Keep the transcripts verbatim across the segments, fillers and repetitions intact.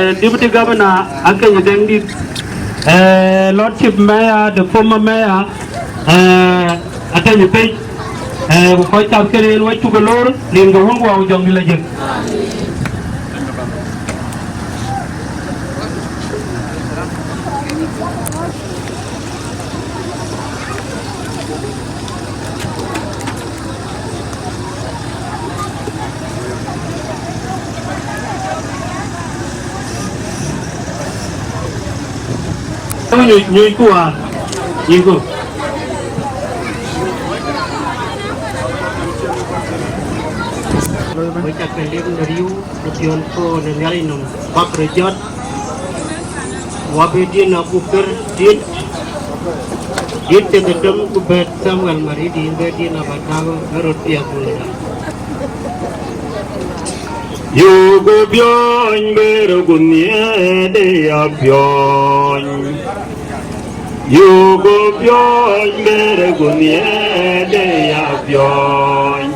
Eh, Deputy Governor Akeny Deŋdït, eh, Lordship Mayor, the former Mayor, eh, Ateny Pec, eh, ku kɔc kath kënë yen wacuk ke loor, rin ke Wun ku Wä ku Jɔŋdït Lajik. Nyuc, nyuc ku wäär, nyuc ku. Wek cak ke lek në riëëu në piɔ̈n kööl në Nhialic nɔm, bäk röt jɔt. Wä bï din abuk kër dit, dit tëde döm ku bɛ̈t Samuel Maridi, yïn bï din aba tak ë röt piɛth wun ëda. Yuku biɔny bërë ku nhiëëde ya biɔny. Yuku biɔny bërë ku nhiëëde ya biɔny.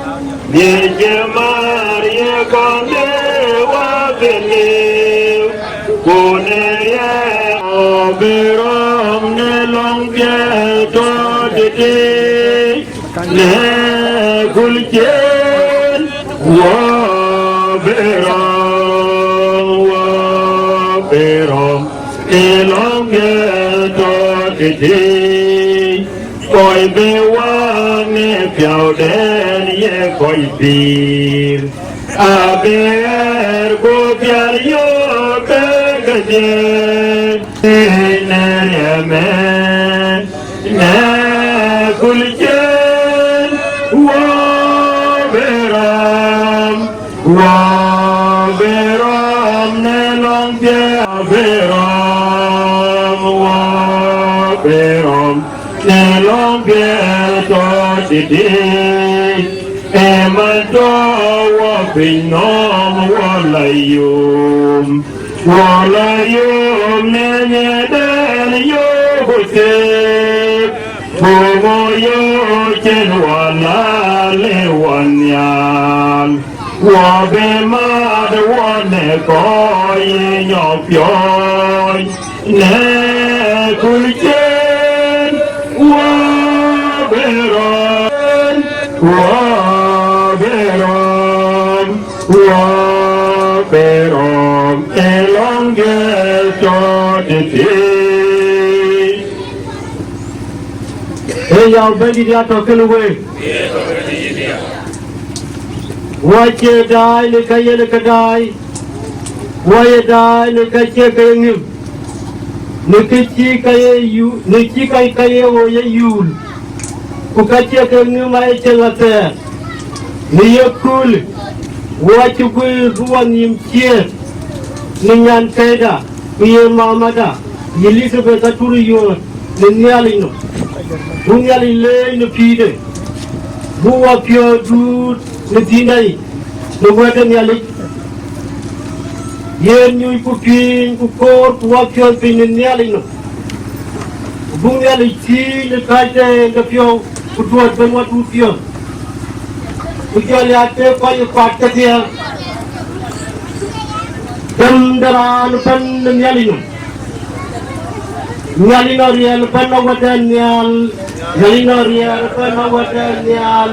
Nhiëëc ë maar ye kɔn de wä bï liu. Ku në ye bï rɔm në lɔŋ piɛth tɔ̈ tëthic. Në kul ciëën, wä bï rɔm, wä bï rɔm, ë lɔŋ ë tɔ̈ tëthic. Kɔc bï wä në piäuden ye kɔc pïïr. Abï ɣɛɛr ku pial yök ke kedhie në riɛmë. Në kul ciëën, wä bï rɔm, wä bï rɔm në lɔŋ piɛth, wä bï rɔm, wä bï rɔm në lɔŋ piɛth tɔ̈ tëthic. Ëmën tɔ̈ wä piny nɔm wä la yom. Wala yom në nyɛɛden yök thiëëk, gogo yök cïn wala le wä nhial. Wä bï mat wä në kɔc ye nyɔk piɔ̈ɔ̈c në kul ciëën, wä bï rɔm, wä bï rɔm. Wä bï rɔm ë lɔŋ gɛl tɔ̈ tëthic. Ee ya Bɛ̈nydït ya tɔ̈ kënë week. Wä cie daai në ka yen ke daai. Wä ye daai në ka cie ke ye ŋïm. Në kë cï ka ye yu-, në cï ka, ka ye ɣo ye yuul. Ku ka cie ke ŋïm aye cieŋ athɛɛr. Në ye köölë, wä cï guiir bï wä nhïïm ciëër në nyan këda, ku ye mamada, Elizabeth atur yuöör në Nhialic nɔm. Buk Nhialic leec në pïïrde, buk wä piɔ̈ɔ̈th duut në dhiënda yic, në wɛ̈t de Nhialic. Yen nyuc ku piiny ku koor ku wä piɔ̈ɔ̈th piny në Nhialic nɔm. Ku buk Nhialic thiëëc në kacden ke piɔ̈u, ku tuɔɔc bɛ̈n wä duut piɔ̈ɔ̈th. Ku jɔl ya ke kɔc ë kuat kedhie, dɛm de raan ëbɛ̈n në Nhialic nɔm. Nhialic nɔn riɛl ëbɛ̈n awätden nhial, Nhialic nɔn riɛl ëbɛ̈n awätden nhial.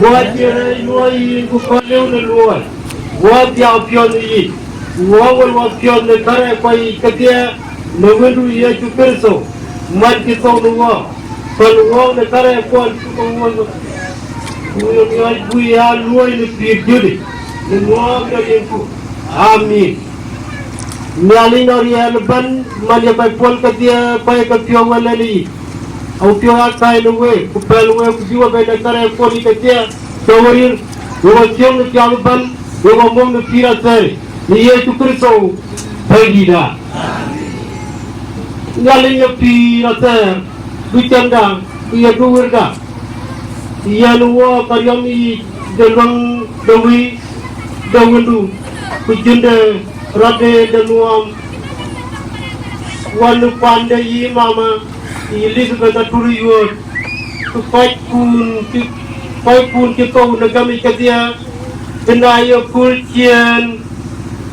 Wä cï rɛɛc luɔi yïn ku kɔc lëu në luɔi, wä dhiau piɔ̈ɔ̈th në yic, wä wël wä piɔ̈ɔ̈th në kärɛc kuɔ yic kedhie, në Wëndu Yecu Kërtho, man cï thou në wä, päl wä në kärɛc kuɔn cï ke wuɔ̈c. Ku miɔɔc buk ya luɔi në pïïr jöt yic, në ŋuɔɔk de rinku. Amin. Nhialic nɔn riɛl ëbɛ̈n, man ye kɔc puɔl kedhie, kɔc ke piɔ̈u wël en yic. Apiɔ̈u aa kac në week, ku pɛ̈l week, ku bï we bɛ̈n në kärɛc kuɔn yic kedhie, ke we rir, we we thiöŋ në piath ëbɛ̈n, we we mɔ̈k në pïïr athɛɛr, në Yecu Kërtho Bɛ̈nydïïtda. Nhialic ye pïïr athɛɛr, duciɛ̈nda, ku ye duwërda. Yen wɔ ka riɔm yic de luäŋ de wëi de Wëndu, ku jïnde rɔt de de nuɔɔm. Wän kuande yï mama Elizabeth atur yuöör, ku kɔckun cï, kɔckun cï thou në gämic kedhie, bï na ye kööl ciëën,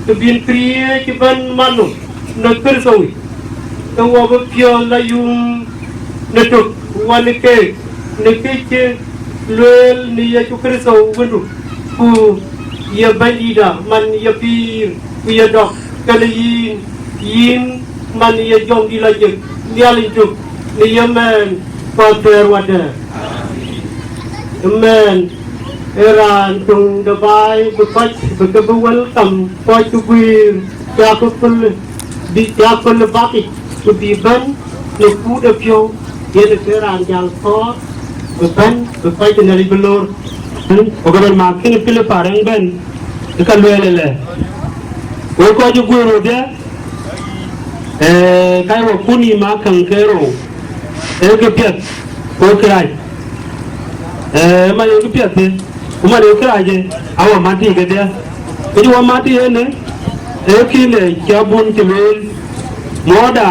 Kë bïn këriëëc ëbɛ̈n man nhom në Kërtho yic, ke wɔ bï piɔ̈ɔ̈th la yum në tök, wɔ në keek, në kë cï lueel në Yecu Kërtho Wëndu, ku ye Bɛ̈nydïïtda man ye pïïr, ku ye dɔk kenë yïn, yïn man ye jɔŋdït lɔ jek, Nhialic tök në ye mɛɛn, ku athɛɛr wadɛ̈ɛ̈r. Mɛɛn ee raan töŋ de baai bï kɔc bï ke bï welcome kɔc cï guiir cak köl bï cak köl bakic ku bï bɛ̈n në kuut ë piɔ̈u, yen ke raan jäl kɔɔr bï bɛ̈n bï kɔc Nhialic bï loor. Ku ke bɛ̈n ma kën Pilip arɛŋ bɛ̈n ë ka lueel ëlë, wek kɔc cï guiir wodhie, ee, ka ye wɔ kun yï ma käŋ ke rou, ee kë piɛth, ku ee kërac. Ee, man ee kë piɛth, ku man ee kërac, ee, awɔ mat tïï kedhie. Kë cï wɔ mat tïï ënë, ee kën ee cä bun cï lueel, mɔ̈ɔ̈rda,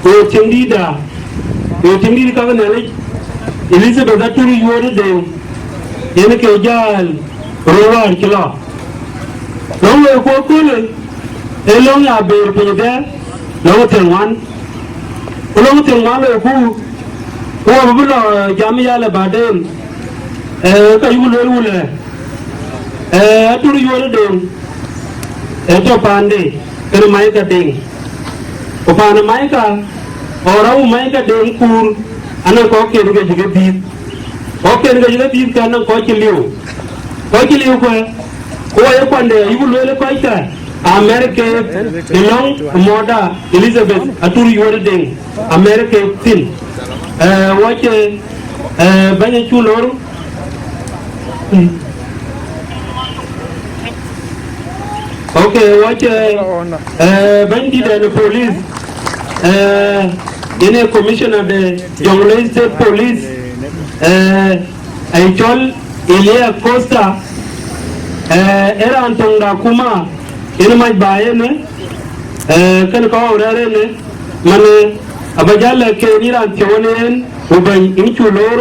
ku tiŋdïïtda, ku tiŋdïït käk Nhialic, Elizabeth Atur Yuöör Deŋ, yen ke jäl röör wäär cï lɔ. Lɔ̈ŋ wek ku ëköölë, ee lɔ̈ŋ ya bëër piny ëtɛ̈ɛ̈n, lɔ̈ŋ thiëŋ ŋuan. Ku lɔ̈ŋ thiëŋ ŋuan loi ku, ku wɔ bï lɔ jam yalë baden, ee, ka yuk lueel wulë, ee, Atur Yuöör Deŋ, ee, tɔ̈ paande, kënë Maika Deŋ. Ku paan ë Maika, ɣɔn rɔ̈u Maika Deŋ kuur, anɔŋ kɔ̈k ken ke cï ke dhiëth. Kɔ̈k ken ke cï ke dhiëth ke anɔŋ kɔc cï liu. Kɔc cï liu kuɛ, ku wɔ ye kuande ayuk lueel kɔckë, Amerika, ë lɔ̈ŋ ë mɔ̈ɔ̈rda Elizabeth Atur Yuöör Deŋ, Amerika thïn. Ee, wɔ cï, ee, bɛ̈ny acuk loor. Ok, wɔ cï, ee, bɛ̈nydït de police, ee, yen ee commissioner de Jonglei State Police, ee, ee cɔl Elia Costa, ee, ee raan töŋ de akuma, yen mac ba yen, ee, kën kɔ̈u rɛ̈ɛ̈r yen, man, ee, aba jäl lɛ̈k ke yen raan thiɔ̈u yen, ku bɛ̈ny yïn cuk loor,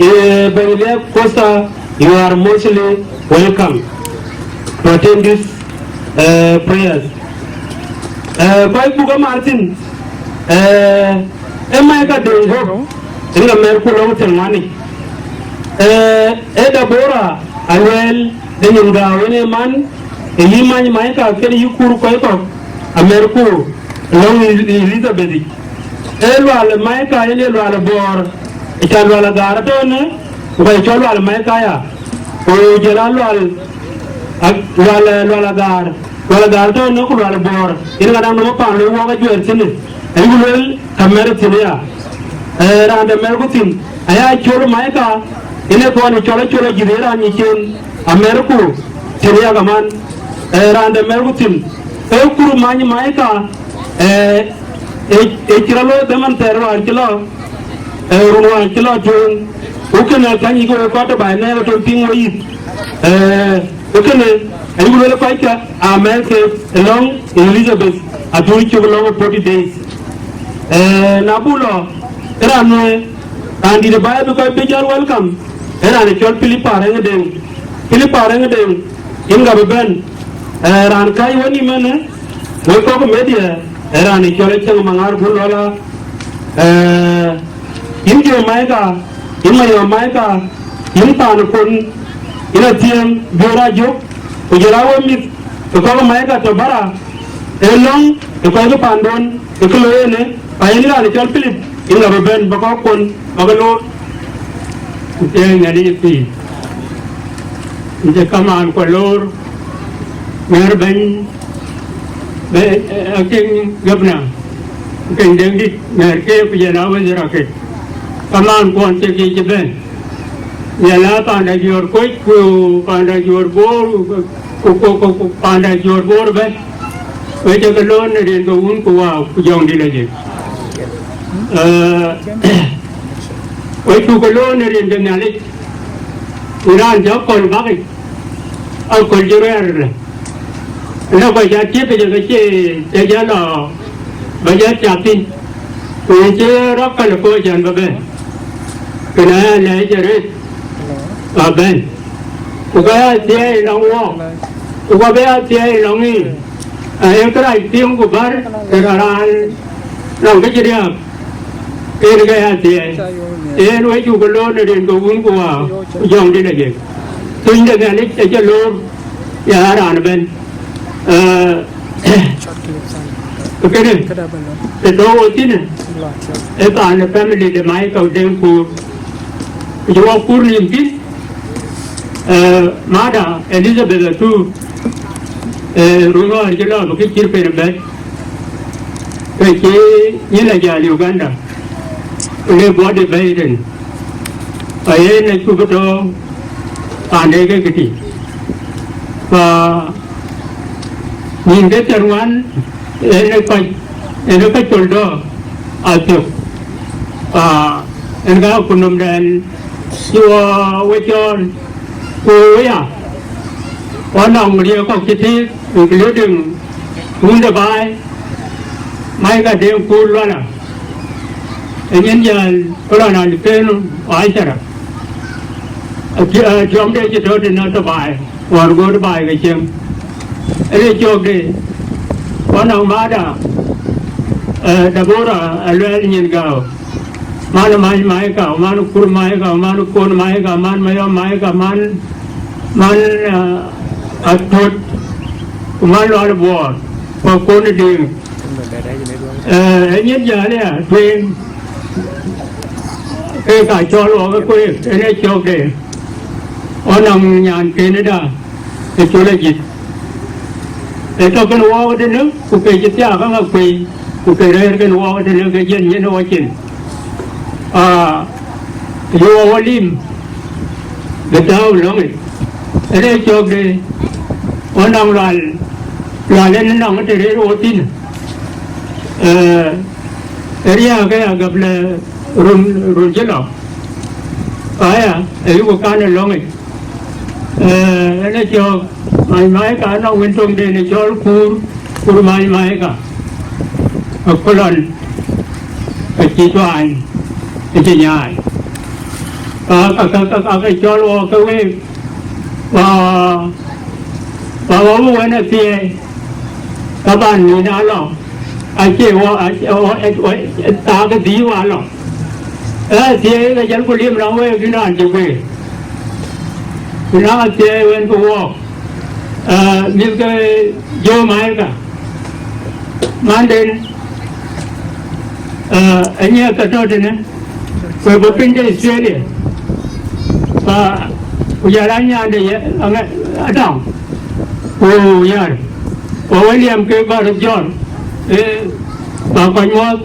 ee, bɛ̈ny Elia Costa, you are mostly welcome to attend this, ee, prayers. Ee, kɔc buk ë Martin, ee, ee Maika Deŋ Gok, yen ka mɛ̈ɛ̈r ku lɔ̈ŋ thiëŋ ŋuan yic. Ee, ee Deborah Aluel de nyin gääu yen ee man, ee yï many Maika kën yï kuur kɔc kɔ̈k, amɛ̈ɛ̈r ku lɔ̈ŋ Elizabeth yic. Ee lual ë Maika yen ee lual ë Bɔɔr, ë ca lual ë Gaar atɔ̈ ënë, ku ka ye cɔl lual ë Maika ya. Ku jɔl a lual, a, lual, lual agaar, lual agaar tɔ̈ në ku lual bɔɔr, yen ka naŋ nɔm paan loi wɔk ajuɛɛr thïn, ayuk lueel ka mɛr thïn aya. Ee, raan de mɛr ku thïn, aya cɔl Maika, yen ee kɔn cɔl acɔl ajïth ë raan nyicen, amɛr ku thïn aya kaman. Ee, raan de mɛr ku thïn, ee kur many Maika, ee, ee, ee cï rɔt looi dhaman thɛɛr wäär cï lɔ, ee, run wäär cï lɔ tueŋ, ku kënë ka nyic ke wek kɔc tɔ̈ baai nɛɛk ë tɔ̈ piŋ weyith. Ee, ku kënë ayuk lueel kɔckë amɛ̈ɛ̈r ke ë lɔ̈ŋ Elizabeth athööc cök lɔ̈ŋ ë forty days. Ee, na buk lɔ, ke raan nuɛɛr, raan dït ë baai bï kɔc bï jɔl welcome, ee raan ë cɔl Philip Arɛŋ Deŋ. Philip Arɛŋ Deŋ, yïn ka bï bɛ̈n, ee, raan kääc wën yï mënë, wek kɔ̈k media, ee raan ë cɔl Acäŋ Maŋar Gun Lɔla, ee, yïn Jɔk Maika, yïn Mayɔm Maika, yïn paan ë Kon, yïn Athiëŋ Biöör Ajök, ku jɔl a wek mïth ke kɔ̈k Maika tɔ̈ bara, ee lɔ̈ŋ ë kɔc ke pandun ë kë looi ënë, pa yïn raan ë cɔl Philip, yïn ka bï bɛ̈n ba kɔ̈k Kon ba ke loor. Ku thiëëc Nhialic ë pïïr, yïn cï kamaan ku loor, mɛ̈ɛ̈r bɛ̈ny, bɛ, eh, acting governor, Keny Deŋdït, mɛ̈ɛ̈r ke ku jɔl a wazir ake. Kamaan kuɔn cï kï cï bɛ̈n. Jɔl a panda Juɔ̈r Koc ku panda Juɔ̈r Bor, ku, ku, ku, ku panda Juɔ̈r Bor bɛ̈n. Wek cä ke loor në rin ke Wun ku Wä ku Jɔŋdït Lajik. Eh, wek cuk ke loor në rin ke Nhialic. Raan cä kɔn bäk yic, aköl cï rɛ̈ɛ̈r ëlë. Ëlë kɔc cä tiëp yic ke cie cä jɔ lɔ bä jɔ tiap thïn. Ku yïn cï rɔt päl ë kɔc cän bä bɛ̈n. Kënë aya lɛc arëët bä bɛ̈n. Ku ka ya thiëëc lɔŋ wɔɔk, Ku ka bï ya thiɛɛi lɔŋ yic, aye kërac piŋ ku bär, ke raan nɔŋ kë cï riääk, en ke ya thiɛɛi. En we cuk ke loor në rin ke Wun ku Wä ku Jɔŋdït Ajek. Tuny de Nhialic acï loor, ya raan ëbɛ̈n. Ee, kënë, të tɔ̈u wo thïn, ee paan ë family de Michael Deŋ Kuur. Ku jɔ wɔ kuur nïïm thïn, ee, mada Elizabeth Atuu, ee, run wäär cï lɔ bï kë cït pen bɛ̈t, ke cï nyin a jäl Uganda, ku le bɔ̈ de bɛ̈i rin. Ka yen acuk bï tɔ̈ paande ke këtï. Ka nïn ke thiärŋuan, en ë kɔc, en ë kɔc col dɔ̈ɔ̈r athiök. Ka en ka ku nɔmdɛn cï wɔ we cɔɔl, ku we ya, wɔ nɔŋ riëëk kɔ̈k cï tïïk, including wun de baai, Michael Deŋ Kuur Luala. Ë nyin jäl ke lɔ nɔn pën waithara. Ë tiɔmde cï tɔ̈ tënë tɔ̈ baai, ɣɔn goot baai ke cieŋ. Ë rëcɔ̈ɔ̈kde, ɣɔn nɔŋ mada, ee, Debora Aluɛɛl Nyin Gääu, man Mac Maika, man Kur Maika, man Kon Maika, man Mayɔm Maika, man, man, ee, Atot, ku man Lual Buɔɔr, ku Kon Deŋ. Ee, ë nyin jäl aya tueŋ, ke ka cɔl wɔ ke kueek, en ë cɔ̈ɔ̈kde, ɣɔn nɔŋ nyan kenëda, ke col ajïth. Ee tɔ̈ kën wɔɔk tënë, ku ke cï thiaak aŋa kuei, ku ke rɛ̈ɛ̈r kën wɔɔk tënë, ke jɛn nyin ë wɔ cin. Aa, yöö wɔ lim, bï tääu lɔ̈ŋic. Ë rëcɔ̈ɔ̈kde, ɣɔn nɔŋ Lual, Lual en nɔŋ të rëër wo thïn. Ee, ë riääk aya gäp lɛ run, run cï lɔ. Aya, ayuku kan ë lɔ̈ŋic. Ee, en ë cɔɔk, Mac Maika nɔŋ wën töŋden ë cɔl Kuur, Kur Mac Maika. Ë kulɔn, ke cï tuany, ke cï nyaai. Ka, ka, ka, ka, ka ke cɔl wɔ ke week, wa, wa, wa wën athiɛɛi, ka ban nïn alɔ, acie wɔ, acie wɔ, ë, ë, ë, thaak ë dhïïu alɔ. Ë athiɛɛi ke jɔl ku liim nɔm week yïn raan cï guëër. Ku na athiɛɛi wën ke wɔɔk, ee, mïth ke Joe Maika, manden, ee, anyiɛth ke tɔ̈ tënë, ku bɔ̈ piny de Australia. Ka ku jɔl a nyande ye, aŋa, Atɔŋ, ku Yar, ku William ke bä röt jɔl, ee, ba kɔc muɔ̈th,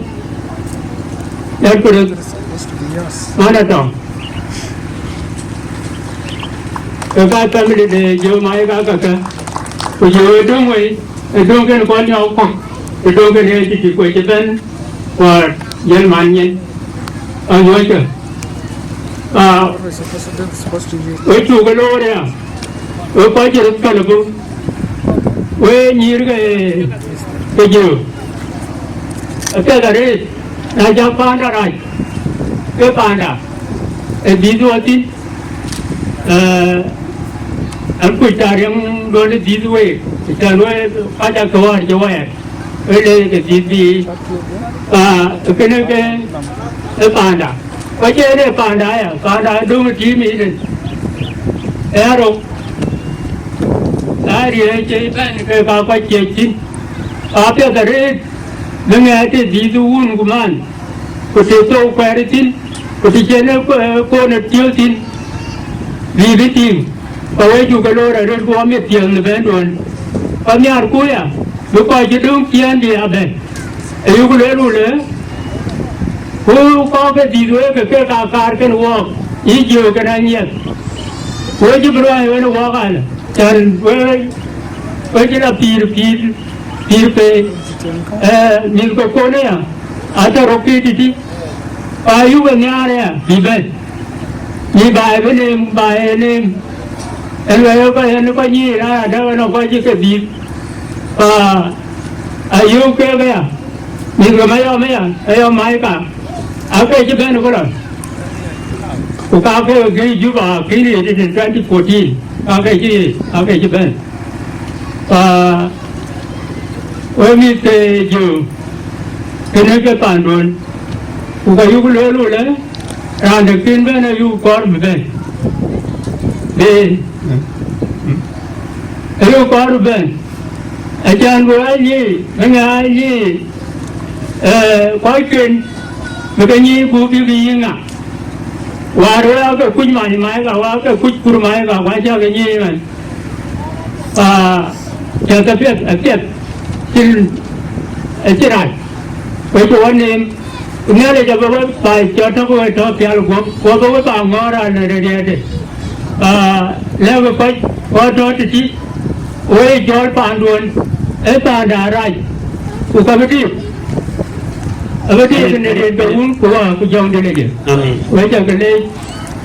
yɛt ku röt, man Atɔŋ. Ke ka family de Joe Maika kakë, ku jɔ ë döŋ wei, ë döŋ kën kɔn nyɔk kɔ̈k, ë döŋ kën ë cï cï kuec ëbɛ̈n, ku jël man nyin, anyuɔckë. Aa, we cuk ë loor aya, we kɔc cï röt päl abuk, we nyïïr ke, ke Joe. Apiɛth arëët, na cä paanda rac, ke paanda, ë dhïth wɔ thïn, ee, an kuc tariɛŋ duɔ̈n ë dhïth week, cän we kɔc akë wäär cï wɛɛr, we le ke dhïth bï, aa, kënë ke ë paanda. Ku acie en ë paanda aya, paanda adöŋ ë tiim yic rin. Ee arou, aa riëëc ë bɛ̈n ke ka kɔc ciëc thïn. Apiɛth arëët, bï ŋɛɛt të dhïth wun ku man, ku të thou kuɛɛr thïn, ku të cïn ë, ë, koon ë tiöl thïn, bï bï tïŋ, ka we cuk ke loor arëët ku amit piɛth në bɛ̈nduön. Ka nhiaarku ya, bï kɔc cï döŋ ciëën bï ya bɛ̈n. Ayuk lueel wulë, ku kɔ̈k ke dhïth wek ke kek aa kaar kën wɔɔk, yï jiëëu kën anyiɛth. Wek cï bï ruääi wën ë wɔɔk alë, cän wek, wek cï la pïïr, pïïr, pïïr pei, ee, mïth ke kɔn aya, atɔ̈ röt pïïr tïtï, ku ayuk ë nhiaar aya bï bɛ̈n. Yï baai bï neem, baai ee neem, ë luɛɛl kɔc yen kɔc nyïïr aya, dɛ̈k ënɔ kɔc cï ke dhïth, ku ayuk keek aya. Mïth ke Mayɔm aya, Mayɔm Maika, aake cï bɛ̈n ë këlɔn. Ku ka ke gëi Juba, kën ye tëtën twenty fourteen, ka ke cï, ka ke cï bɛ̈n. Aa, we mïth ke Jɔŋ, kënë ke panduön, ku ka yuk lueel wulë, raan dɛ̈ kën bɛ̈n ayuk kɔɔr bï bɛ̈n. Bï, ayuk kɔɔr bï bɛ̈n. Acän bï ɣa yiëë, bï ŋa ɣa yiëë, ee, kɔcken, bï ke nyiëë buk bï bï yï ŋa. Wäär wek aake kuc mac mac ka, wek aake kuc kur mac ka, ku acä ke nyiëë ɣɛn. Aa, cäk apiɛth, apiɛth, cïn, acï rac. Wek cï wä neem, ku Nhialic abï we baai cɔl tɔ̈ ke we tɔ̈ pial guɔ̈p, ku abï we ba ŋɔ̈ɔ̈r raan ë rëëtde. Aa, lɛ̈kë kɔc kɔc tɔ̈ tëtï, wek cɔl paanduön, ee paanda rac, ku ka bï tiit, abï tiit në riɛl ke Wun ku Wä ku Jɔŋdït Lajik. Amen. Wek cä ke leec.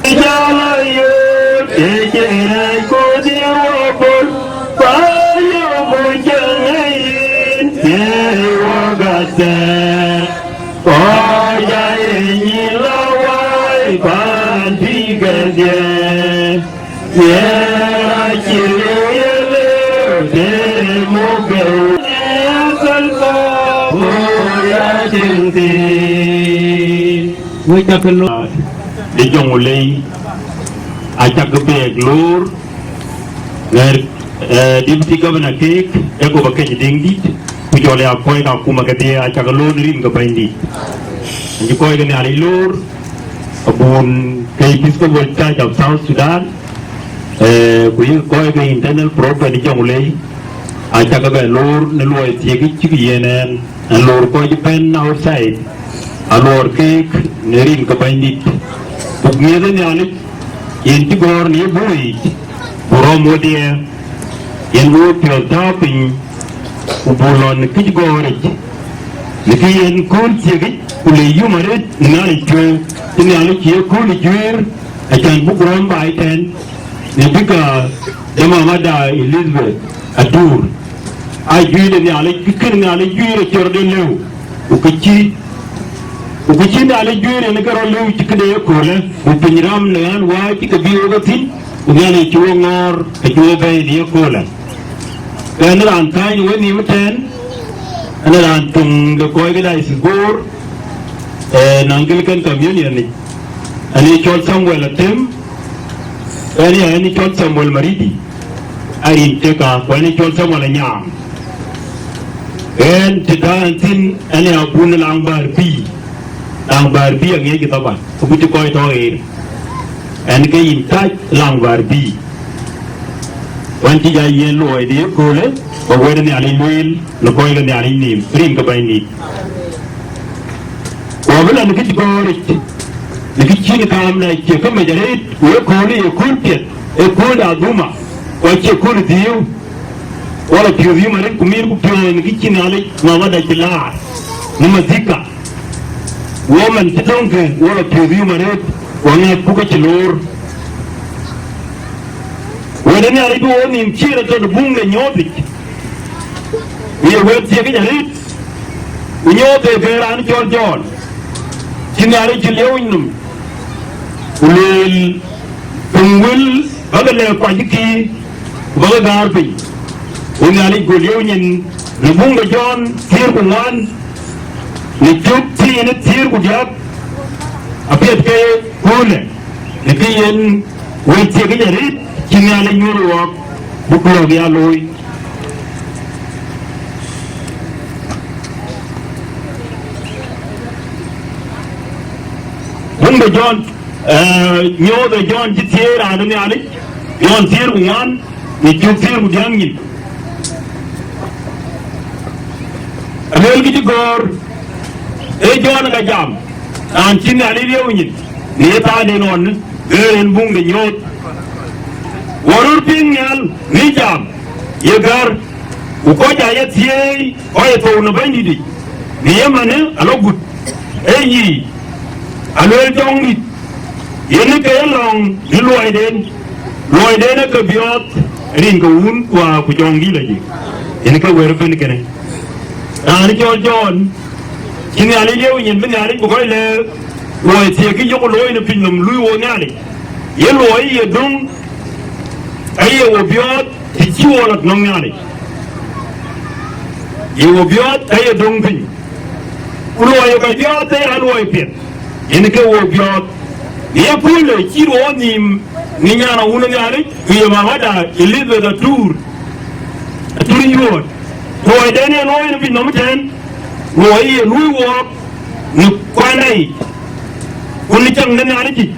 Jala yot, ecere kodi wabol, payo mujangayin, ye wagate. Oja enyi lawai, panti gadie. Ye achile yele, te muge. Ye salko, oja tingti. Wek cä ke lor. Ë Jɔŋulei, acäk bɛɛk lor, ŋɛr, eh, Deputy Governor keek, Jacob Akeny Deŋdït, ku jɔl ya kɔc ke akuma kedhie, acäk lor në rin ke Bɛ̈nydït. Acï kɔc ke Nhialic lor, abun ke Episcopal Church of South Sudan, eh, ku yï kɔc ke internal prophet Jɔŋulei, acäk bɛ lor në luɔi thiek cïk yen ɛn. Ë lor kɔc bɛ̈n outside, aluɔɔr keek në rin ke Bɛ̈nydït. Buk miëth ë Nhialic, yen cï gɔ̈ɔ̈r në ye bɔ̈ yic, ku rɔ̈m wodhie, yen wok piɔ̈ɔ̈th tääu piny, ku buk lɔ në këc gɔ̈ɔ̈ric, në kë yen kööl thiekic, ku le yum arëët në Nhialic cuëëŋ, cï Nhialic ye kööl ë juëër, acän buk rɔ̈m baai tɛ̈n, në bï ka de mamada Elizabeth aduur. Aa juëc de Nhialic, kë kën Nhialic juëc ë cɔ̈r de lëu, ku kë cï, ku kë cï Nhialic juëc yen ke rɔt lëu cï këde ye köölë, ku piny ram në ɣän wääc cï ke bï wok ë thïn, ku Nhialic cï wok ŋɔ̈ɔ̈r, ke cï wok bɛ̈ɛ̈i në ye köölë. Ke ɣɛn raan kääc në wenhïïm ëtɛ̈ɛ̈n, ɣɛn raan töŋ de kɔc ke diocese Bor, eh, në Anglican Communion yic, ɣɛn ye cɔl Samuel Atem, ɣɛn ye ɣɛn ye cɔl Samuel Maridi. Arin tëka, ku ɣɛn ë cɔl Samuel Anyaam. Ɣɛn të tɔ̈ ɣɛn thïn, ɣɛn ë abun ë Laŋ Bäär Bï. Laŋ Bäär Bï aŋiɛckï thaban, ku cï kɔc tɔ̈ ɣeer. Ɣɛn ke yïn tac Laŋ Bäär Bï. Ɣɛn cï jɔ yiɛ̈n luɔi de ye köölë, ba wɛ̈t ë Nhialic lueel në kɔc ke Nhialic nïïm, rin ke Bɛ̈nydït. Ku abï lɔ në kë cï gɔ̈ɔ̈ric, në kë cïn kaam na cie kë mec arëët, ku ye köölë ye kööl piɛth, ee kööl adhuma, ku acie kööl dhiëëu. Wala piɔ̈ɔ̈th yum arëët ku miɛt ku piɔ̈ɔ̈th në kë cï Nhialic mamada cï laar, në madhika. Wo man cï döŋkë, wala piɔ̈ɔ̈th yum arëët, ku aŋɛ̈thku ke cï loor. Wɛ̈t ë Nhialic bï wo nïïm ciëër atɔ̈ në buŋ de nyuɔɔthic. Ku ye wël thiekic arëët, ku nyuɔɔth ee ke raan cɔl Jɔn, cï Nhialic cï liëuny nɔm, ku lueel, piny wël bäkï lɛ̈k kuackï, ku bäkï gäär piny. Ku Nhialic go liëu nyin në buŋ de Jɔn thiëër ku ŋuan, në cök thiin ë thiëër ku diäk, apiɛth ke köölë, në kë yen wël thiekic arëët cï Nhialic nyuɔ̈th wɔɔk, buk lɔ̈k ya looi. Buŋ de Jɔn, eh, nyuɔɔth de Jɔn cï thiëër raan de Nhialic, Jɔn thiëër ku ŋuan, në cök thiëër ku diäk nyin. Alueel kë cï gɔ̈ɔ̈r, ee Jɔn ka jam, raan cï Nhialic liëu nyin, në ye thaanden ɣɔn, ee yen buŋ de nyuɔɔth. Wɔ röt piŋ nhial, në jam, ye gär, ku kɔc aa ye thieei, kɔc ë thou në Bɛ̈nydïtic, në ye manë alɔ gut, ee yiic, alueel Jɔŋdït, yen ke ye lɔ̈ŋ në luɔiden, luɔiden ee ke biɔɔth rin ke Wun ku Wä ku Jɔŋdït Lajik, yen ke wër ëbën kënë. Raan cɔl Jɔn, cï Nhialic liëu nyin bï Nhialic bï kɔc lɛ̈k luɔi thiekic yok looi në piny nɔm luui wo Nhialic, ye luɔi ye döŋ, aye wo biɔɔth të cï wo lɔ nɔŋ Nhialic. Ye wo biɔɔth ka ye döŋ piny. Ku luɔi ye kɔc biɔɔth ë ya luɔi piɛth. Yen ke wo biɔɔth. Në ye köölë cït wo nhïïm në nyan awun ë Nhialic, ku ye mamada Elizabeth Atur, Atur Yuɔɔt. Luɔiden ë luɔi në piny nɔm ëtɛ̈ɛ̈n, luɔi ye luui wook në kuanda yic, ku në cäŋ de Nhialic yic.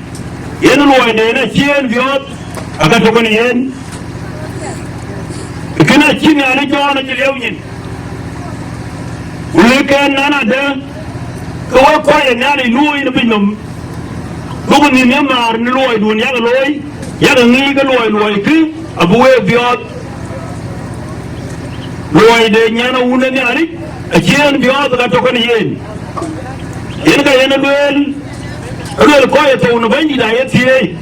Yen luɔiden acï en biɔɔth, aka tök kenë yen. Kënë acï Nhialic jɔɔn acï liɛu nyin. Ku lëk ɛn nɔn adë, ke wek kɔc ë Nhialic luööi në piny nɔm, duku nhïïm ye määr në luɔiduön yak looi, yak ŋic ke luɔi, luɔi kë abï wek biɔɔth. Luɔi de nyan awun ë Nhialic acï en biɔɔth ka tök kenë yen. Yen ka yen ë lueel, ë lueel kɔc ë thou në Bɛ̈nydït aye thieei.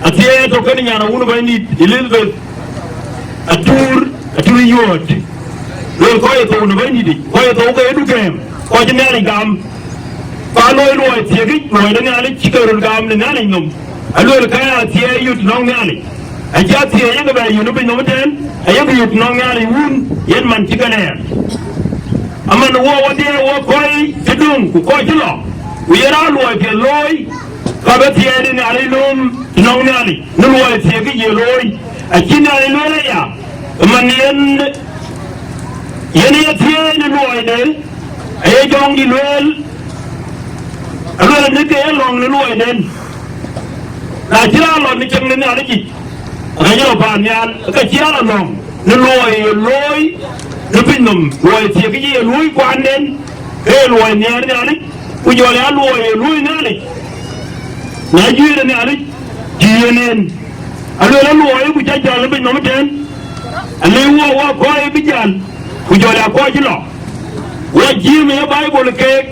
Athieei ë tök kenë nyan awun ë Bɛ̈nydït Elizabeth Atur, Atur Yuɔɔt. Lueel kɔc ë thou në Bɛ̈nydït yic, kɔc ë thou ke ye dukɛ̈ɛ̈m, kɔc ë Nhialic gam. Ku aa looi luɔi thiekic, luɔi de Nhialic cï ke röt gam në Nhialic nɔm. Alueel ka ya thieei yöt nɔŋ Nhialic. Acï athieei yeke bɛ yöt në piny nɔm ëtɛ̈ɛ̈n, ayek yöt nɔŋ Nhialic Wun, yen man cï ke lɛɛr. Aman wo wadhie wo kɔc cï döŋ ku kɔc cï lɔ, ku ye raan luɔi piɛth looi, ka bï thieei de Nhialic lööm nɔŋ Nhialic në luɔi thiekic ye looi. Acï Nhialic lueel aya, man yen, yen ye thieei në luɔide, aye jɔŋdït lueel, alueel në ke ye lɔ̈ŋ në luɔiden. Na cï raan lɔ në cäŋ de Nhialic yic, ka cï lɔ paannhial, ka cï raan lɔ lɔ̈ŋ në luɔi ye looi në piny nɔm, luɔi thiekic ye luöi kuanden, ke ye luɔi nhiɛɛr Nhialic, ku jɔl ya luɔi ye luöi Nhialic. Na juëc de Nhialic, cï yen en. Alueel aluɔi ku ca jäl ë piny nɔm ëtɛ̈ɛ̈n, alëu wɔ wɔ kɔc bï jäl, ku jɔl ya kɔc cï lɔ. Wɔ jiëëm ë Baibol keek,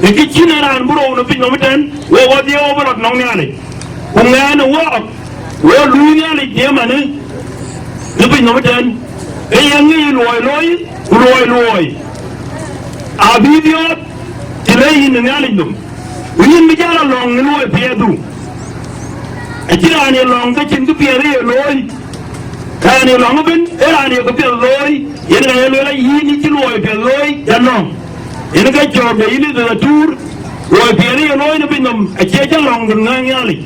në kë cïn ë raan bï rou në piny nɔm ëtɛ̈ɛ̈n, wɔ wɔ dhiëëu bï rɔt nɔŋ Nhialic. Ku ŋɛɛn ë wɔɔk, wɔ luui Nhialic dhiëëmanë në piny nɔm ëtɛ̈ɛ̈n, ke ye ŋic luɔi looi, ku luɔi luɔi. Abï biɔɔth të le yïn në Nhialic nɔm. Ku yïn bï jal a lɔ̈ŋ në luɔi piɛthdu. Acïn raan ye lɔ̈ŋ ke cïn këpiɛth ye looi. Raan ye lɔ̈ŋ ëbën, ee raan ye këpiɛth looi, yen ka ye lueel a yïn yï cï luɔi piɛth looi, jal lɔ̈ŋ. Yen ka cɔɔk de yïn ë dhil atuur, luɔi piɛth ye looi në piny nɔm, acie jal lɔ̈ŋ dhil ŋääŋ Nhialic.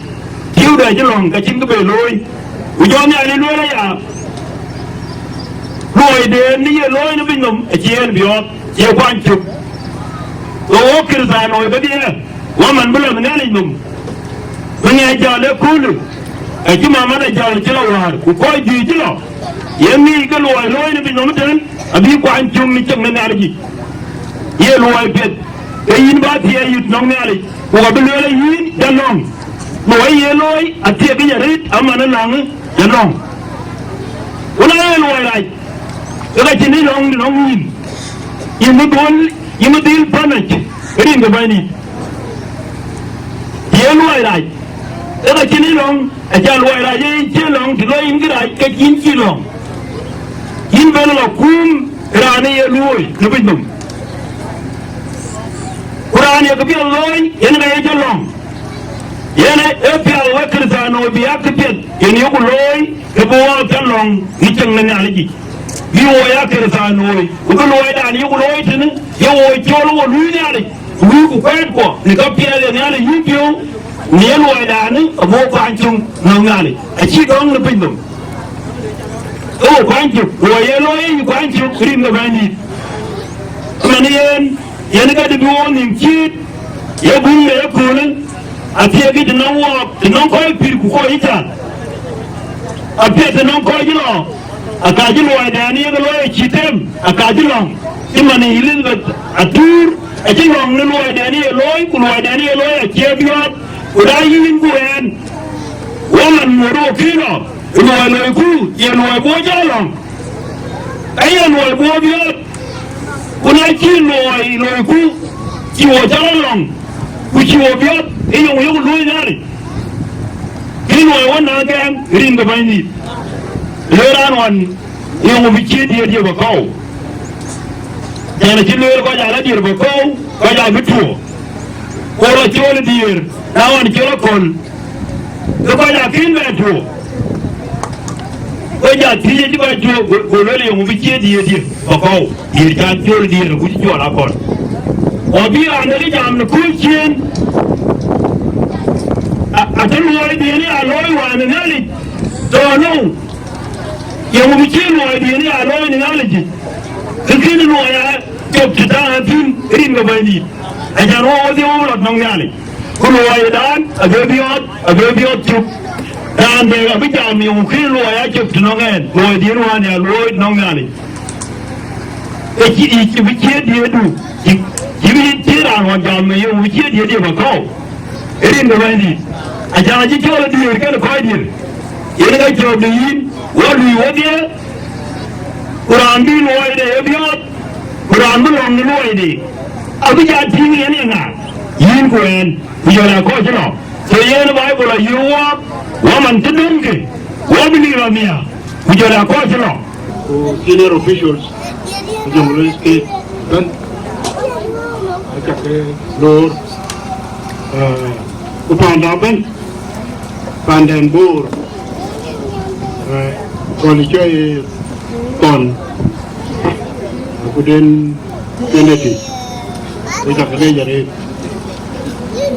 Tiëëude acï lɔ̈ŋ, ka cïn kë be looi. Ku jɔ Nhialic lueel aya, luɔiden ye looi në piny nɔm, acie en biɔɔth, cie kuany cök. Ke wok Kërthanoi kedhie, wɔ man bï lɔ në Nhialic nɔm, bï ŋɛk jäl ëköölë, acï mamada jäl cï lɔ wäär, ku kɔc juëc cï lɔ, ye ŋic ke luɔi looi në piny nɔm ëtɛ̈ɛ̈n, abï kuany cök në cäŋ de Nhialic yic. Ye luɔi piɛth, ke yïn bä thiëëc yït nɔŋ Nhialic, ku abï lueel ë yïn, jal lɔ̈ŋ. Luɔi ye looi, athiek yic arëët, aman ë lɔ̈ŋë, jal lɔ̈ŋ. Ku na ye luɔi rac, ke ka cïn ë lɔ̈ŋ nɔŋ yïn, yïn bï dhuöl, yïn bï dhil panac, rin ke Bɛ̈nydït. Ye luɔi rac, ke ka cïn ë lɔ̈ŋ, aca luɔi rac ee cï lɔ̈ŋ, të lɔ yïn kërac, ke yïn cï lɔ̈ŋ. Yïn ben lɔ kuum raan ë ye luööi në piny nɔm. Ku raan ye këpiɛth looi, yen ka ye jɔ lɔ̈ŋ. Yen ë pial wek Kërthanoi bï ya këpiɛth, yen yeku looi, ke bï wɔ pial lɔ̈ŋ në cieŋ në Nhialic yic. Bï wɔ ya Kërthanoi, ku bï luɔidan yeku looi tënë, ye wɔ cɔl wɔ luui Nhialic, ku luui ku kuɛɛtkuɔ, në ka piɛth ye Nhialic yïn piɔ̈u, në ye luɔidan, abï wɔ kuany cök nɔŋ Nhialic. Acï dɔ̈ŋ në piny nɔm. Ee wɔ kuany cök, wɔ ye looi ye kuany cök, rin ke Bɛ̈nydït. Ëmɛn yen, yen ka dï bï wɔ nhïïm cïït, ye guŋ de yeköölë, athiek yic të nɔŋ wɔɔk, të nɔŋ kɔc pïïr ku kɔc yï cäl. Apiɛth të nɔŋ kɔc yï lɔ, aka cï luɔidɛn ye ke looi acï tem, aka cï lɔ̈ŋ, cï man Elizabeth Atur, acï lɔ̈ŋ në luɔidɛn ye looi, ku luɔidɛn ye looi acie biɔɔth, ku da yïn ku ɛn. Wɔ man ŋuɔ̈t wɔ kï lɔ, luɔi loiku, ye luɔi bï wɔ jɔ lɔ̈ŋ. Aye luɔi bï wɔ biɔɔth, ku na cï luɔi loiku, cï wɔ cä rɔt lɔ̈ŋ, ku cï wɔ biɔɔth, ë yöŋ yok luöi Nhialic. Kï luɔi wɔ na gɛɛŋ rin ke Bɛ̈nydït. Le raan ɣɔn, yöŋ bï cïï diëër ye bä kɔ̈u. Yɛn acï lueel kɔc aa lɔ diëër bä kɔ̈u, kɔc aa bï tuɔɔk. Ku lɔ cɔl ë diëër, na ɣɔn cɔl akɔ̈l, ke kɔc akën bɛ tuɔɔk. Ë ja thiëëc ë bä cuö, go, go lueel, yeŋö bï ciët diëërdï bä kɔ̈u, diëër cän cöl diëër ku cï cuɔl akɔn. Ku abï raan de kë jam në kööl ciëën, a, atë luɔidiën ë ya looi wään ë Nhialic, tɔ̈ nou, yeŋö bï ciët luɔidiën ë ya looi në Nhialic yic, kë kën luɔi aa cop të tɔ̈ thïn rin ke Bɛ̈nydït, acan wɔ wodhie wok lɔ nɔŋ Nhialic. Ku luɔidan abe biɔɔth, abe biɔɔth cök. Raan bɛ̈ɛ̈r abï jam yöŋ kë luɔi acök të nɔŋ ɛn, luɔidiën wään ya luɔi nɔŋ Nhialic. Ë cï, ë cï bï ciët diëëdu, cï, cï bï ciët raan ɣɔn jam në yöŋ bï ciët diëëdië bä kɔ̈u. Ë rin ke Bɛ̈nydït, acan acï cɔl ë diëër kën kɔc diëër. Yen ka cɔ̈ɔ̈k de yïn, wɔ lui wodhie, ku raan bï luɔide ye biɔɔth, ku raan bï lɔ̈ŋ në luɔide, abï ja tïŋ yen ye ŋa, yïn ku ɛn. Ku jɔl a kɔc cï lɔ. So yen Baibul ayï wɔ, wɔ man cï döŋkï, wɔ bï lik rɔt nhiaar, ku jɔl a kɔc cï lɔ. Ku senior officials, ku Jonglei State bɛ̈n, acä ke loor, eh, ku panda bɛ̈n, pandɛn Bor, eh, gɔl cɔi thɔn, ku den Kennedy, ku cä ke leec arëët.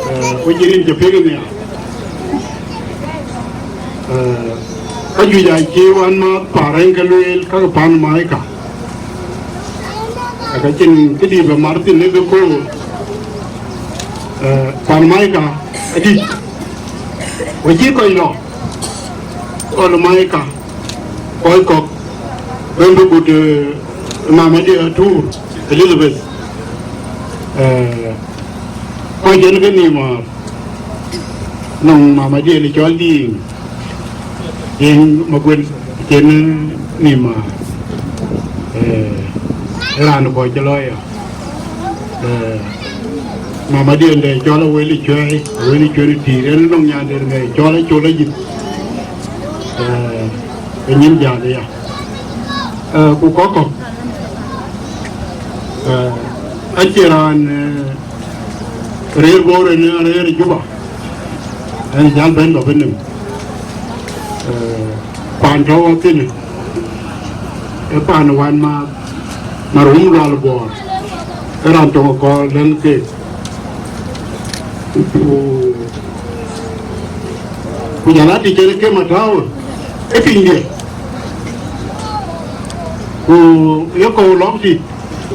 Eh, ku cï rin cï piŋ nhial. Eh, ka juëc acï wän ma paarëŋ ke lueel ka ke pan Maika. Ka cïn këdï bɛ mar thïn në ke koor. Eh, pan Maika adït. Ku cï kɔc lɔ. Ɣɔn Maika. Kɔc kɔ̈k bɛ̈n bï kut, eh, mama de Atur Elizabeth. Eh, kɔc en ke nïïm wäär nɔŋ mama de cɔl Diiŋ, Diiŋ Maguel cen nïïm wäär. Eh, raan kɔc cï lɔ ya. Eh, mama diɛn de cɔl Awël Cuɛi, Awël Cuɛi Tiir, en nɔŋ nyan de ŋɛi cɔl Acol Ajïth. Eh, ke nyin jal ya. Eh, ku kɔ̈k kɔ̈k. Eh, acie raan, eh, rëër Bor en rëër Juba. En jal bɛ̈n lɔ bï nïm. Eh, paan tɔ̈u wɔ thïn, ë paan wän ma, ma rum lual Bor, ë raan töŋ ë kɔɔr lɛ̈ŋ keek. Ku, ku jal a tïc en ë kem atääu ë pinydiɛ̈. Ku ye kɔ̈u lɔ̈k tït,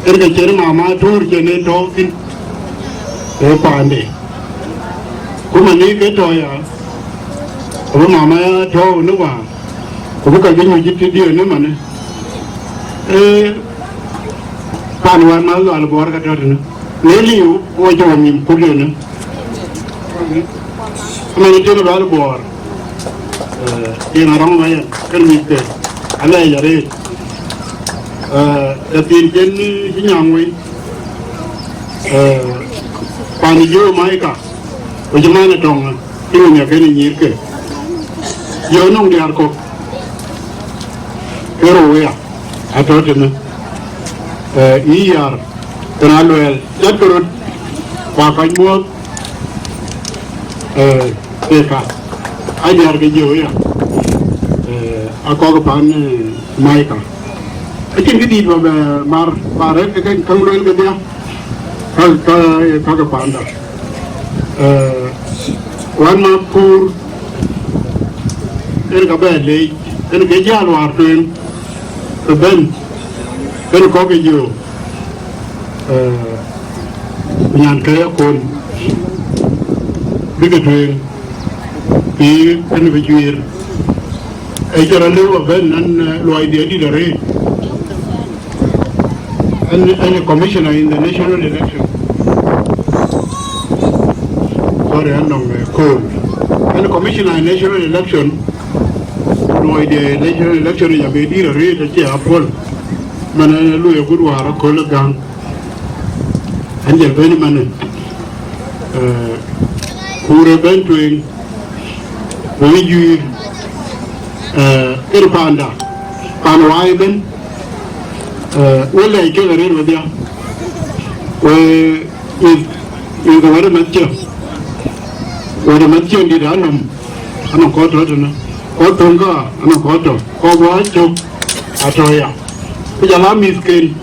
en ke cïn mama Atur cïn en tɔ̈u thïn ë paande. Ku man ë ke tɔ̈ ya, abï mama ya tɔ̈u në wäär, ku bï ka ke nyuc tëdiɛ̈ në manë. Ee, pan wän ma lual Bor ka tɔ̈ tënë. Në liu, wo jɔ wɔ nïm kut yönë. Aman ë tënë lual Bor. Eh, yen arɔŋ ma yɛn, kën mïth ke. Alɛɛc arëët. Eh, ë piny cen, eh, cï nyaŋ wei. Eh, pan ë Juu Maika, ku cï man ë tɔŋ, cï wun ya kën ë nyïïr ke. Jɔ nɔŋ diäär kɔ̈k, ke rou ya, atɔ̈ tënë. Eh, yï yar, kën a luɛɛl, jat ke röt, wa kɔc muɔ̈th, eh, ke ka. A diäär ke Juu ya, eh, a kɔ̈k pan, eh, Maika. Acïn këdït bä bɛ mar, ba rɛ̈k ke käŋ lueel kedhie, ka, ka, ka ke panda. Eh, wän ma kuur, en ka bɛ leec, en ke jäl wäär tueŋ, ke bɛ̈n, en kɔ̈k ë Juu, eh, ku nyan ke ya kon, bï ke tueŋ. Pïïr en bï juiir. Ee cï rɔt lëu abɛ̈n an, eh, luɔi diɛ̈ dït arëët. An, an, a commissioner in the national election. Sorry, an nɔŋ, eh, call. An commissioner in national election. Luɔi diɛ̈ national election ya bï dït arëët acie apol. Man, eh, luɔi agut wäär aköl ë gäŋ. An jël bɛ̈n ëmënë, eh, kuur ë bɛ̈n tueŋ, wëi juiir, eh, kën panda, pan waai ëbɛ̈n, eh, wël lɛc kek arëët wedhia, we, mïth, mïth ke wɛ̈t ë mɛ̈th cë, wɛ̈t ë mɛ̈th cë dït anɔm, anɔm kɔc tɔ̈ tënë. Kɔc thöŋ kä anɔŋ kɔc tɔ̈, kɔc guɔ cök atɔ̈ ya. Ku jɔl a mïthken,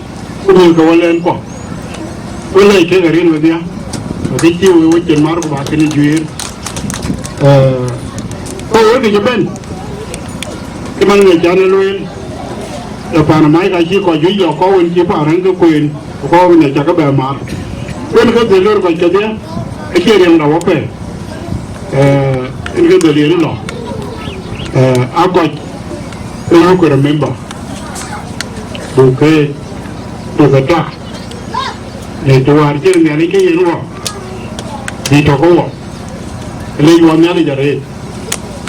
ku mïth ke wälɛn kuɔ. Wël lɛc kek arin wedhia, akë cï wek wecin mar ku ba kënë juëër. Eh, ku wek kë cï bɛ̈n, cï man ŋic an, ë lueel, ë pan mac ka cï kɔc juëc lɔ kɔ̈u wën cï pan rɛ̈ŋ ke kueen, ku kɔ̈u wën acä ke bɛ mar. Wën ke dhil lor kɔc kedhie, acie riɛŋda wɔ pɛ̈i. Eh, en ke dhil yen lɔ. Eh, a kɔc ë wok remember. Buk ke, buk ke tak. Në të wäär cï Nhialic ke yen wɔ, bï tɔ̈ ke wɔ. Lec wɔ Nhialic arëët.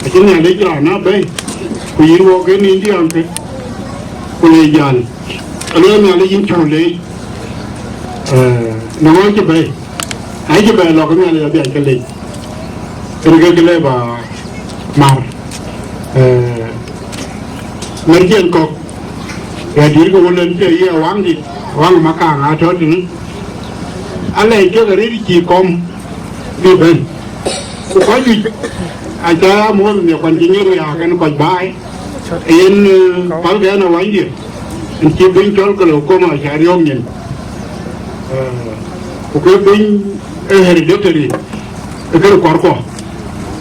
Acï Nhialic raan abɛ̈i, ku yïn wɔ ke nïn diäŋkë, ku le jäl. Alueel Nhialic yïn cuk leec, eh, në ɣɔn cï bɛ̈i. Ai cï bɛ̈i lɔ ke Nhialic abï aca lec. Kën ke kë le ba mar. Eh, mɛ̈r ciɛn kɔ̈k, ya dït ke wun en cie ye waŋdït, waŋ makaŋ atɔ̈ tënë. Alɛc kek arëët cï kɔm bï bɛ̈n. Ku kɔc juëc, aca ya muɔ̈th nhiɛk kuan cï nyïïr riääk en kɔc baai. Yen, eh, pälkë en ë wanydiɛ̈, en cï biny cɔl ke lɔ kom aca riɔ̈ɔ̈k nyin. Eh, ku ke biny ë hereditary, ë kërë kɔɔrkuɔ,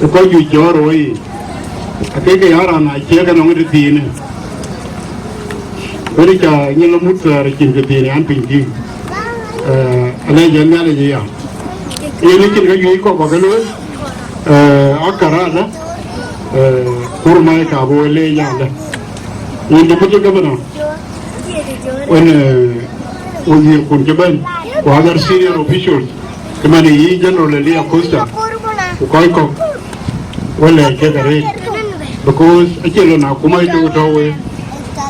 ë kɔc juëc jɔ̈ɔ̈r ë woi, akek ke ya raan acie ke nɔŋ ë tëthiinë. Wën ca nyin lɔ mut thɛɛr cin tëthiinë an piny tïŋ. Eh, alɛc en Nhialic aya. Yen ë cin ke juëc kɔ̈k ba ke looi, eh, akarada, eh, kur mai ka bï we leec alë. Yen deputy governor, wën, eh, wazir kun cï bɛ̈n, ku other senior officials, cï man yï General Elia Costa, ku kɔc kɔ̈k, wël lɛc kek arëët, because acie lon akuma ë tök tɔ̈u we,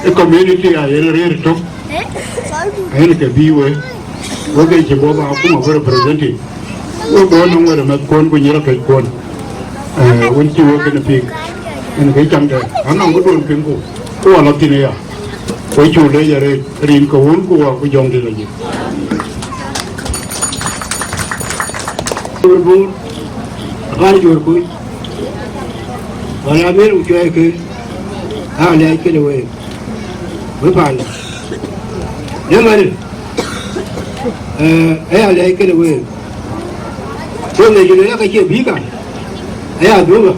ë community ayen rëër tök, ayen ke bï we, wek ke cï bɔ̈ ba akuma bï represented. Wek bɔ̈ nɔŋ wɛ̈t ë mɛ̈thkuɔn ku nyïïr akëckuɔn, eh, wën cï wek kën piŋ, en ke cäŋ dɛ̈t, anɔŋ këduön piŋku, ku wä lɔ thïn aya. Wek cuk leec arëët, rin ke wun ku wä ku jɔŋdït lɔ jik. Juɔ̈r Bor, akan Juɔ̈r Kuc, wala miɛl ku cuɛɛi ke, aa lɛc kënë week, wek paan. Ye mɛ̈në, eh, aya lɛc kënë week. Cï ŋic lueel aka cie bï ka, aya dhuk ɣa.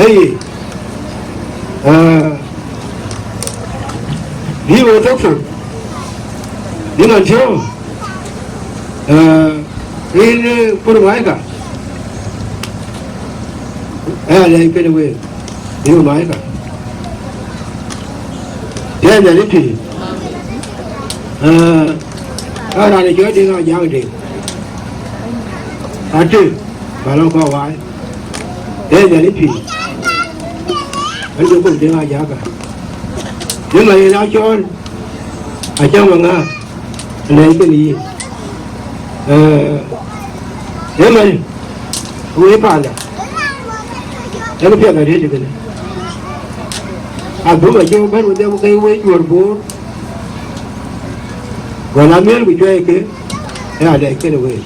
Ëyi, eh, bï we thok thok, bï ŋa tiɔ̈ɔ̈ŋ, eh, rin, eh, kur maika, aya lɛc kënë week, bï we maika. Tiɛɛn Nhialic pïïr. Eh, ka raan ë cɔl Deŋ Ajak Deŋ. Atë, ba lɔ kɔ̈k waai. Ee Nhialic pïïr. Ɣɛn jɔ kok Deŋ Ajak ka. Deŋ Ajak yen a cɔɔl, acä ŋa ŋaar, lɛc kën yïn. Eh, ee man, wëi panda. Ee kë piɛth arëët kënë. Abï ma jɔ bɛ̈n wedhie ke wëi Juɔ̈r Bor. Wala miɛl ku cuɛɛi ke, ë alɛc kënë week.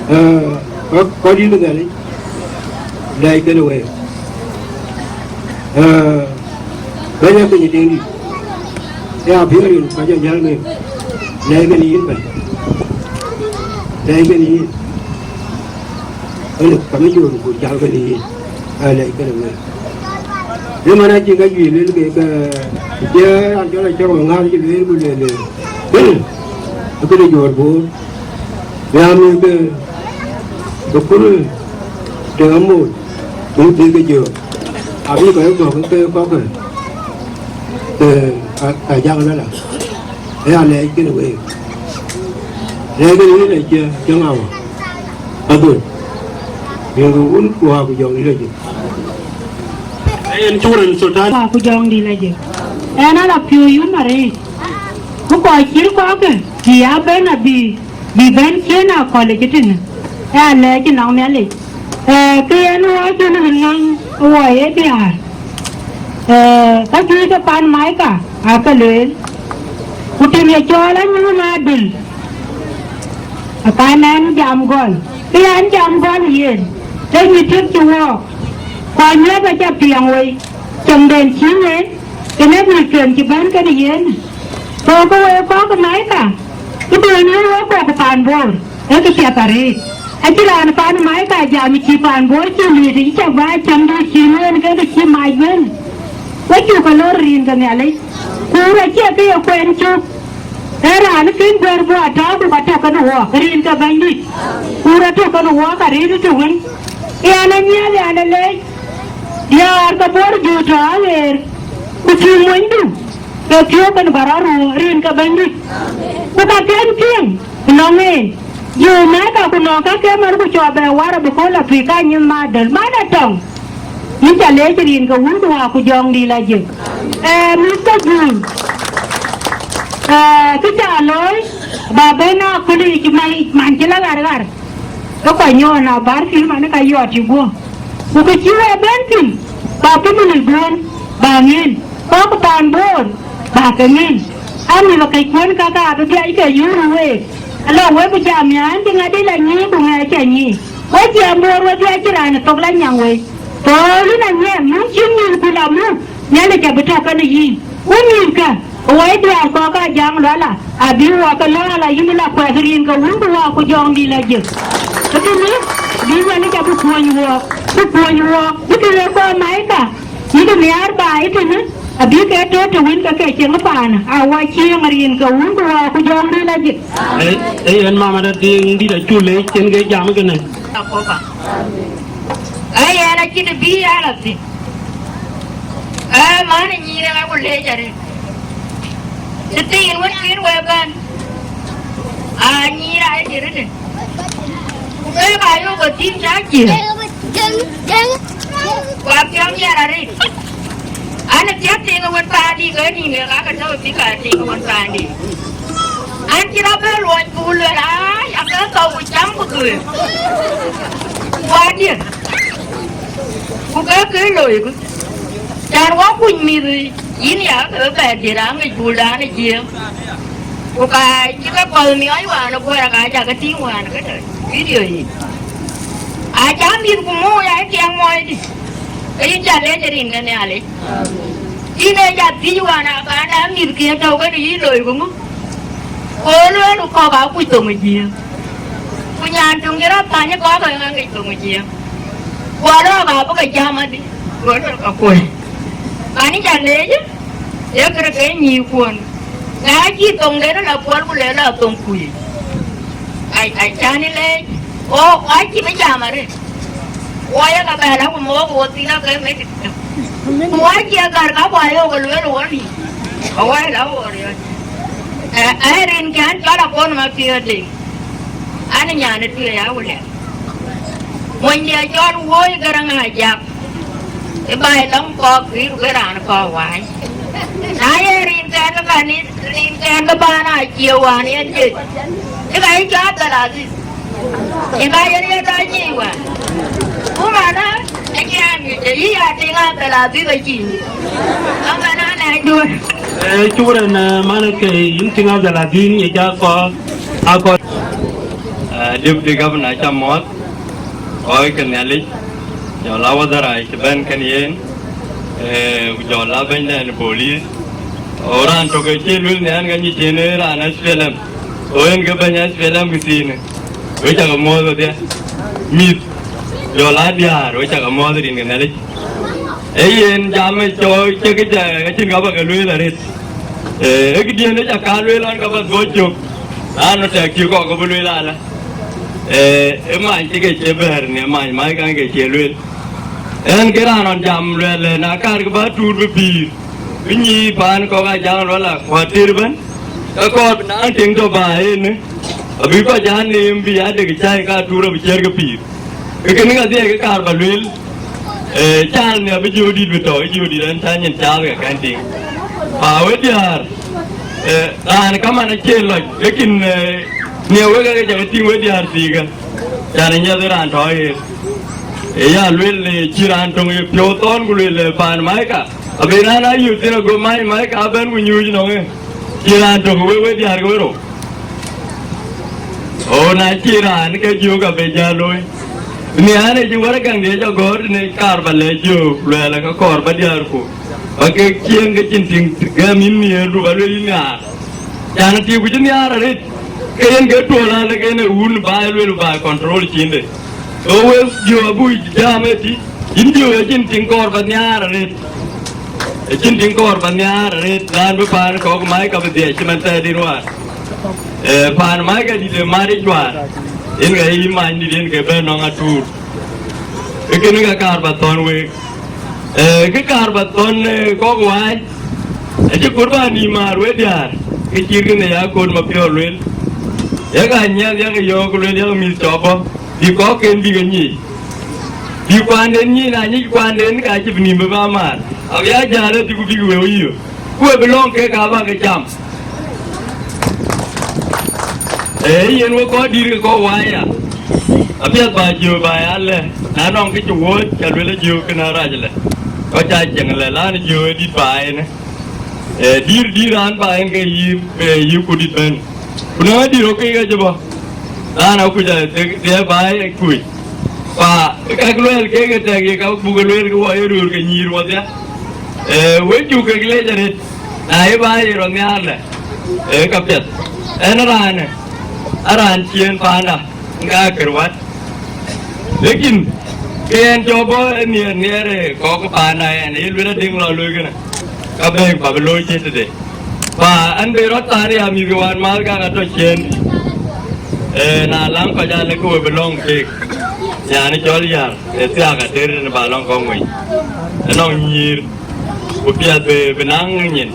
Eh, kɔc, kɔc dït ë Nhialic, lɛc kënë week. Eh, bɛ̈ny ë piny ë tiŋdït, ë apiɛth rin ka jɔ jäl ŋeem, lɛc kënë yïn bɛ̈ny, lɛc kënë yïn. Ënë ka bï jɔ̈ɔ̈r ku jäl kënë yïn, ë lɛc kënë week. Ë man acï ka juëc lueel ke, ke, ke raan cɔl Acɔk Maŋar cï lueel ku lueel, ee, kënë Juɔ̈r Bor, bï aa mïth ke, ke kur tëŋ amoc, bï, bï ke jɔ̈ɔ̈r, abï kɔc gɔ̈k ke kɔ̈k ke, ke, a, a jak lala. Ë alɛc kënë week. Lɛc kënë yïn acie, acie ŋa wä. Adhul. Rin ke wun ku wä ku jɔŋdït ajik. Yen curen Sultan. Wä ku jɔŋdït ajik. Ɣɛn ala piɔ̈u yum arëët. Ku kɔc cït kɔ̈kë, bï ya bɛ̈n abï, bï bɛ̈n ciëën akɔ̈l ë cï tënë. Ë alɛc ë nɔŋ Nhialic. Eh, ke yen wä cïn rin ŋaŋ wɔ ye diäär. Eh, ka juëc ke pan Maika, aa ke lueel. Ku tim ye cɔɔl anyuun adul. Akan ɛn jam gɔl. Ke ɛn jam gɔl yen. Ke nyï tiëp cï wɔɔk. Ku anyuɔɔth aca piɛŋ wei, cäŋden cï yen, kënë mïthken cï bɛ̈n kenë yen. Ku ke wek kɔ̈k ë Maika, këduön yen wek kɔ̈k ë paan Bor, ee kë piɛth arëët. Acïn raan paan Maika jam cï paan Bor cï luiit, cï cak bä cäŋ dït cï yen ke kë cï mac bɛ̈n. Wek cuk ke lor rin ke Nhialic, ku wek acie kë ye kuɛn cök. Ee raan kën guër bɔ̈ atɔ̈ ku ka tɔ̈ kenë wɔɔk, rin ke Bɛ̈nydït. Ku rɔt tɔ̈ kenë wɔɔk arëët tɔ̈ wën. Yɛn anyiɛɛl, yɛn alec, diäär ke Bor jɔ tɔ̈ aɣeer, ku tïŋ monydu, ke piɔ̈u kenë bä rɔt ruɔ̈ɔ̈r rin ke Bɛ̈nydït. Ku ka kën piŋ ënɔŋ en, jɔ mɛ̈ɛ̈r ka ku nɔŋ ka ke mär ku cɔɔr bɛ war abï kööl apïïr ka nyin madäl, man atɔŋ. Yïn ca leec rin ke wun ku waa ku jɔŋdï la jëk. Ee, Mister Jun, ee, kë ca looi, ba ben a kölic man, man cï la ɣarɣar. Ke kɔc nyɔɔn abär pïïr man ka yɔt yï guɔ. Ku kë cï wek ben thïn, ba pïïr man ë duön, ba ŋiɛn. Kɔ̈k paan Bor, ba ke ŋiɛn. Amïth ë kɛckuön kakë abï dhiac ke yöör week. Ala wek bï jam ya, ɛn cï ŋadï la nyïïn ku ŋɛɛc ca nyïïn. Wek ciɛɛm Bor wedhie acïn raan ë thok la nyaŋ wei. Thɔ̈ɔ̈r yïn anyiɛɛm, muk cïn nyïïn ku la muk, Nhialic abï tɔ̈ kenë yïn. Ku mïthkë, woi diäär kɔ̈k aa jam luala, abï wɔ ke lɔ ala yïn la kuɛth rin ke wun ku wɔ ku jɔŋdï la jëk. Këtënë, bï Nhialic abï kuöny wɔɔk, bï kuöny wɔɔk, bï kë ye kɔɔr Maika, yïk nhiaar baai tënë, abï ke tɔ̈ të wën ke ke cieŋ paanë, a wɔ cieŋ rin ke wun ku wɔ ku jɔŋdï la jëk. Ee, ee, yen mama da tiiŋ dït acuk leec cïn ke jam kënë. Akoba. Ee, yen acït bï ya la thïn. Ee, man ë nyïïr ë ŋa ku leec arëët. Të thiin wën cïn wek bɛ̈n. Aa, nyïïr aa ye dït rënë. Ku keek aa yök ë thïn cä cïï. Ku apiɔ̈u nhiaar arëët. An, ë thiäk tiiŋ ë wën paandï, ke nïn ë ŋa ke tɔ̈u ë thïn ka tiiŋ ë wën paandï. An, cï rɔt bɛ luɔny ku luel, ai, akë thou ku cam ku dhuëëŋ. Ku adië. Ku ke ke loikï. Cän wä kuc mïth yïn ya ke bɛ dït aŋic buldan ë Jiëëŋ. Ku ka cï ke kɔ̈th miɔɔc wään ë guɛ̈ɛ̈r, ka cä ke tïŋ wään kënë video yic. Aca mïth ku muk ya ë tiɛŋ mɔɔcdï, ke yïn ca lec rin ke Nhialic. Yïn ee ca thiëc wään, apaanda mïthkiɛ̈n tɔ̈u kenë yï loi ku ŋö? Go lueel kɔ̈k aa kuc thoŋ ë Jiëëŋ. Ku nyan töŋ cï rɔt thany kɔ̈k ë ŋa ŋic thoŋ ë Jiëëŋ. Guɔ lɔ̈ɔ̈k abï ke jam adï, guɔ lɔ̈ɔ̈k akuɔ̈c. Mani ca leec, ye kërë ke nyïïkuɔn. Na cï thoŋden la puɔl ku le la thoŋ kuc. Ai, ai, cän ë leec. O, o, acï bï jam arëët. Wo ye ka bɛ̈ɛ̈r aku mook wo thïn ake mec. Ku wo cie gär ka ku ayok lueel wo ni. Awai la wo riɔ̈c. Ë, ë, rin kɛn cɔl akon ma piöödë. An nyan ë tuëë ya wulɛ. Monydiɛ cɔl woi Garaŋ Ajak. Ë baai lɔŋ kɔɔk kïïr ke raan kɔɔk waai. Na ye rin kɛn ke kanith, rin kɛn ke baan a cie wään yen jec. Ë ka yï cɔɔl Abdulaziz. Ë ka yen ye tɔ nyic wään. Ku mana, ë cï raan nyuc, ë yï ya tiŋ Abdulaziz ë cï. Ka mana nɛɛcduön. Ee, cuk rɛn, ee, man ke yïn tiŋ Abdulaziz ye ca kɔɔk, a kɔɔk. Ee, Deputy Governor ca mɔɔth, kɔc ke Nhialic, jɔl a wadhara cï bɛ̈n kën yen, ee, ku jɔl a bɛ̈nyden police. O raan tök ë cï luel nhial ka nyic cin ë raan S P L M. O yen ke bɛ̈ny S P L M kë thiinë. Wek cakë muɔɔth wedhie. Mïth, jɔl a diäär, wek cakë muɔɔth rin ke Nhialic. Ee yen jam ë cɔɔk cï kë jɛ, acïn ka bä ke lueel arëët. Ee, ee këdiën ë ca ka lueel an, ka bä dhuɔ̈c cök. An, tɛ̈k cï kɔk ke bï lueel alä. Ee, ë many cï ke cie bɛ̈ɛ̈r në many, mac kan ke cie lueel. Ɣɛn ke raan ɣɔn jam luɛɛl, na kaarkï bä tuur bï pïïr, bï nyïïr paan kɔ̈k aa jam luɔl a kuat tëër ëbɛ̈n, ke kɔɔr bï naaŋ tiŋ tɔ bä ënë, abï kɔc aa neem bï aa dek cäi ka tuur abï ciɛ̈r ke pïïr. Ke kënë ka dhiɛɛi ke kaar bä lueel, ee, caal nhial bï jiöödït bï tɔ, jiöödït ɣɛn cä nyin caal ke kɛ̈n tiŋ. Ba we diäär, ee, raan kaman acie lɔc, lekin, ee, nhial wek ake jɔ ke tïŋ we diäär thiikë, can ë nyiɛth raan tɔ ɣeer. Ee ya lueel, ee, cï raan töŋ ye piɔ̈u thɔ̈n ku lueel, ee, paan Maika, abï raan a yök thïn ago many Maika abɛ̈n ku nyuuc nɔŋ ë. Cï raan tök we, we diäär ke we rou. O, na cï raan ke jök abï jä looi. Nhiaar ë cï wärëgaŋ dië jɔ gɔ̈ɔ̈r tënë kaar bä lɛc jö, luɛɛl ë ke kɔɔr bä diäärku, bä kek cieŋ ke cïn tiŋ gɛm yïn nhiëërdu bä lueel yïn nhiaar. Can ë tik ku cï nhiaar arëët, ke yen ke tuɔɔl alë ke yen ë wun bä lueel bä control cinde. Go wek jö abuk jam ëtï, yïn jö acïn tiŋ kɔɔr bä nhiaar arëët. Acïn tiŋ kɔɔr bä nhiaar arëët, raan bï paan kɔ̈k mac ka bï dhiɛc cï man thɛɛr dït wäär. Eh, paan mac ka dït ë mat ë juaar, yen ka yï many dït yen ke bɛ̈n nɔŋ atuur. Ke kënë ka kaar bä thɔ̈n week. Eh, kë kaar bä thɔ̈n, eh, kɔ̈k waai, acï kut bä nïïm määr we diäär, ke cït kënë ya kot ma piɔ̈ɔ̈r lueel. Yak anyiɛth, yak yɔ̈ɔ̈k lueel, yak mïth cɔk bɔ̈, bï kɔ̈kken bï ke nyic. Bï kuanden nyic, na nyic kuanden, ka cï bï nïïm bï bä määr. Abï a jäl ëtï ku bïk wëu yï. Ku we bï lɔ̈ŋ kek abä ke cam. Ee, yen we kɔc dït ke kɔc waai ya. Apiɛth bä jiö bä ya lɛ, na nɔŋ kë cï wuɔ̈ɔ̈c, ca luel jiö kënë arac lɛ. Kɔc ca cieŋ lɛ, lan jiö ë dït bä en. Ee, dïr, dïr raan bä en ke yï, ee, yï ku dït bɛ̈n. Ku na dït rɔt ke ke jɔ bɔ̈. Lan akuc a, de, de bä e kuc. Pa, ka luel ke ke tɛk ye ka buk luel ke wɔ ye röör ke nyïïr wɔdhia. Ee, we cuk kek lec arëët, na ye bä ye rɔt nhiaar lɛ, ee, ka piɛth. Ɛn raanë, a raan ciëën paanda, ŋa kër wat. Lekin, ke ɛn cɔ bɔ̈ ë nhiɛɛr nhiɛɛr, ee, kɔ̈k paanda ɛn, ye luel adïŋ lɔ looi kënë, ka bɛ̈ɛ̈i bä bï looi cït tëde. Pa, ɛn be rɔt thaar ya mïth ke wään mäth ka ka tɔ ciëën. Ee, na läŋ kɔc alë ke we bï lɔ̈ŋ keek, nyan cɔl yär, ee thiaak ater tënë bä lɔ̈ŋ kɔ̈k ŋuec. Ënɔŋ nyïïr. Ku piɛth bï, bï naŋ ë nyin.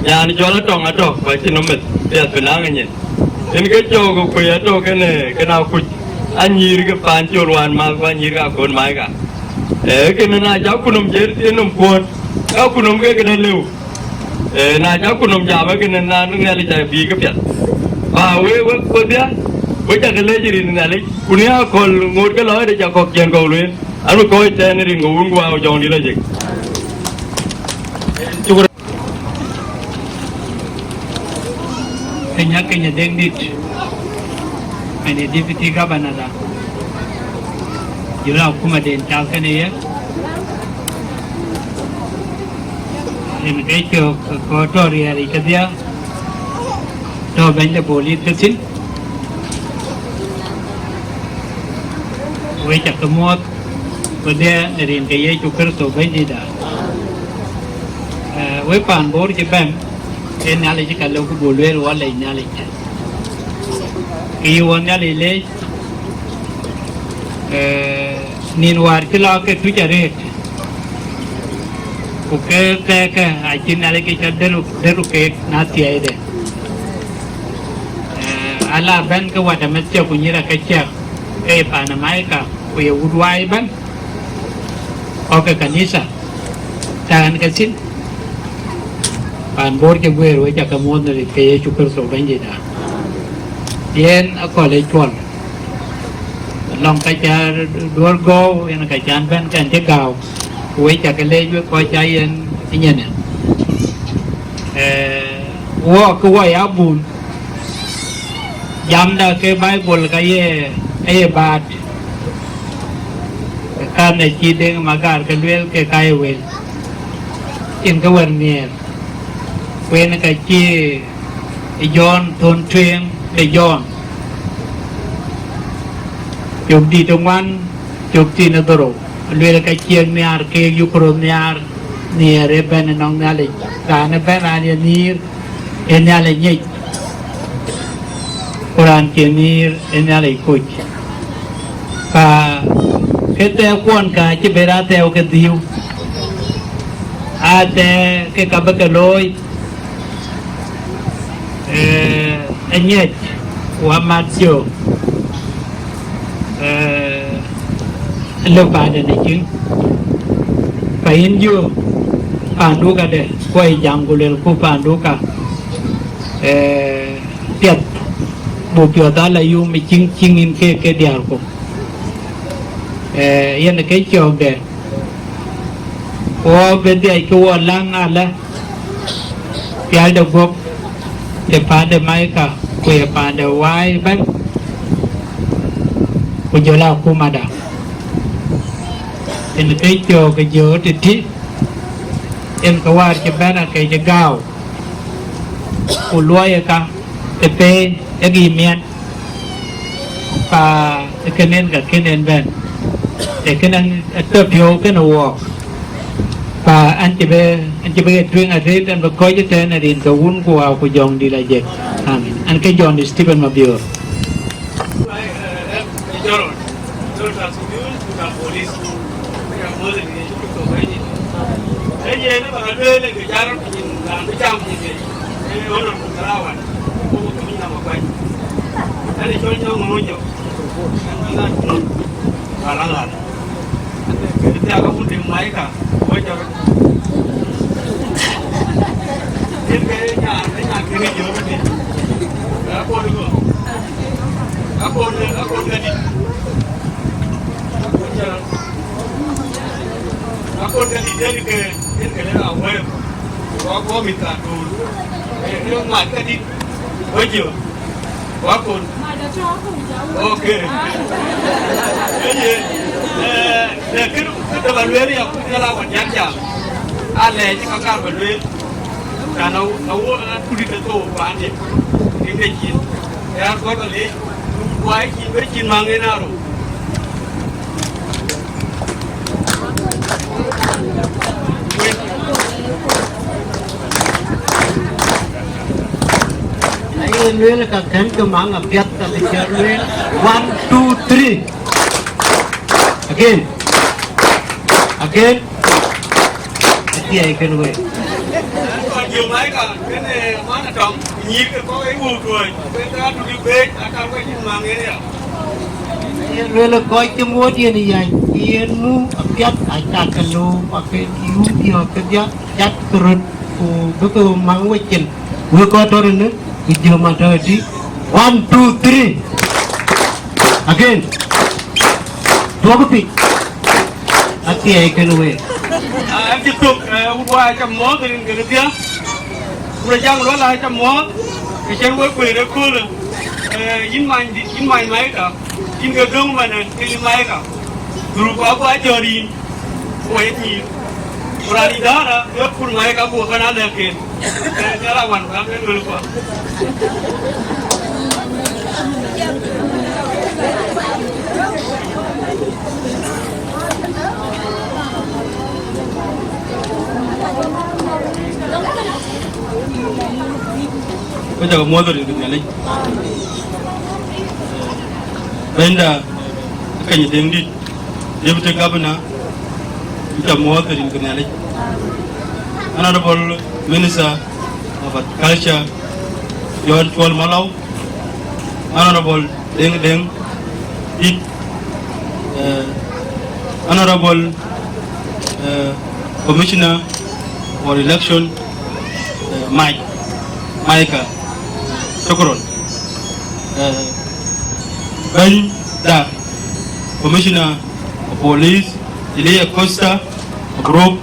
Nyan cɔl atɔŋ atɔ̈, ku acïn nɔm meth, piɛth bï naŋ ë nyin. Yen ke cɔɔk ë kuëi atɔ̈ kënë, kënë akuc, anyïïr ke paan col wään mäth, ku anyïïr ke akon mac ka. Ee, kënë na cä kunöm jël ë nöm kuɔ̈ɔ̈t, ka kunöm ke këdë lëu. Ee, na cä kunöm jam ë kënë, na Nhialic abï ke piɛth. Ba we, we, wedhia, we cä ke lec rin Nhialic, ku në akɔ̈l ŋoot ke lɔ ëde cä kɔ̈k ciɛ̈n kɔ̈k lueel. Anu kɔc tɛ̈n rin ke wun guɔ jɔŋdït lɔ jek. Kenya, Kenya Deŋdït, ënë deputy governor da, jɔl akuma den cath kënë ye. Yen ke cök kɔc tɔ̈ riɛɛr yic kedhia, tɔ̈ bɛ̈ny de bolit ke thïn. Wek cä ke muɔ̈th, wedhia në rin ke Yecu Kërtho Bɛ̈nydïïtda. Eh, wek paan Bor cï bɛ̈n, ee Nhialic ka lëu ku buk lueel wɔ lec Nhialic. Kë yï wɔ Nhialic leec, eh, nïn wäär cï lɔ ke tuc arëët, ku ke thɛɛkë acï Nhialic ke cä dëru, dëru keek na thiɛɛide. Eh, ala bɛ̈n ke wat amɛth ciɛk ku nyïïr ake ciɛk, ke ye paan ë mac ka, ku ye wut waai ëbɛ̈n, kɔ̈k ke kanitha, tɛ̈ɛ̈n ke thïn. Paan Bor cï guëër, wek cä ke muɔ̈th në rin ke Yecu Kërtho Bɛ̈nydïïtda. Yen akɔ̈l ë cuɔl, lɔŋ ka cä duɔ̈r gɔ̈u, yen ka cän bɛ̈n kɛn cï gääu, ku wek cä ke leec wek kɔc cä yen ë nyiɛnë. Eh, wɔ ke wɔ ya bun, jamda ke Baibul ka ye, aye baat. Kan acï Deŋ Magar ke lueel ke ka ye wel, cïn ke wär nhiɛɛr. Ku yen ka cï Jɔn thon tueŋ de Jɔn, cök dït ë ŋuan, cök thiin ë dhorou, lueel ka ciëŋ nhiaar keek yuk röt nhiaar, nhiɛɛr ëbɛ̈n ënɔŋ Nhialic. Raan ëbɛ̈n raan ye nhiir, ee Nhialic nyic, ku raan cï nhiir, ee Nhialic kuc. Ka ke thɛɛukuɔn ka cï ber a thɛɛu ke dhiu, a thɛɛ ke ka bï ke looi, eh, aŋiɛc, ku amat jö, eh, lëu paanden ë ciŋ. Ka yïn jö paandu kadë, ku ë jam ku luelku paandu ka, eh, piɛth, buk piɔ̈ɔ̈th ala yum ë ciŋ, ciŋ yïn ke, ke diäärku. Eh, yen ke cɔ̈ɔ̈kde, wɔ bï dhiac ke wɔ läŋ alë, pial de guɔ̈p, de paan de mac ka, ku ye paan de waai ëbɛ̈n, ku jɔl akumada. en ke cök ke jö titi, en ke wäär cï bɛ̈n akëc gääu, ku luɔi ë ka ë peen ë gïï miɛt, ka ë kënë en ka kën en bɛ̈n, ë kënë atɔ̈ piɔ̈u kënë wɔɔk. Ka an cï bï, an cï bï ke tueŋ arëët, an bï kɔc ëtɛ̈ɛ̈n ë rin ke Wun ku Wä ku Jɔŋdït Lajik. Amen. An ke John Stephen Mabior. Akon ka dït den ke, yen ke lëk awëër, ku akɔɔr mïth ka tuur. Ee, yen mat ka dït, wecö, ku akon. Ok. Ee, yen, ee, ee, kë, kë dap alueel ya, ku jɔl a wan jat jam. Alɛɛc ka kar ba lueel. Kan a, a wo na kudït ke thou paande. Rin de cin. Ee, akɔɔr ba leec, ku ai cin, be cin maŋ en aro. Aye lueel ka kën ke maŋ apiɛth ka bï cɔl lueel. One, two, three. Again. Again. Athiɛɛi kën wek. Kën, eh, man atɔŋ, nyïïr ke kɔc ë wëu tuɔɔc, ke ka tut ë beec, aka wec cïn maŋ en ya. Yen luel kɔc cï muɔ̈t yen yäc, yen mu apiɛth, aca ke loom, ake yum piɔ̈ɔ̈th kedhie, jat ke röt, ku bï ke maŋ wecin. Wek kɔc tɔ̈ rin, ku jëm atɔ̈ ëtï. One, two, three. Again. Duɔ̈kkë piny. Athiɛɛi kën wek. Ah, an cï thök, eh, wut wä aca mɔ̈ɔ̈th rin ke kedhie. Ku rɔt jaŋ luɔl aca mɔ̈ɔ̈th, ke cïn wek kueer ëköölë. Eh, yïn many dït, yïn many Maika, yïn ke döŋ manë, ke yïn Maika. Dhuruk abä jɔ̈ɔ̈r yïn, ku wek nyïïr. Ku raan idara, wek kun Maika, ku wek kën alɛ̈k ken. Ee, nhial awan, ku an ke luel kuɔ. Wek cä ke muɔ̈th rin ke Nhialic. Bɛ̈nyda, Akeny Deŋ Dït, Deputy Governor, yïn cä muɔ̈th rin ke Nhialic. Honorable Minister of Agriculture, John Cuɔl Malou, Honorable Deŋ Deŋ Dït, eh, Honorable, eh, Commissioner for Election, eh, Mike, Micah, shukran. Eh, bɛ̈nyda, Commissioner of Police, Elia Costa, Abrok,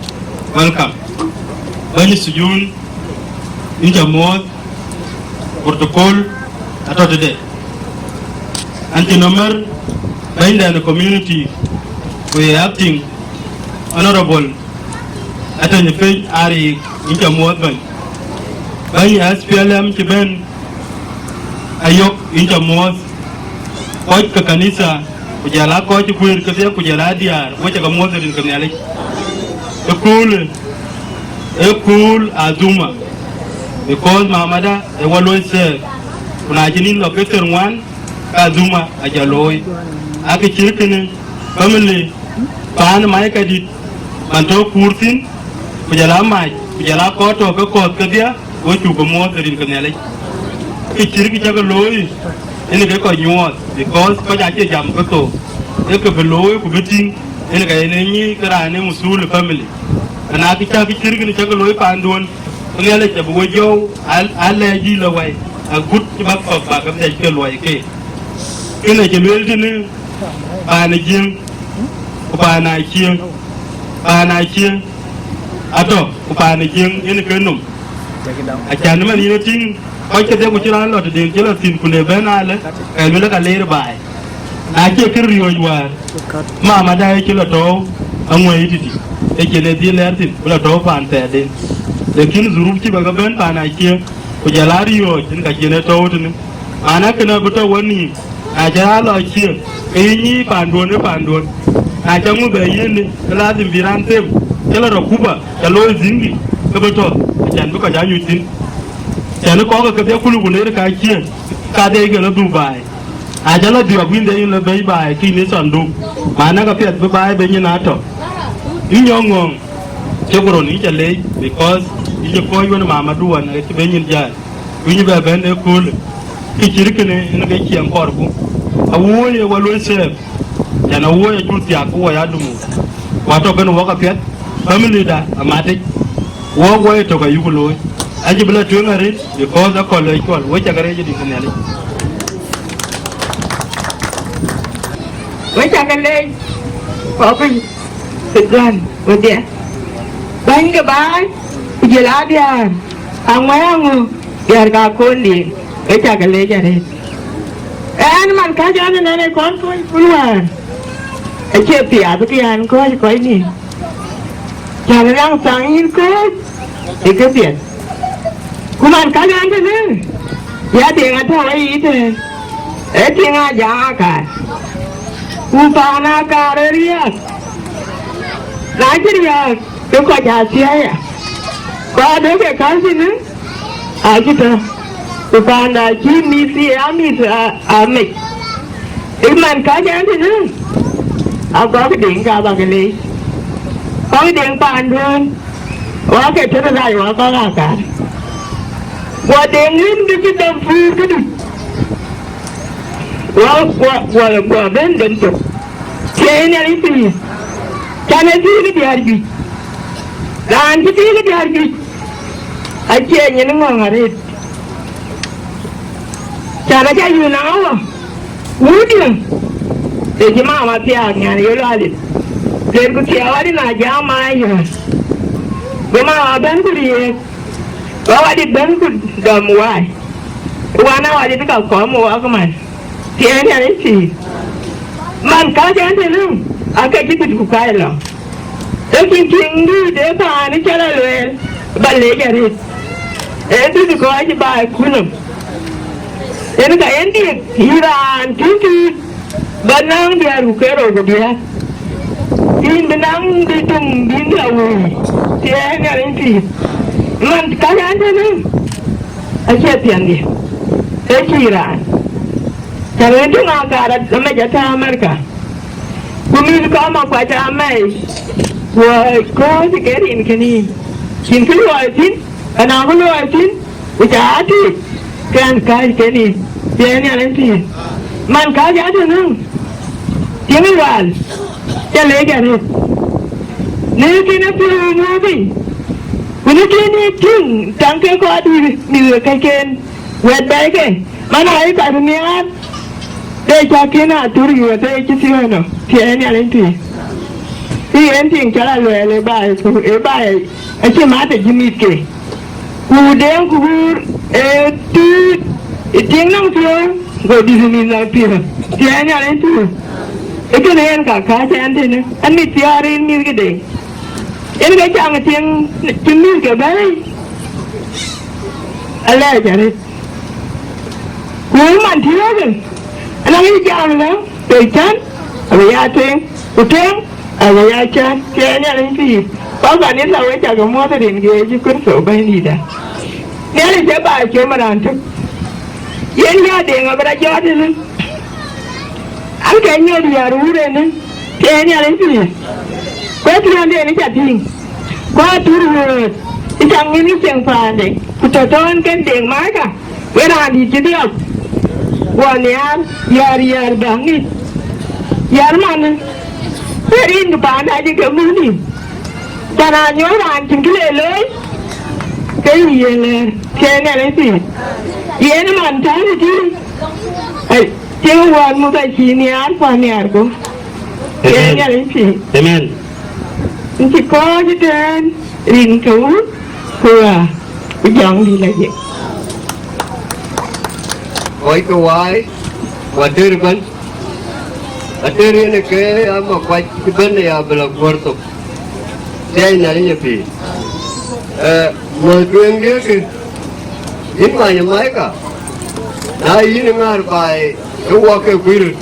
welcome. Bɛ̈ny Sujun, yïn cä muɔ̈th, protocol atɔ̈ tëde. An cï nɔm mär bɛ̈nyden ë community, ku ye acting honorable Ateny Pec Arik, yïn cä muɔ̈th bɛ̈ny. Bɛ̈ny S P L M cï bɛ̈n ayök, yïn cä muɔ̈th. Kɔc ke kanitha, ku jɔl aa kɔc cï kuëër kedhie, ku jɔl aa diäär, wek cä ke muɔ̈th rin ke Nhialic. Ëköölë, ëkööl adhuma, because mamada ë wä luɔi thɛɛr, ku na cï nïn lɔ ke thɛɛr ŋuan, ka adhuma aca looi. Akë cït kënë, family, paan Maika Dït, man tɔ̈ kuur thïn, ku jɔl aa mac, ku jɔl aa kɔc tɔ̈ ke kɔ̈th kedhie, go cuk ke muɔ̈th rin ke Nhialic. Kë cït kë cä ke looi, yen ke kɔc nyuɔɔth, because kɔc acie jam ke thok, ee kë bï looi ku bï tïŋ, yen ka yen ee nyic ke raan ee muthuul ë family. Ana kë cä kë cït kënë cä ke looi paanduön, ke Nhialic abï we jɔu, al-, alɛɛc yï lɔ wai, agut cï bäk kɔ̈k bäk ke thiac ke luɔi ke. Kënë acï lueel tënë paan ë Jiëŋ, ku paan ë Aciëŋ, paan ë Aciëŋ atɔ̈, ku paan ë Jiëŋ yen ke nɔm. Acan ëmën yïn e tïŋ, kɔc kedhie ku cï raan lɔ tëde cï lɔ thïn, ku le bɛ̈n alë, ka luel ka leer baai. Na cie kë riɔ̈ɔ̈c wäär, mamada ë cï lɔ tɔ̈ɔ̈u, aŋuɛ̈i tëtï, ë cïn ë dhil lɛɛr thïn bï lɔ tɔ̈u paan thɛɛrden. Lakin dhurup cï bɛ ke bɛ̈n paan Aciëŋ, ku jɔl aa riɔ̈ɔ̈c yen ka cïn ë tɔ̈u tënë. Maana kënë abï tɔ̈u wɔ nïïm, na cä aa lɔ Aciëŋ, ke yï nyic paanduön ë paanduön. Na cä ŋu bɛ yiëndë, ke lazim bï raan them, cä lɔ rɔ Kuba, cä looi dhïŋkï, ke bï tɔ̈, acan bï kɔc aa nyuc thïn. Cän kɔ̈k ke kedhie kulu ku leer ka Aciëŋ, ka dhie ke lɔ dhuk baai. Na cä lɔ dhiɔp, yïn de yïn lɔ bɛ̈i baai kïn ë thanduk, maana ka piɛth bï baai bɛ̈ny yïn aa tɔ̈. Yï nyɔŋ ŋɔ̈ŋ, cï ku rɔn yï cä leec, because yï cï kɔc wën mamaduɔn ë cï bɛ̈ny yïn jai. Ku yïn bɛ bɛ̈n ëköölë, kë cït kënë yen ke ciɛɛŋ kɔɔrku. Awuɔ̈c ë wa luɔi serve, cän awuɔ̈c acuk thiaak ku wɔ ya dumu. Ku atɔ̈ kën wɔk apiɛth, family da amatic. Wɔk wɔ ë tök ayuk looi. Acï bï lɔ tueŋ arëët, because akɔ̈l ë cuɔl, wek cä ke rɛɛc ë dït ke Nhialic. Wek cä ke leec, kɔc piny Sudan wedhie. Bäny ke baai, ku jël aa diäär, aŋuɛ̈ɛ̈ŋ ŋö, diäär ka kɔndiɛ̈n, wek cä ke leec arëët. Ɛn man kääc ɛn ënɛn ë kɔn tuɔ̈c pul wäär, acie piath kë an kɔ̈ɔ̈c kɔc nïïm. Cän raŋ thaŋ yïn kɔ̈ɔ̈c ë këpiɛth. Ku man kääc ɛn tënë, ya tiŋ atɔ̈ wei yic tënë, ee tiŋ a jaŋ akaar. Ku paan akaar ë riääk, na cï riääk, ke kɔc aa thiëëc aya. Ku adökï kääc tënë, acï tɔ̈, ku paanda cï mïth ye amïth a- amec. Ë man kääc ɛn tënë, agɔk deŋ ka bä ke leec. Kɔk deŋ paanduön, wa ke tënë rac wa kɔk akaar. Guɔ deŋ rin ke cï dɔm puur këdï. Wa, wa, wa, wa ben dem thok. Cie yen Nhialic pïïr. Cän ë pïïr ë diäär juëc. Raan cï pïïr ë diäär juëc, acie nyin ŋɔ̈ŋ arëët. Cän acä yïn awä, wudï, ë cï mama thiaak nyan ye lualit. Ler ku thiaak wadï na jam ma yïn. Go mama bɛ̈n ku riëëk. Go wadï bɛ̈n ku dɔm wai. Wan awadï ka kɔm wak man. Tiɛɛn Nhialic pïïr. Man kääc ɛn tënë, ake cï dït ku kac lɔ. Ee cïn tiŋ dït ë paan ë cä lɔ lueel, ba leec arëët. Ee dït kɔc baai kunëm. Yen ka yen diëk, yïn raan tïŋ tït, ba naŋ diäär ku ke rou ku diäär. Yïn bï naŋ bï tuŋ bï la wëi, tiɛɛn Nhialic pïïr. Man kääc ɛn tënë, acie piɛŋdï, ee cïï raan. Cä röt tïŋ akaar amec atɔ̈ Amerika. Ku mïth kɔ̈k ma kuac amɛi, ku kɔ̈ɔ̈c ke rin kënë. Cïn kë luɔi thïn, ëna kë luɔi thïn, ku cä aa tïc, kɛn kääc kënë, tiɛɛn Nhialic pïïr. Man kääc aa tënë, tiŋ lual, cä leec arëët. Në kën ë piɔ̈u nu piny, ku në kën ë tïŋ, taŋ ke kɔc dït mïth we kɛcken, wɛ̈t bɛ̈ɛ̈ike. Man aa ye kɔc nhiaar, de cä kën a thur yuöth ë cï thiöönɔ, tiɛɛn Nhialic pïïr. Ë yen tiŋ cä la luɛɛl ë baai, ku ë baai acï mat ë jï mïthke. Ku deŋ ku guur ë tuut ë tiŋ nɔm piɔ̈u, go dït mïth nɔm piɔ̈u, tiɛɛn Nhialic pïïr. Ë kënë yen ka kääc ɛn tënë, an mïth piɔ̈ɔ̈r rin mïth këde. Yen ke caŋ ë tiŋ cï mïthke bɛ̈ɛ̈i, alɛɛc arëët. Ku man tiöökë, ënɔŋ yï jam lë, të cän, abï ya tueŋ, ku tueŋ, abï ya cän, tiɛɛn Nhialic pïïr. Baba ni la wek cakë muɔ̈th rin ke Yecu Kërtho Bɛ̈nydïïtda. Nhialic ë ba com raan tök. Yen ya deŋ abï rɔt jɔt ënë. An ke nyuɔ̈th yär wur ënë, tiɛɛn Nhialic pïïr. Ku ë piɔ̈nden ë ca tïŋ. Ku atur wööt, ë ca ŋiɛ̈n ë cieŋ paande, ku tɔ̈ tɔ̈ɔ̈n kën deŋ maaka. Wën raan dït cï dhiɔp, guɔ nhiaar, yär, yär bä ŋic. Yär manë, ee rin kë paan acï ke muk nïïm. Cä raan nyuɔ̈th raan cïn kë le looi, ke yï yen lɛ̈ɛ̈r, cï en Nhialic pïïr. Yen man tääu ë tïŋ, ai, cï wään muk acï nhiaar, ku anhiaarku, cï en Amen. Nhialic pïïr. Amen. Yïn cï kɔ̈ɔ̈c ëtɛ̈ɛ̈n, rin ke wun, ku ɣa, ku jɔŋdït lɔ jek. Kɔc ke waai, ku ater ëbɛ̈n. Ater yen ke ya Makuac cï bɛ̈n ya bï la guɔ̈r thok. Thiɛɛc Nhialic ë pïïr. Ë, mɔ̈th tueŋ diëëkë, yïn many Maika, na yïn ŋäär baai ke wɔ ke kuc röt.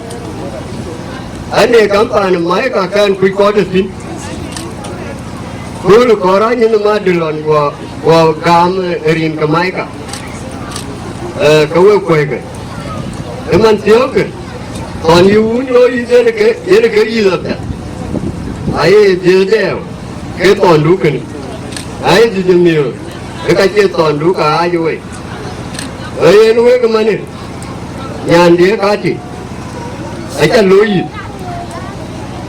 Ane kampaan Maika kɛn kuc kɔc tëthiin. Kööl kɔɔr anyin ë Madï lɔn guɔ, guɔ gam ë rin ke Maika. Ë, ke we kuɛ̈ɛ̈kë. Ë man thiɔ̈ɔ̈kë, thɔn yï wun looi yïth yen ke, yen ke yïth apiɛth. Aye dhiëëth dɛɛu, ke thɔndu kënë. Aye dhiëëth ë miöör, ke ka cie thɔndu ka aac wei. Ë yen wek ëmënë, nyandië kati, aca looi yïth.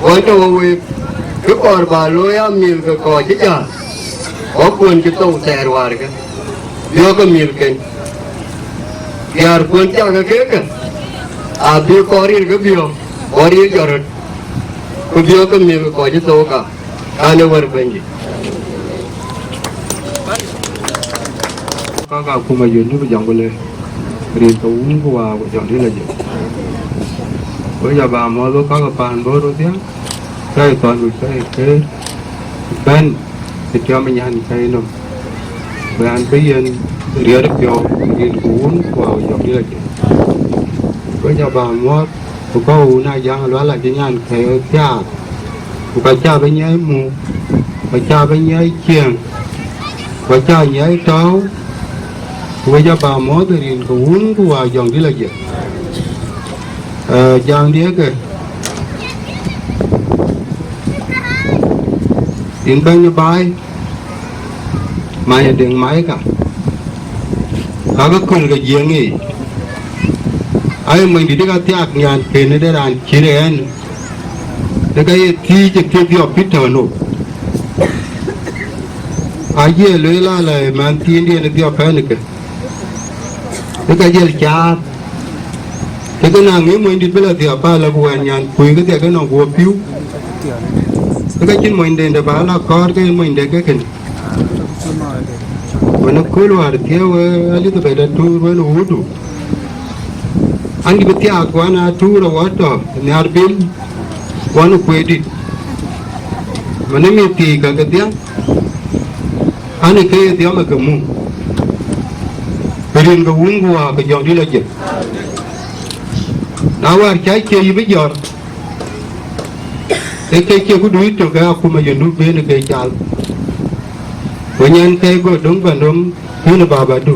Ɣɔn tɔ̈ wɔ week, kë kɔɔr bä looi aa mïth ke kɔc cï jäl, ɣɔ̈k kuön cï thou thɛɛr wäärkë, biɔ̈ɔ̈k ke mïthken. Diäärkuön thiakä keekë, abï kɔɔr rir ke biɔ̈ɔ̈k, kɔɔr rir jɔt röt, ku biɔ̈ɔ̈k ke mïth ke kɔc cï thou ka, kan ë wär Bɛ̈nydït. Kaka kuma yöndu ku jɔŋ ku le rin ke wun ku waa ku jɔŋ dï la jël. Ku ja ba mɔ̈ɔ̈th kaka paan bɔ̈ röt thiaŋ, cä ye thɔn ku cä ye keer bɛ̈n ë tiɔm ë nyan cä ye nɔm. Ku an bï yen riɛt piɔ̈u rin ku wun ku waa ku jɔŋ dï la jël. Ku ja ba mɔ̈ɔ̈th ku kɔ̈u na jaŋ lual acï nyan kɛ̈ɛ̈u thiaak, ku ka ca bï nyiɛc muk, ku ca bï nyiɛc cieŋ, ku ca nyiɛc tɔ̈u, ku we jɔ ba mɔ̈ɔ̈th ë rin ke wun ku waa jɔŋ dï la jiëk. Ë, jaŋdiëkë, yïn bɛ̈ny ë baai, Many Deŋ Maika, kakë köl ke jiëŋ yiic. Aye mony dït ka thiaak nyan kënë de raan cït ɣɛn, de ka ye thiëëc ë thiëc dhiɔp bï tɔ̈ nu. Aye lueel ala ë mɛnh thiindiën ë dhiɔp ɛn ke, de ka jël caath. Ke ke na ŋic mony dït bï la dhiɔp, pa la ku wɛn nyan kuc ke dhiak ke nɔŋ guɔ piu. Ke ka cïn monyden de ba la kɔɔr ke monyde ke kën. Wën ë kööl wäär thiëëu, ë, Elizabeth atuur wën ë wuutu. An, dï bï thiaak, ku an, atuur awɔ tɔ̈ nhiaar bil, ku an, ë kueer dït. Wën ë mïth thiëëc ka ke dhiäŋ, an, ë ke ye dhiɔm ë ke muk. Ke rin ke wun ku waa ke jɔŋ dï la jël. Na wäär cä cie yï bï jɔt, ee ke cie këdu yï tök, ke akuma yöndu ben ë ke cal. Ku nyan ke go döŋ bä nöm yïn ë babadu.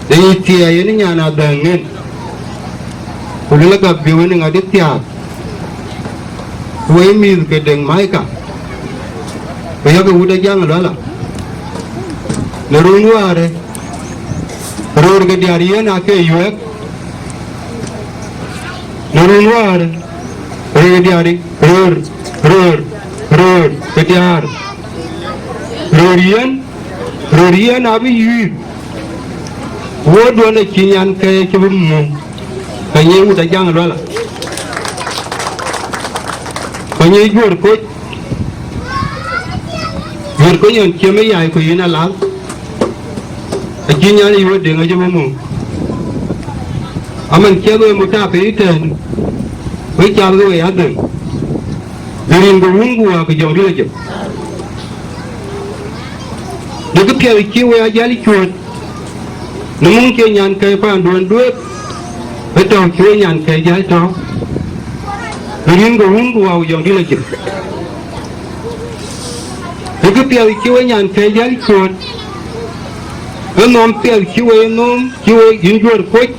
Ee yï thiëëc yen nyan adhäŋ ŋën, ku lëlë gak bï wën ë ŋadï thiaak. Ku wëi mïth ke Deŋ Maika, ku yɔ̈kï wut ë jaŋ luala. Në run wäärë, röör ke diäär yen ake yuɛ̈ɛ̈k. Në run wäärë, röör ke diäär, röör, röör, röör ke diäär. Röör yen, röör yen abï yuiir. Wuɔ̈ɔ̈duɔ̈n acï nyan ke cï bï mum, ka nyic wut ë jaŋ luala. Ku nyic juöör koc, juöör koc yen cï ë yai ku yïn alath, acï nyan ë yuöt Deŋ acï bï mum. Amën ciɛth we muk tak ke yï tɛ̈ɛ̈n, we cath ke we adhëŋ. Në rin ke wun ku waa ke jɔŋ dït la jël. Në këpiɛth cï we ajäl cuöt, në muŋ cie nyan kɛ̈i paanduön duëëp, ë tɔ̈u cï we nyan kɛ̈i jäl tɔ̈u. Në rin ke wun ku waa ke jɔŋ dït la jël. Në këpiɛth cï we nyan kɛ̈i jäl cuöt, ë nhom piɛth cï we nhom, cï we yïn juöör kuöc.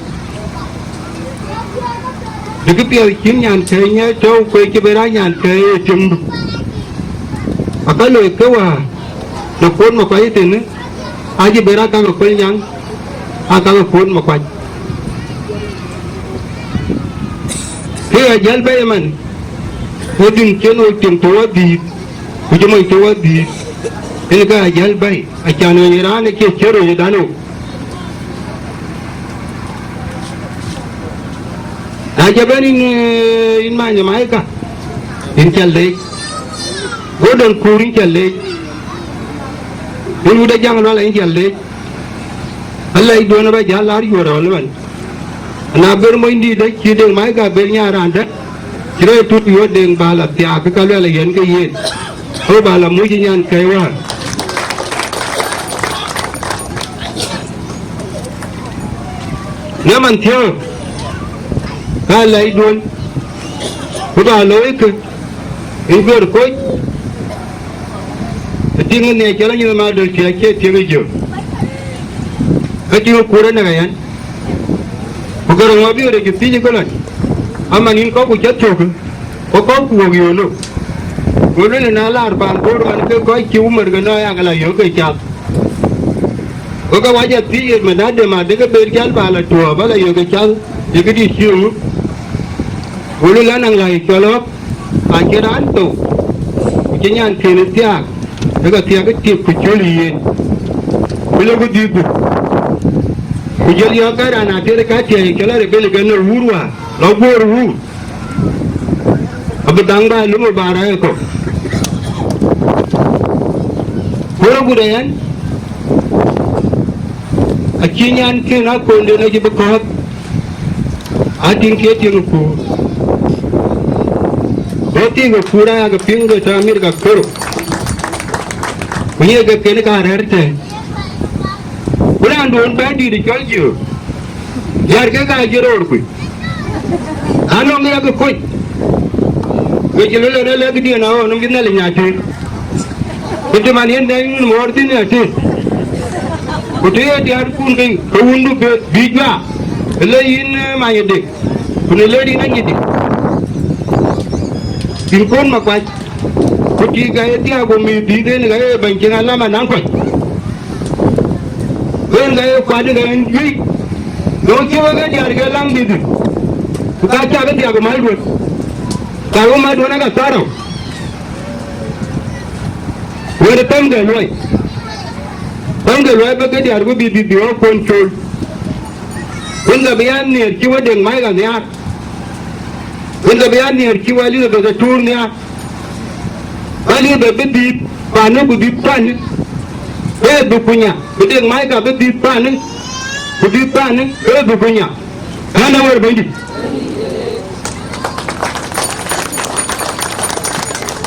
Dëkï piɛth cïn nyan kɛ̈i nyiɛc tɔ̈u, ku ë cï bï rac nyan kɛ̈i ë tiëmdu. Aka loi ke wäär në kuöt Makuac ëtënë, acï bï rac kakë kuël nyaŋ, aa kakë kuöt Makuac. Kë ya jäl bɛ̈i ëmën, ë dhïn cïn wek tiŋ tɔ̈u adhïïth, ku cï mony tɔ̈u adhïïth, yen kë ya jäl bɛ̈i, acan ɣöny raan ë cie ciët ɣönydan ɣok. Na ca bɛ̈n yïn, eh, yïn Many Maika, yïn ca leec. Gordon Kuur, yïn ca leec. Yïn wut Ajaŋ Lual, yïn ca leec. Alɛɛcduön aba jäl laar yuöör ëmën. Na ber mony dïït dë cï Deŋ Maika ber nyan raan dë, cï rɔt tut yöt Deŋ ba la thiaak, ke ka luɛl yen ke yen. Ɣo ba la muc nyan kɛ̈i wäär. Na man thiɔ̈k, ka lɛc duön, ku ba looi kë, ë gör koc, ë tiŋ ë nhiɛc cɔl anyïn ma döl tiɛ̈ cie tiŋ ë jö. Ka tiŋ ë kuur ë näk ë yɛn. Ku gär ŋö bï rɔt cï thiëc ë këlä, aman yïn kɔ̈k ku cä thök, ku kɔ̈k ku wok yöök lök. Go lueel, na laar paan Bor man ke kɔc cï Umar ke nɔɔk yak la yök ke cath. Go ke wac a thiëc ë man adem adë ke ber jäl ba la tuɔɔk ba la yök ke cath, ye këdï cï ŋö? Go lueel, an, naŋ la cɔl ɣɔ̈k, acïn raan thou, ku cï nyan kën thiaak, ke ke thiak ë tiek ku cöl ë yen, ku lok ë dhïth dhuk. Ku jɔl yɔ̈ɔ̈k ke raan ater ka tiɛɛi cɔl a rebel ke nɔ̈k wur wäär, lɔ guöör wur, abï dhaŋ ba lum ë ba rɛ̈ɛ̈r ë kɔ̈k. Ku rɔt gut ë yɛn, acï nyan kën aköönden acï bï kɔ̈ɔ̈th, aa tiŋ kië tiŋ ë kuur. Go tiŋ ë kuur aya ke piŋ ke tɔ Amerika kerou, ku ye ke kën ka rɛ̈ɛ̈r tɛ̈ɛ̈n. Ku raanduön bɛ̈ɛ̈i dïït cɔl Jiök, diäär ke ka jël röör kuc, anɔŋ yak koc, ke cï lël ënë lɛ̈k diën aɣɔn nɔm cï Nhialic na tëër. Ku të man yen dɛny wun mɔ̈ɔ̈r thïn ë tëër. Ku të ye diäärkun ke, ke wundu bï, bï juaak, ë le yïn, eh, many ë dek, ku në le yïn anyï dek. Yïn kuön makuac, ku tik ka ye thiaak, ku mïth dïït en ka ye bɛ̈ny cïn alama naŋ kɔc. Ɣen ka ye kuat ë ke ɣɛn juëc, dɔ̈ŋ cï wek ke diäär ke laŋ dïït, ku ka cak ë thiaak ë mal duön, ka wek mal duön aka tharou. Wek ë thɛmkë luɔi, thɛmkë luɔi bï ke diäär ku bï dïït bï ɣɔ̈k kuön cool. Wën ka bï ya nhiëër cï wek Deŋ Maika nhiaar. Wën ka bï ya nhiëër cï wek Elizabeth Atuur nhiaar. Ka Elizabeth bï dhiëth panë ku dhiëth panë, ke ye dhuk ku nya. Bï Deŋ Maika bï dhiëth panë ku dhiëth panë, ke ye dhuk ku nya. Ɣɛn awär Bɛ̈nydït.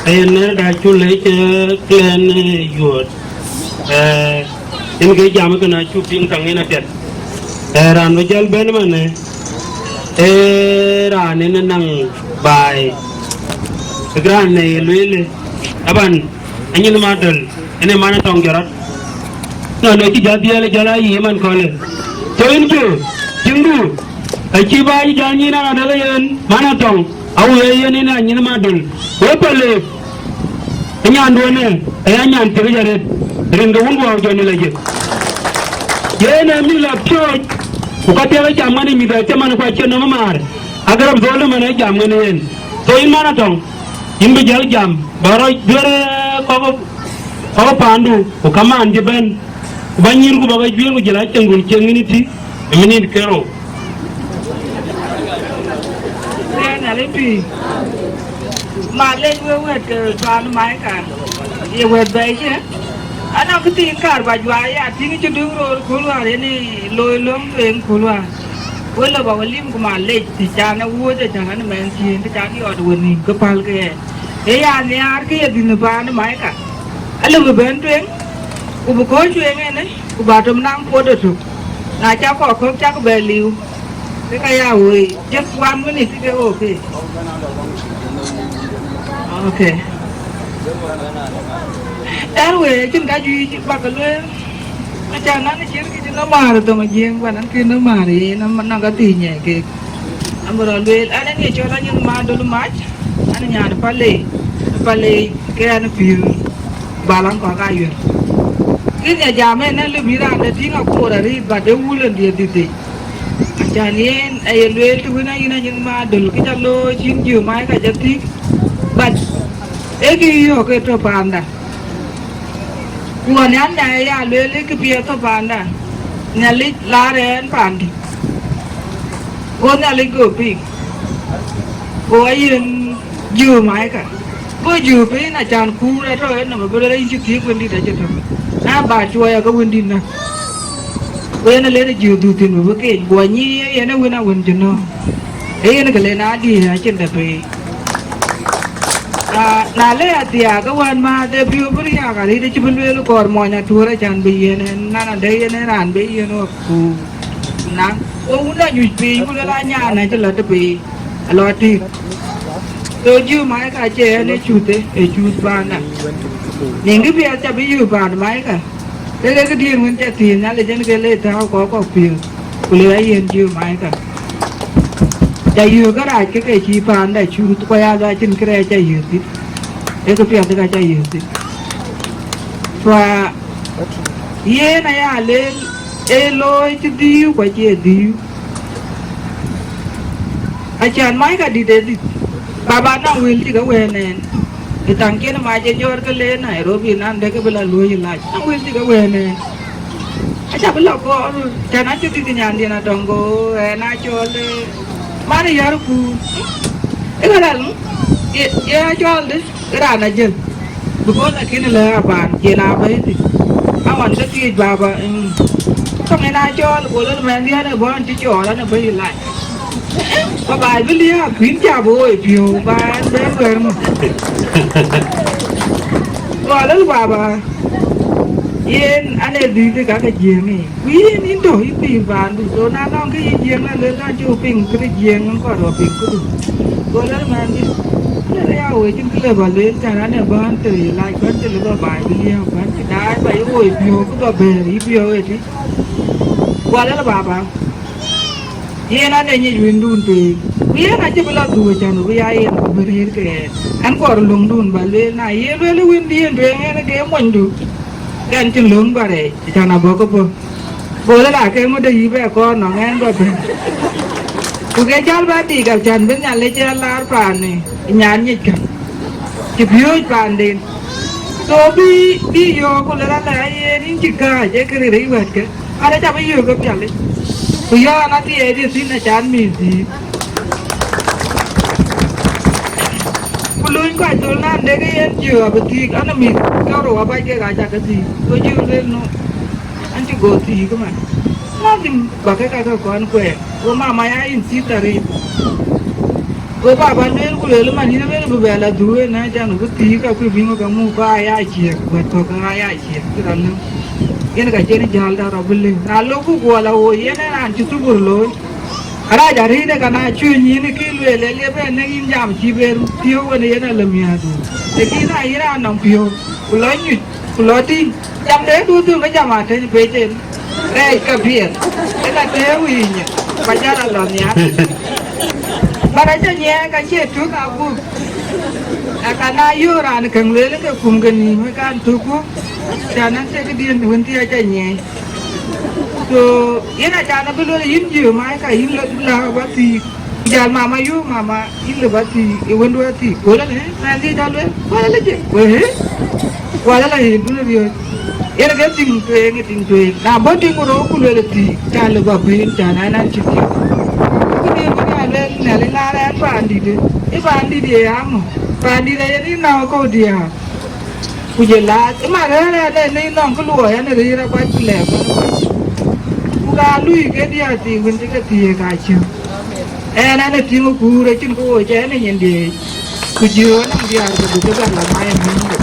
Ayen nɛ̈r da cu lec, eh, clan, eh, yuɔ̈ɔ̈t. Eh, yen ke jam kënë acuk piŋ käŋ yen apiɛth. Eh, raan bï jäl bɛ̈n ëmënë, ee raan yen ë naŋ baai, kek raan ë ye lueel, taban, anyin Madöl, yen ë man ë tɔŋ jɔt rɔt. Nɔn ë cï jäl dhiɛl ë jäl aa yï man kɔ̈lë. Tɔ yen jö, tiŋdu, acï baai jäl nyin an, adäk yen man ë tɔŋ. Awuɔ̈c yen yen anyin Madöl, we Palek, ë nyanduɔnë, ë ya nyan thiëk arëët, rin ke wun guɔ jɔt në lajik. Yen ë mïth la piööc, ku ka thiëk ë jam ŋɛn ë mïth ë cï man ku acïn nɔm ë maar, agërɛp dhöl ëmën ë jam ŋɛn yen. Tɔ yïn man ë tɔŋ, yïn bï jäl jam, bä rɔt duëër kɔ̈k, kɔ̈k paandu, ku kamaan cï bɛ̈n, ku bä nyïïnku bä ke juëër, ku jël aceŋdun cieŋ yïn ë tï, ë minit kerou. Yen Nhialic tui. Malec wek wɛ̈t ke paan Maika, ye wɛ̈t bɛ̈ɛ̈i cï. Anɔŋ kë thiin kaar bä juaai ya tïŋ cï döŋ roor kööl wäär yen ë looi löŋ tueŋ kööl wäär. Wek lɔ bä we lim ku malec të can ë wuööc acan an mɛn thiëën të can yɔɔt we nïïm ke päl ke ɣɛn. Ee ya nhiaar ke ye dhïn ë paan Maika. Alë bï bɛ̈n tueŋ, ku bï kɔ̈ɔ̈c tueŋ ënë, ku bä tom naŋ puɔ̈t ëtök. Na cä kɔk kɔ̈k cäk bɛ liu, ke ka ya woi, just one minute ke okay. Okay. Ɛn wëë acïn ka juëc bä ke lueel. Acan an, acïn kë cï nɔm määr ë thoŋ ë Jiëëŋ, bän an, kë nɔm määr yen, nɔm, nɔm ka thii nyɛɛi keek. An bï rɔt lueel, an, ë ŋic cɔl anyïn Madöl mac, an, nyan Palei, Palei ke an, pïïr balaŋ kɔ̈k ayuɛ̈r. Kïn ë jam en, ë lëu bï raan de tïŋ akoor arëët, but ë wul en diëër dhïth yic. Acan yen aye lueel të wën ayïn anyïn Madöl, kë ca looi cïn Jiök Maika jɔ thïk, but ee kë yök ke tɔ paanda. Ku ɣɔn an, na ya lueel kë piɛth tɔ paanda, Nhialic laar ɛn paandï. Go Nhialic go piŋ, go ayen Jiök Maika. Go Jiök piny, acan kuur atɔ en nɔm, abï lueel ayïn cï thiëëk wëndït acï tɔ. Na ba cuɔɔc ake wëndït näk. Yen ë len ë jiu dhuk thïn bï bï keec, guɔ nyic ë yen ë wën awën cï nɔ̈k. Ee yen kë len adï acïn dɛ pei. Na, na le athiaak ke wään määr de piɔ̈u bï riääk arëët acï bï lueel kɔɔr mɔny atuɔ̈r acan bï yen ë nan adë yen ë raan bï yen ɣɔ̈k ku naŋ. Go wun dɔ nyuc piny ku luel anyan acï lɔ të pei, alɔ tïk. So jiu maika acie yen ë cuth, ë cuth paanda. Nïŋ kë piɛth ca bï yök paan maika. Ke ke këdiën wën ca thiëëc Nhialic en ke le tääu kɔ̈k kɔ̈k piɔ̈ɔ̈th, ku le ayen jiu maika. Ca yök kërac ke ke cï paanda cuth, ku ya acïn kërɛɛc ca yök thïn. Ee kë piɛth ka ca yök thïn. Fa yen aya leel, ee looi cï dhiu ku acie dhiu. Acan maika dït ë dït. Baba na wël cï ke wëën ɛn. Ë thaŋ cïn mac ë jɔɔr ke le Nairobi nan dek ke bï la luöi lac. Na wël cï ke wëën ɛn. Aca bï la kɔɔr, can acï dït nyandiɛn atɔŋ go ɛn acɔl, eh, man ë yär kuur. Ë ka lal, ye, ye acɔl dï, ë raan ajël. Because akënë lë aban, yen abɛ̈i thïn. Awan ke thiëëc baba, mm. Tɔŋ en acɔl, go lël mɛnhdiɛn ë bɔ̈ ɛn cï cɔɔl ɛn ë bɛ̈i lac. Ba baai bï liääp, kuïn ca bï woi piɔ̈u, ba ɛn bɛ̈n wɛ̈r ŋö. Go lël baba, yen an ee dhïth ë ka ke jiëëŋ yic. Ku yïn, yïn tɔ̈ yï pïïr paandu, so na nɔŋ kë yï jiëëŋ la luel kan cï ku piŋ këdï jiëëŋ, ŋö kɔɔr ba piŋ këdu. Go lël mɛnhdiɛn, lël ya woi cïn kë le ba lueel tɛ̈n, an ee bän të lac bän të lë ba baai bï liääp bän cï daai ba yï woi piɔ̈u, kë ba bɛ̈ɛ̈r yï piɔ̈u ëtï. Go lël baba, yen ade nyic wëndun pei, ku yen acï bï la dhuk can bï ya yen ku bï rëër ke ɛn. Ɛn kɔɔr löŋdun ba lueel, na ye lueel wëndiën tueŋ en ke monydu, ke ɛn cïn löŋ ba rɛɛc can abɔ̈ ke bɔ̈. Go lël ake ŋö de yï bɛ kɔɔr nɔŋ ɛn ba bɛ̈n. Ku ke jäl ba dik acan bï Nhialic ë laar paani nyan nyic kä. Cï piööc paanden. So bï, bï yöök ku lël alɛ ayen yïn cï kääc ee kë rëër yï wɛ̈tkë. Ade ca bï yöök ke pialic. Ku yɔn athiɛɛi dï thïn acan mïth dhïïr. Ku luny kɔc thöl nan dek yen jiö abï thiik, an, mïth ke rou abac kek aca ke thiik. Go jiö lueel nu, an cï go thiik ëmën. Nothing, ba ke ka ke kɔn kuɛɛr. Go mama ya yïn thiik tɔ rëër. Go baba lueel ku lueel man yïn abël bï bɛ la dhuk en acan ku thiik akuc bï ŋö ke muk ba aya ciëk, wɛ̈t kɔ̈k ke aya ciëk cï rɔt lëu. Yen ka cïn jäl da rɔ bï lëu. Na lok ku guɔ la woi yen ë raan cï thubur looi. Arac arëëtde ka na cuëny yïn kï lueel ë liep en në yïn jam cï ben piɔ̈u wën yen alë miäätdu. Lakin na yïn raan nɔŋ piɔ̈u, ku lɔ nyuc, ku lɔ tïŋ, jam de duööthu ke jam atëny pec en. Rɛɛc ke piɛth, ë ka tëëu yï nyin, ba jal a lɔ nhial. Bä rɛc ca nyiɛɛk acie tök agup. Aka na yöök raan käŋ lueel ke kum ke nïïm ë kan tök guöp, can an, cie këdiën wën thii aca nyiɛɛc. So, yen acan abï lueel yïn jiö mac ka yïn lɔ la ba thiik. Jal mama yöök, mama, yïn lë ba thiik, ë wëndu athiik. Go lɔ, eh, mɛnhdiɛ̈ ca lueel, go lɔ jë, go, eh? Go lɔ, eh, dun riööc. Yen ke tiŋ tueŋ, ë tiŋ tueŋ. Na bɔ̈ tiŋ rou ku lueel thiik, ca lë ba ben, ca na nan cï thiik. Ku diëër bï ka lueel, Nhialic ŋaar ɛn paandït, ë paandït ye aŋö? Paandït aye yïn nɔ̈k kɔ̈u diäär. Ku jël laath, ë man rɛ̈ɛ̈r ɛn ë nɔŋ kë luɔi ɛn ë rëër akuac ku lɛɛk ɛn akuac. Ku ka lui ke diäär thii wën cï ke thiëëk acï. Ɛn ɛn ë tïŋ ë kuur acïn kë woi cɛ ɛn ë nyin diëëc. Ku jiö anɔŋ diäär ke bï ke bɛ̈n la mai ë mïnde.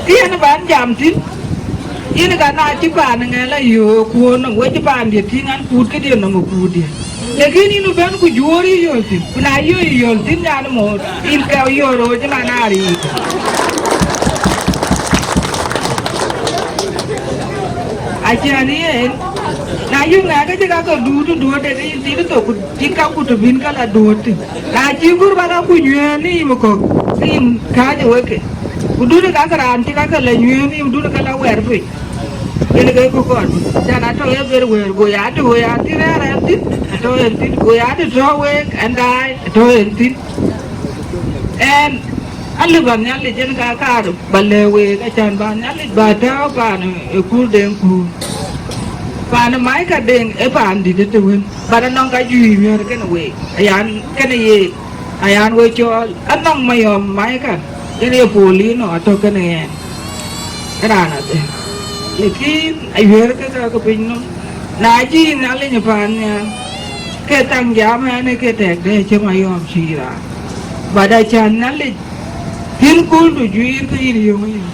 Kë yen ban jam thïn, yen ka na cï paan ŋɛn la yöök kuöör nɔm, we cï paandiɛ̈ tïŋ an, kuut këdiɛ̈ nɔm ë kuutdiɛ̈. Lakin yïn bɛ̈n ku juöör yï yöl thïn, ku na yöök yï yöl thïn nyan moor, yïn kɛ̈u yöör roor cï man aa riik. Acïn yen, na yöök ŋɛk ke cï ka ke duut ë duöötde, ke yïn thïn thok, ku cïn ka ku të bïn ke la duööt thïn. Na cï gur ba ka ku nyuëën në yïm ë kɔ̈k, ke yïn kääc ë wek ke. Ku dun ë kakë raan cï kakë la nyuëën në yïm, dun ë ke la wɛɛr piny. Yen ke ku kɔn, can atɔ̈ ë ber wëër, go ya të, go ya thïn, rɛ̈ɛ̈r ɛn thïn, atɔ̈ ɛn thïn, go ya të tɔ̈ week ɛn daai, atɔ̈ ɛn thïn. Ɛn, alë ba Nhialic yen ka kaar ba lɛ̈k week, acan ba Nhialic ba tääu paan ë kuur deŋ kuur. Paan ë mac ka deŋ ë paandït ë të wën, bä anɔŋ ka juëc miɔ̈ɔ̈r kënë week, ayan kënë yeek. Ayan we cɔɔl, anɔŋ Mayɔm Maika, yen ye Paulino atɔ̈ kënë ɣɛn. raan adhë. Lakin ayuɛɛr ke ka ke piny nɔm. Na cï Nhialic paan nhial, ke thaŋ jam ɛn ke tɛ̈k dɛ cï Mayɔm cï raan. But acän Nhialic, thïn kööl du juiir ke yïn yöŋ yïn.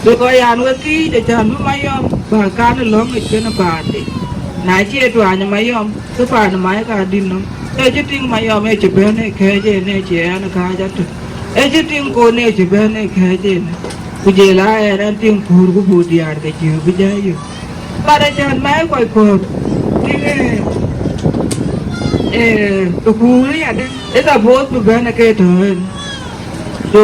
Because yan we thiic acän bï Mayɔm bä kan lɔ̈ŋ yic kenë paande. Na cie tuaany Mayɔm, ke paan Maika dït nɔm. Ee cï tïŋ Mayɔm ee cï bɛ̈n ee kɛ̈ɛ̈c en ee cï ɛn kääc atök. Ee cï tïŋ kon ee cï bɛ̈n ee kɛ̈ɛ̈c en. Ku jël aa ɛn ɛn tïŋ kuur ku buk diäär ke cï bï jai yök. But acän Maika kɔc kɔ̈ɔ̈th tïŋ ee, ee, ë kuur yadë, ë suppose bï bɛ̈n ë ke tɔ̈ en. So,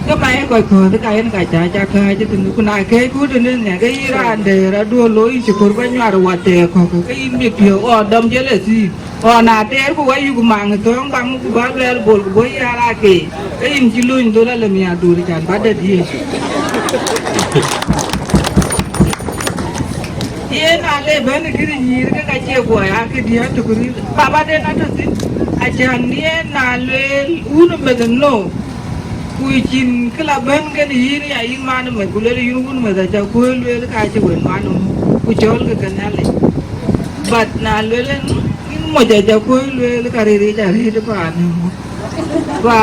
ke Maika kɔc kɔ̈ɔ̈th ka en ka ca ca kääc tënë, ku na kɛ̈ɛ̈cku tënë nhiäk ke yï raan dɛ̈ɛ̈r aduɔ̈l looi cï kor bä nyuar wathɛɛr kɔ̈k, ke yïn bï piɔ̈u ɣɔn dɔm jealousy. Ɣɔn na tɛɛr ku wä yuk maŋ ë thɔ̈ɔ̈ŋ baŋ ku bä luɛɛl bol ku bɔ̈ yï aa raak keec, ke yïn cï luny dhöl alë miäkduur can bä dɛ̈t yiëc. Yen na le bɛ̈n ë kërë nyïïr ke ka cie guɔ ya këdiɛ̈ tök rït, babaden atɔ̈ thïn. Acän yen na lueel wun ë meth no, ku cïn kë la bɛ̈n kën yïn ya yïn man ë meth, ku lueel yïn wun meth aca kuöör lueel ka cï wën man ë muk, ku cɔ̈ɔ̈lkï ke Nhialic. But na lueel en yïn moc aca kuöör lueel ka rëër yic arëët paan ë muk. Ba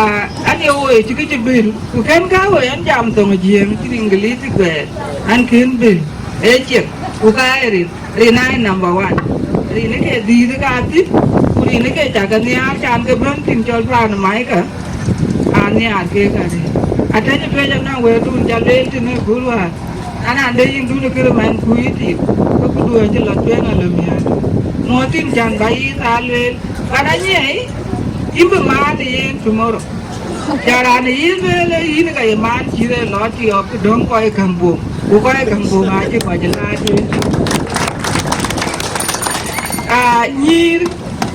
an ye woi cï kë cï bil, ku kën ka woi an jam thoŋ Jiëëŋ cïn English bɛɛr, an kën bil, ee ciek, ku ka ee rin, rin aa number one. Rin ke dhiith ka thïn, ku rin ke cak ke nhiaar can ke bɛ̈n thïn cɔl paan Maika, aa nhiaar ke ka rin. Atɛ̈ny piɔ̈c anɔŋ wëëtdun ca lueel tënë kööl wäär. An, an de yïn dun ë kërë mɛn ku yï tiit, ke ku duɔ̈ɔ̈c cï lɔ tueŋ alë miäk. Ŋuɔ̈t thïn can bä yï thaal lueel, but anyiɛɛi, yïn bï maan ë yen tomorrow. Ca raan ë yïn lueel ë yïn ka ye maan cït ë lɔ tiɔɔk, döŋ kɔc ë käŋ bom, ku kɔc ë käŋ bom acï kɔc ë laar tueŋ. Aa, nyïïr,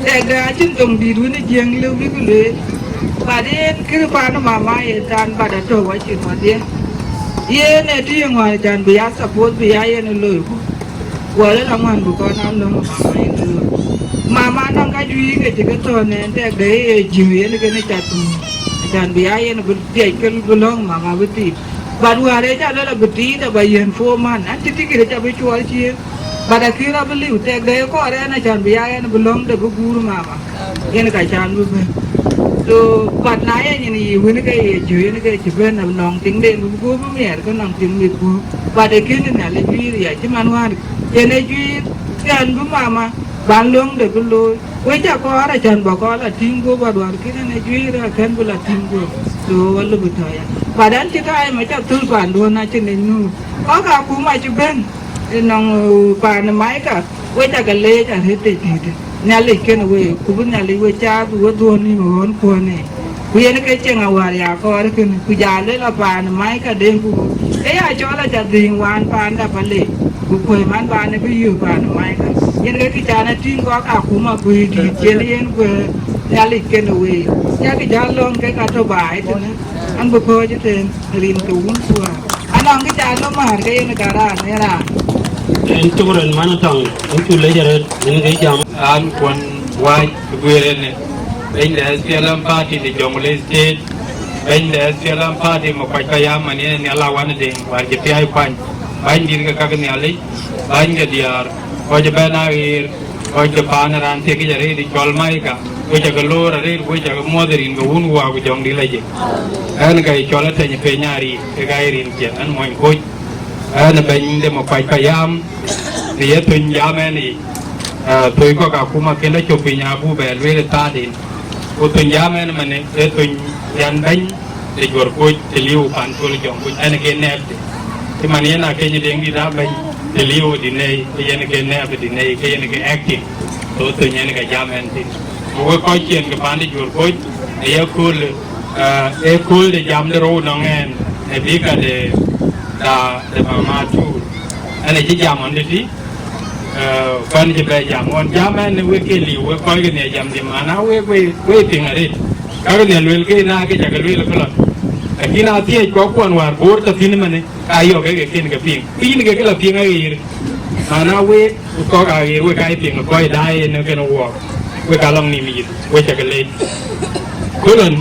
tɛkdɛ acïn thoŋ dït wën ë Jiëëŋ lëu bï ku lueel, but yen kërë paan ë mama ye than, but atɔ̈u acïn wädhie. Yen ee tï ye ŋuan can bï ya suppose bï ya yen ë loiku. Guɔ lël aŋuän bï kɔn aa lɔ̈ŋ mama yen ë loiku. Mama nɔŋ ka juëc ke cï ke thɔ̈n ɛn tɛkdɛ ye jiu yen kënë ca thum. Can bï ya yen bï dhiɛc ke bï lɔ̈ŋ mama bï tiit. But wäär ee ca lël abï tiit aba yiën four month, an cï tikit ca bï cuɔl ciëën. But akïn rɔt bï liu, tɛkdɛ ye kɔɔr ɛn acän bï ya ɛn bï lɔ̈ŋde bï guur mama. Yen ka can bï bɛ̈n. So, but na ye nyin yï wën ke ye jö, yen ke cï bɛ̈n nɔŋ tiŋden bï guur bï miɛɛr ke nɔŋ tiŋ mïth guur. But ee kënë Nhialic juiir ya cï man wään yen ee juiir, ke ɛn bï mama ban lɔ̈ŋde bï looi. Wek ca kɔɔr acän bä kɔɔr la tïŋ guöp, aduɔ̈ɔ̈r kënë në juëc rɛ̈ɛ̈r kën bï la tïŋ guöp, so wä lë bï tɔ̈ ya. But ɛn cï time aca thöl panduön acïn ë nyuur. Kɔ̈k akuma cï bɛ̈n ënɔŋ, eh, paan ë Maika, wek ca ke leec arëët tëtëtë. Nhialic kënë week, ku bï Nhialic we caath, we dhuɔ̈n nïïm ë ɣɔ̈n kuɔ̈n ë. Ku yen ke cieŋ awär ya kɔɔr kënë, ku ja luel a paan ë Maika den ku, ke ya cɔl aca dhïïŋ wään paanda Palek, ku kuëë man baan ë bï yök paan ë Maika. Yen ke kë can a tïŋ kɔ̈k akuma guëërdït cïn yen guëër Nhialic kënë week. Yakï jäl lɔ̈ŋ kek atɔ̈ baai tënë, an bï kɔ̈ɔ̈c ëtën rin ke wun thuaar. Anɔŋ kë can lɔ määr ke yen ka raan ë raan. En cuk rɔt man tɔŋ, en cuk lec arëët, en ke jam. An kuɔn wääc guëër ënë, bɛ̈ny de S P L M Party de Jonglei State, bɛ̈ny de S P L M Party Makuac Payam, man yen Nhial Awan Deŋ, wäär cï piäi kuany, bänydït ke kak Nhialic, bäny ke diäär, kɔc ëbɛ̈n aɣeer, kɔc ke paan ë raan thiekic arëët cɔl Maika, wek ca ke loor arëët, wek ca ke muɔ̈th rin ke wun wä ku jɔŋdït lɔ jik. Ɛn ka ye cɔl atɛny piny ariik, kek aa ye rin ciɛth, ɛn muɔny koc. Ɛn ë bɛ̈ny de Makuac Payam, në ye thöny jam ɛn yic, eh, thöny kɔ̈k akuma kën lɔ cök piny abuk bɛ lueel ë thaarden. Ku thöny jam ɛn ëmënë, ee thöny yan bɛ̈ny de Juɔ̈r Koc, të liu pan col Jɔŋkuc, ɛn ke nɛɛpde. Cï man yen akëc Deŋdït aa bɛ̈ny, të liu ë Dinei, ke yen ke nɛɛp ë Dinei, ke yen ke acting. So thöny ɛn ke jam ɛn thïn. Ku wek kɔc ciɛn ke pan de Juɔ̈r Koc, ë ye kööl, eh, ee kööl de jam de rou nɔŋ ɛn, ë bï ka de, da, de mama tuur. Ɛn ë cï jam ɣɔn tëtï, eh, kɔn cï bɛ jam ɣɔn jam ɛn, wek ke liu, wek kɔc ke nhiac jam dhim, ana wek, wek, wek piŋ arëët. Ka ke nhiac luel ke na ke ca ke luel ke lɔ. Lakin a thiëëc kɔc kuɔn wäär boor tɔ thïn ëmënë, ka yɔ̈k ke ke kën ke piŋ. Ku yïn ke ke lɔ piŋ aɣeer. Ana wek, ku kɔ̈k aɣeer, wek ka ye piŋ kɔc daai en ë kën wuɔɔk. Wek ka lɔŋ nïm yith, wek ca ke leec. Ku lɔn,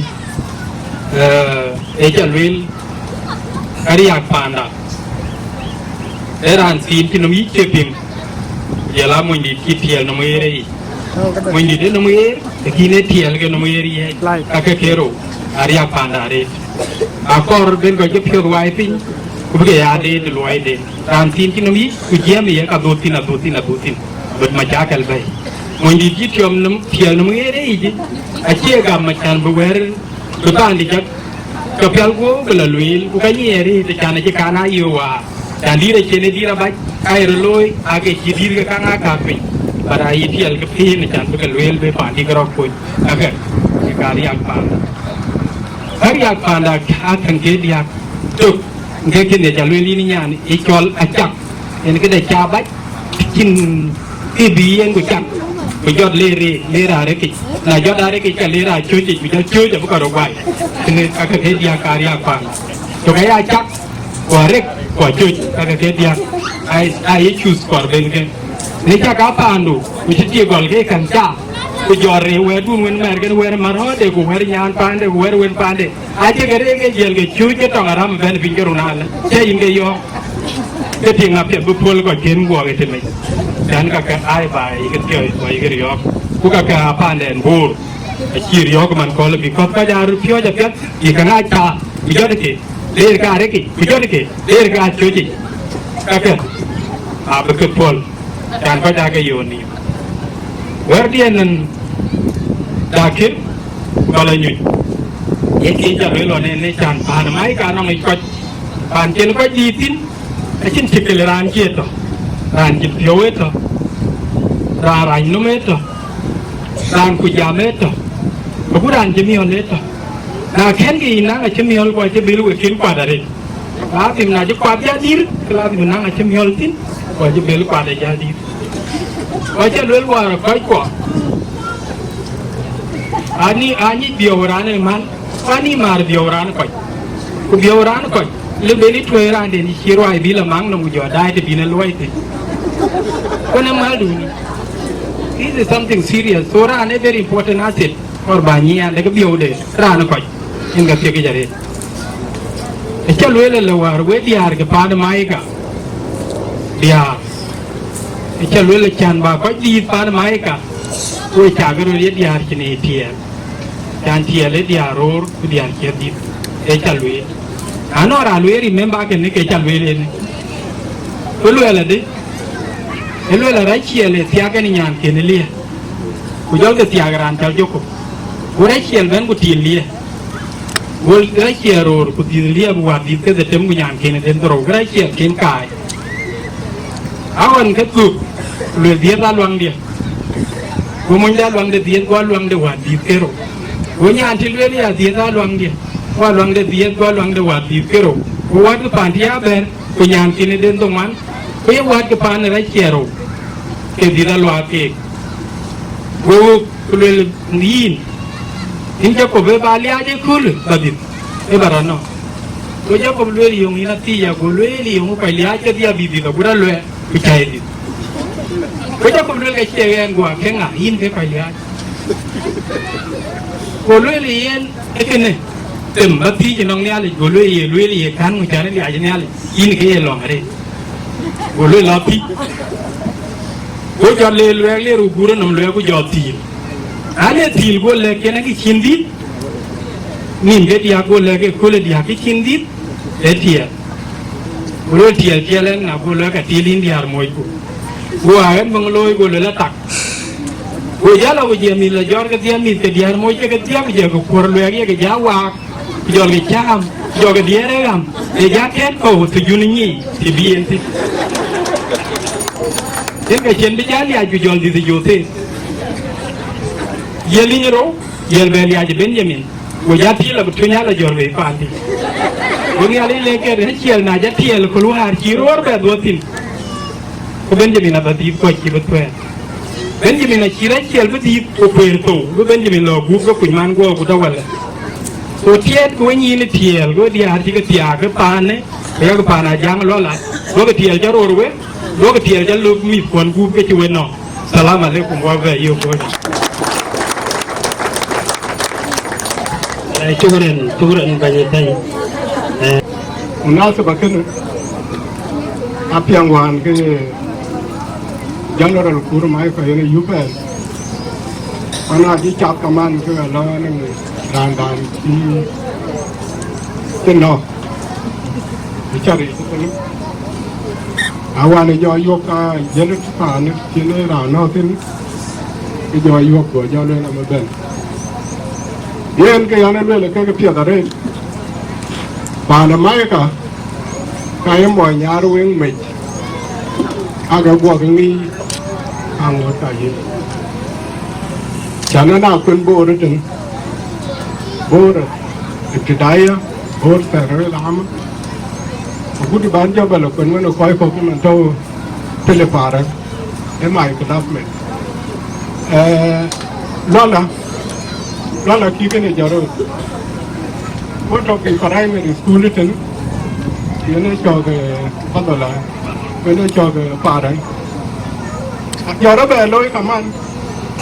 eh, ë ca luel, Ka riääk panda, ee raan thiin cï nɔm yic cie piŋ, jɔl a monydït cï tiɛɛl nɔm ɣeer ë yic. Monydït ë nɔm ɣeer, lakin ë tiɛɛl ke nɔm ɣeer yic. Like. Ka ke kerou, a riääk panda arëët. Akɔɔr ben kɔc ke piɔ̈th wai piny, ku bï ke ya deet ë luɔiden. Raan thiin cï nɔm yic, ku jiɛɛm ë ye ka dhuɔ̈k thïn, adhuɔ̈k thïn, adhuɔ̈k thïn, bï macakɛl bɛ̈i. Monydït cï tiɔm nɔm, tiɛɛl nɔm ɣeer ë yic, acie gam acän bï wɛ̈ɛ̈r, bï paandï cak, ke pial guɔ̈p bï la lueel, ku ka nyiɛɛr ë të can acï kan aa yöök waar, can dïïr acïn ë dïïr abac, ka ye rɔt looi, aake cï dïïr ke kaŋ aa kääk piny, but ayï tiɛɛl ke piin can bï ke lueel bï paandï ke rɔt kony, ka ke, ke ka riääk panda. Ka riääk panda aa käŋ ke diäk tök, ke kënë ca lueel yïn nyan ë cɔl acak, yen këde ca bac, cïn kë bï yen ku cak, ku jɔt leer, leer arëkic. Na jɔt arëkic, ka leer acöcic, ku jɔt cöc abï kɔc rɔt guai. Kënë ka ke ke diäk ka riääk panda. Tök aya cak, ku arëk, ku acöc, ka ke ke diäk. Ai, ai, ye cuth kɔɔr ben ke. Në cak aa paandu, ku cï tik gɔl ke käŋ ca, ku jɔt rëër wɛ̈ɛ̈tdun wën mɛɛr kën wɛ̈ɛ̈r ë märɔ̈ɔ̈de, ku wɛ̈ɛ̈r nyaan paande, ku wɛ̈ɛ̈r wën paande. Acï ke rëër ke jiël ke cuuc ke tɔŋ aram ëbɛ̈n piny ke run alë, cï yïn ke yɔ̈ɔ̈k. Ke tiŋ apiɛth bï puɔ̈l kɔc kën guɔɔk ë tëmec, tɛ̈n kakë ai ba yï ke thiɔ̈i, ba yï ke riɔ̈ɔ̈k. Ku kakë aa paanden Bor, acï riɔ̈ɔ̈k man kööl, because kɔc aa röt piɔ̈ɔ̈c apiɛth, yï käŋ aa ca, ku jɔt ke, leer ke arëkic, ku jɔt ke, leer ke acöcic. Kakë abï ke puɔ̈l, can kɔc aa ke yöök nïïm. Wɛ̈ɛ̈rdiɛn nɔn Dakir, ku ba la nyuc. Ye kë ca lueel ɣɔn en ë can paan ë mac ka nɔŋ yic kɔc, paan cïn kɔc dïït thïn, acïn cï kël raan cie tɔ̈, raan cï piɔ̈u ë tɔ̈, raan rac nɔm ë tɔ̈, raan ku jam ë tɔ̈, agut raan cï miɔ̈l ë tɔ̈. Na kɛ̈nkï yï naŋ acï miɔ̈l, ku acï bil wek kën kuat arëët. Lazim na cï kuat jäl dïïr, ke lazim naŋ acï miɔ̈l thïn, ku acï bil kuat ë jäl dïïr. Ku acï luel wäär ë kɔckuɔ, ani, anyic biɔu raan ë man, ku ani maar biɔu raan ë kɔc. Ku biɔu raan ë kɔc, lë ben ë tuɔ̈i raanden cï ruai bï la maŋ nɔm, ku jɔ daai të bïn ë luɔi thïn. Ku në mäldun, this is something serious. So raan ë very important asset. Kɔɔr ba nyiɛɛn de ke biɔude raan ë kɔc, yen ka thiëkic arëët. Ë ca lueel ëlë wäär, we diäär ke paan ë Maika, diäär, ë ca lueel ë can ba kɔc dïït paan ë Maika, we cak röt ye diäär cïn ë tiɛɛl, can tiɛɛl ë diäär roor ku diäär ciɛth dït, ë ca lueel. Anɔŋ raan lueel, remember kënë ke ca lueel ënë. Ku lueel adï? Ë lueel a Raciel ë thiak en nyankën ë lië, ku jɔlkï thiak raan cɔl Jakop. Go Raciel bɛ̈n ku tiil lië. Go Raciel roor ku dhiëth lië, bï wäär dhiëth ke dhetem ku nyankën ë den dhorou, ke Raciel kën kaai. Aɣɔn ke thök, ku lueel dhiëth aluaŋdiɛ̈. Go monyde aluaŋde dhiëth, go aluaŋde wäär dhiëth ke rou. Go nyan të lueel ya dhiëth aluaŋdiɛ̈, go aluaŋde dhiëth, go aluaŋde wäär dhiëth ke rou. Go wätkï paan të ya bɛ̈ɛ̈r, ku nyankën ë den dhoŋuan, ku ye wätkï paan ë Raciel rou, ke dhiëth aluaak keek. Go wok ku lueel, yïn, yïn Jakop, ë ba liaac ëköölë ba dhiëth, ë ba rɔt nɔ̈k. Go Jakop lueel, yöŋ yïn athiic, ago lueel, yöŋ kɔc liaac kedhie abï dhiëth agut aluɛɛr, ku cä ye dhiëth. Go Jakop lueel, ka cie ɣɛn, guɔ ke ŋa yïn ke kɔc liaac? Go lueel yen, ee kënë, them ba thiic ënɔŋ Nhialic. Go lueel, ye lueel, ye kän ŋö cän ë liaac ë Nhialic, yïn ke ye lɔ̈ŋ arëët? Go lueel, lɔ thiic. Go jɔ le luɛɛk, le ruu guur ë nɔm luɛɛk, ku jɔ thiil. An, ee thiil, go lɛ̈k yen, akë cïn dhiëth, nïn ke diäk, go lɛ̈k ëköölë diäk, kë cïn dhiëth, ee tiɛɛl. Ku lueel, tiɛɛl, tiɛɛl ɛn ŋa? Ku lueel, ka tiɛɛl yïn diäär moocku. Ku aa ɣɛn bï ŋö looi? Ku lueel, atak. Ku jäl a ku jiɛɛm mïth la jɔt kedhie, mïth ke diäär mooc ke kedhie, ku jɔlkï kuɔ̈r luɛɛk, yekï jɔ waak, ku jɔlkï cääm, ku jɔlkï diɛɛr ë ɣam, ë jɔ kɛ̈ɛ̈t kɔ̈u thujun nyiic të bï en thïn. Yen ke cïn bï jɔ liaac, ku jɔl dhiëth ë Jothep. Ye liny rou, jɔl bɛ liaac ë Benjamin. Go jɔ tiil abï tuny ala jɔl bei paandï. Go Nhialic lɛ̈k ke Raciel, na jɔ tiɛɛl, ku luaar cï roor bɛ dhuɔ̈k thïn, ku Benjamin abä dhiëth kɔc cï bï thuɛɛl. Benjamin acï Raciel bï dhiëth ku kueer thou, bï Benjamin lɔ gup ke kuc man guɔ ku tɔ wälë. Go tiɛɛt ku we nyin ë tiɛɛl, go diäär cï ke thiaak ke paanë, ku yak paan Ajaŋ lɔ lat, go ke tiɛɛl cä roor wek, go ke tiɛɛl cä lök mïthkuɔn gup ke cï we nɔ̈k. Salam aleikum, wa bɛ yök wek. Eh, shukran, shukran, Bany Thany. Eh. Munasaba kënë, apiɛŋ wään ke General Kur Maika yen ë yup ɛn, ɣɔn acï cath kaman ke alɔ anɔŋ raandan cï cï nɔ̈k ë cä ric thïn. Awään ë jɔ yuɔ̈k ka jël paan cïn ë raan nɔ̈k thïn, ke jɔ yuɔ̈k, go jɔ lueel amï bɛ̈n. Yen ke yɛn ë lueel kek piɛth arëët, paan ë Maika, ka ye mɔc nyar weŋ mec, ake guɔ ke ŋic aŋoot ka yïn. Cän ëna kuën Boor ëtën, Boor ë Tidaya, Boor thɛɛr rëër amë, agut bän jɔ bɛ lɔ kuën wën ë kɔc kɔ̈k cï man tɔ̈u Pilipara, ë my classmate. Eh, Luala, Luala kï kënë jɔt röt. Wën tɔ̈ kï primary school ëtën, yen ë cɔk, eh, Fadhula, yen ë cɔk, eh, Para. Jɔt rɔt bɛ looi kaman,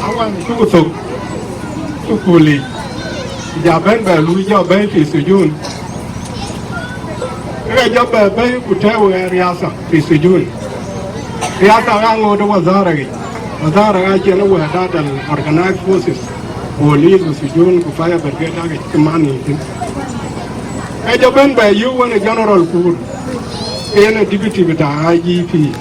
awan cuk thök thukul yic. Ja bɛ̈n bɛ luui jɔ bɛ̈i fi sujun. Ke jɔ bɛ bɛ̈i ku tɛ̈ɛ̈u ë riasa fi sujun. Riasa aa ŋoot ë wazara yic. Wazara aa cïn ë wɛ̈ɛ̈t dat al organized forces, police, sujun, ku fire brigade aa ke cï man yic thïn. Ke jɔ bɛ̈n bɛ yök wën ë General Kur, ke yen ë deputy bita I G P.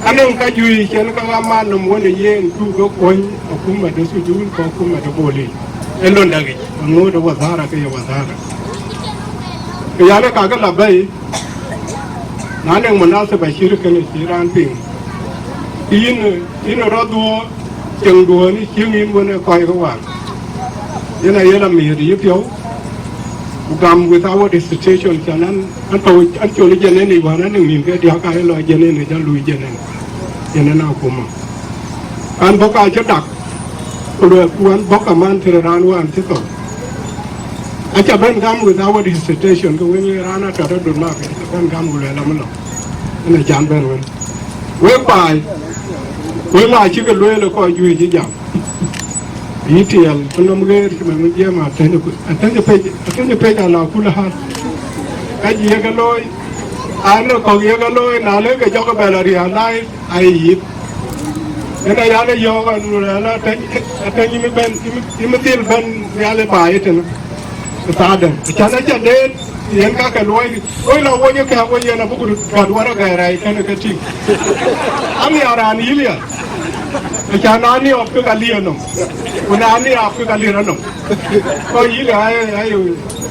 Anɔŋ ka juëc cïn ka ɣa man nɔm wën ë yen cuk ke kuɔny akuma de sujun ku akuma de police. Ë lon däk yic, aŋoot ë wazara ke ye wazara. Ke yɛn ë kakë la bɛ̈i, na nɔŋ munasaba cït kënë cï raan piŋ, ke yïn, yïn rɔt dhuɔɔr, cieŋ duɔ̈ɔ̈n ë cieŋ yïn wën ë kɔc ke wään. Yen aye la miëët yïpiɔ̈u, ku gam without hesitation, cän an, an tɔ̈u, an col ë Jenene wään, an nɔŋ nïn ke diäk ka ye lɔ Jenene, jɔ lui Jenene, Jenene akuma. An bɔ̈ ka cï dak, ku luɛɛk ku an bɔ̈ kaman tëde raan wään cï thou. Aca bɛ̈n gam without hesitation, ke wën ye raan atɔ̈ tɔ̈ dut mak, aca bɛ̈n gam ku luɛɛl amï lɔ. Ënë can bɛ̈n wën. Wek baai, wek la cï ke lueel ë kɔc juëc ë jam. Yï tiɛɛl, ku nɔm ɣeer cï man jiɛɛm atëny, atëny pec, atëny pec ala kul hal. Ka jï ye ke looi, an, ë kɔ̈k ye ke looi, na lëk ke jɔkï bɛ lɔ realize, ayï yith. Yen aya lɔ yɔ̈ɔ̈k an, nu rɛ̈ɛ̈r atëny, atëny yïn bɛ̈n, yïn, yïn dhil bɛ̈n nhial ë baai ëtënë. Ë thaadɛ̈, acan aca deet, yen ka ke luɔi, woi la wony ë kɛ̈ɛ̈k woi yen abuk gät wär agɛɛr rɛɛc kënë ke tïŋ. An ya raan yïl ya, acan na niɔp ke ka liëër nɔm, ku na niɔp ke ka liëër anɔm. Kɔc yïl ya, ai, ai, ai,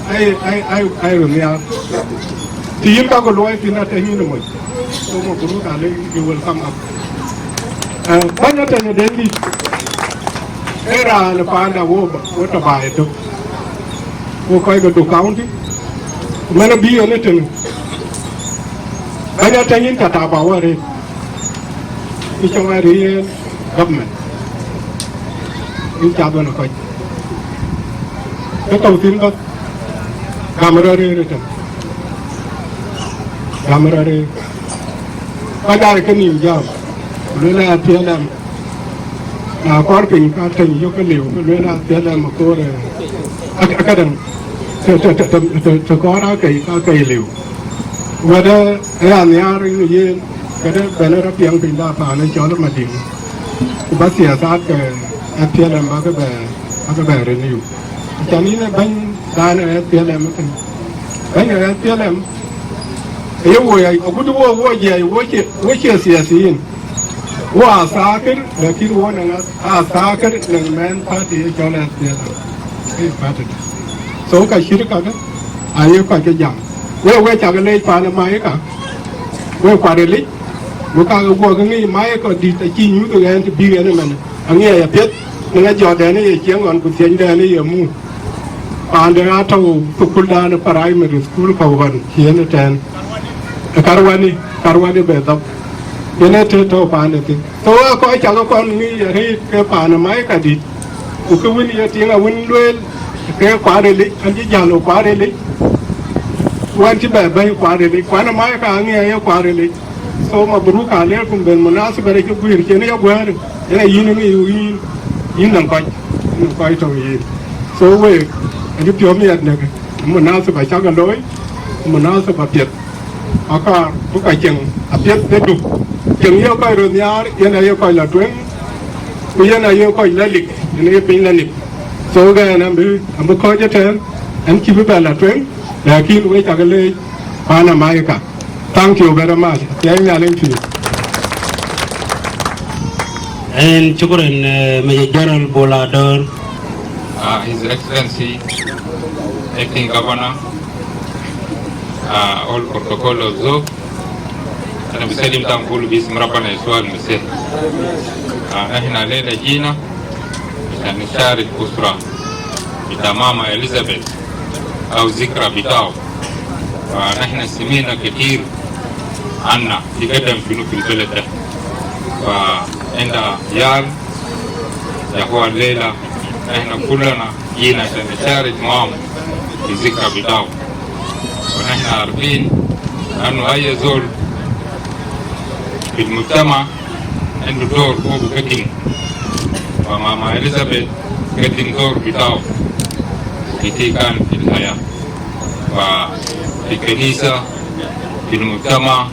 ai, ai, ai, ai, ai, ai, ai, ai, ai, Të yïn ka ku luɔi thïn atëny yïn ë moc. So, mabruk alek, you will come up. Eh, bäny atëny ë Deŋdït, ee raan ë paanda wo ba, wo tɔ baai ëtök. Wo kɔc ke Duk County, ku mɛn abï yen ëtënë. Bäny atëny yïn ca tap awär arëët. Yï cɔk arëët yen government. Yïn cath wën ë kɔc. Ke tɔ̈u thïn bäth, gam rɔt rëër ëtën. Gam rɔt rëër. Kɔc aa ke nïïm jam, ku lueel ë S P L M. Na kɔɔr piny ka tëny yök ke liu, ku lueel ë S P L M akoor, eh, ak-, akadäŋ, të, të, të kɔɔr aa kei, ka kei liu. Wɛ̈t ë, ë anhiaar yen, këdë bɛ̈n rɔt piɛŋ piny da paan ë cɔl ë Madiŋ. Ku ba siasa ke S P L M ba ke bɛ, ba ke bɛ renew. Acan yïn ë bɛ̈nydan ë S P L M ëtën. Bɛ̈ny ë S P L M, aye wo ya, agut wo, wo jiɛɛi, wo cie, wo cie siasiyin. Wo aa thaakër, lakin wo nɔŋ a, aa thaakër nɔŋ mɛn party ye cɔl S P L M. Ee party. So ka cït kakë, aye kɔc ke jam. Wek, wek cak leec paan ë Maika. Wek kuat rilic. Wek kakë guɔ ke ŋic Maika dït acï nyuth ɣɛn të bï ɣɛn ëmɛn. Aŋiɛc apiɛth, në ŋa jɔt dɛn ë ye cieŋ ɣɔn ku thiëny dɛn ë ye muk. Paande aa tɔ̈u thukuldan ë primary school kɔ̈u ɣɔn cï yen ëtɛ̈ɛ̈n. Ë Karwani, Karwani bɛ dhɔ̈k. Yen ë të tɔ̈u paande thïn. So, aa kɔc cak kɔn ŋic arëët ke paan ë Maika dït. Ku kë wën ye tiiŋ awën lueel, ke kuat rilic, an cï jäl ë kuat rilic. Ku an cï bɛ bɛ̈i kuat rilic. Ku an ë Maika aŋiɛc aye kuat rilic. So, mabruk aleikum bil munasaba de cï guiir cïn ya guɛ̈ɛ̈r, yen a yïn ŋic yïn, yïn nɔŋ kɔc, yïn nɔŋ kɔc tɔ̈u yïn. So, week, acï piɔ̈u miɛt në munasaba cak a looi, Munasaba piɛth, akaar bï ka cieŋ apiɛth ë duk. Cieŋ ye kɔc röt nhiaar, yen aye kɔc la tueŋ, ku yen aye kɔc la lik, yen aye piny la lik. So, ɣɛn abï, abï kɔc ëtɛ̈ɛ̈n, ɛn cï bï bɛ la tueŋ, lakin wek cak leec, pan America. Thank you very much. Thiɛɛi Nhialic pïïr. En shukran, eh, Major General Bol Ador. Uh, His Excellency, Acting Governor, uh, all protocol observed. أنا بسلم تام كله باسم ربنا يسوع المسيح. Uh, نحن الليلة جينا عشان نشارك أسرة بتاع ماما إليزابيث أو ذكرى بتاعه. فنحن سمعنا كتير عنها، تقدم شنو في البلد ده. فعندها عيال، يا أخوان، الليلة نحن كلنا جينا عشان نشارك معاهم في الذكرى بتاعه. ونحن عارفين أنه أي زول في المجتمع عنده دور هو بقدمه، وماما إليزابيث قدم دور بتاعه وقتها كان في الحياة، ففي الكنيسة، في المجتمع،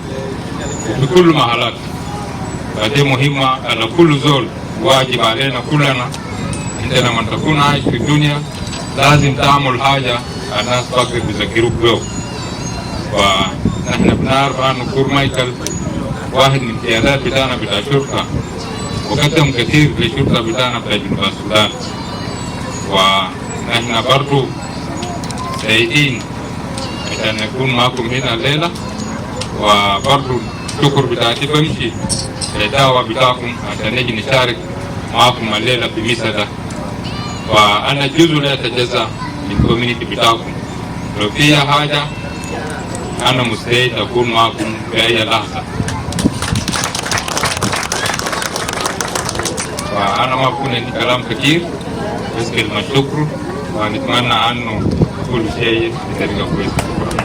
وفي كل محلات. فدي مهمة على كل زول، واجب علينا كلنا. أنت لما تكون عايش في الدنيا، لازم تعمل حاجة الناس بقدر بيذكروك بيه. ونحن بنعرف أنه كور مايكل واحد من قيادات بتاعنا بتاع شرطة، وقدم كتير للشرطة بتاعنا بتاع جنوب السودان. ونحن برضو سعيدين عشان نكون معكم هنا الليلة، وبرضو الشكر بتاعتي بمشي للدعوة بتاعكم عشان نجي نشارك معكم الليلة في مسا ده. وأنا جزء لا يتجزأ من community بتاعكم. لو في حاجة، أنا مستعد أكون معكم في أي لحظة. فأنا ما بكون عندي كلام كتير، بس كلمة شكر، ونتمنى أنه كل شيء بطريقة كويسة. شكرا.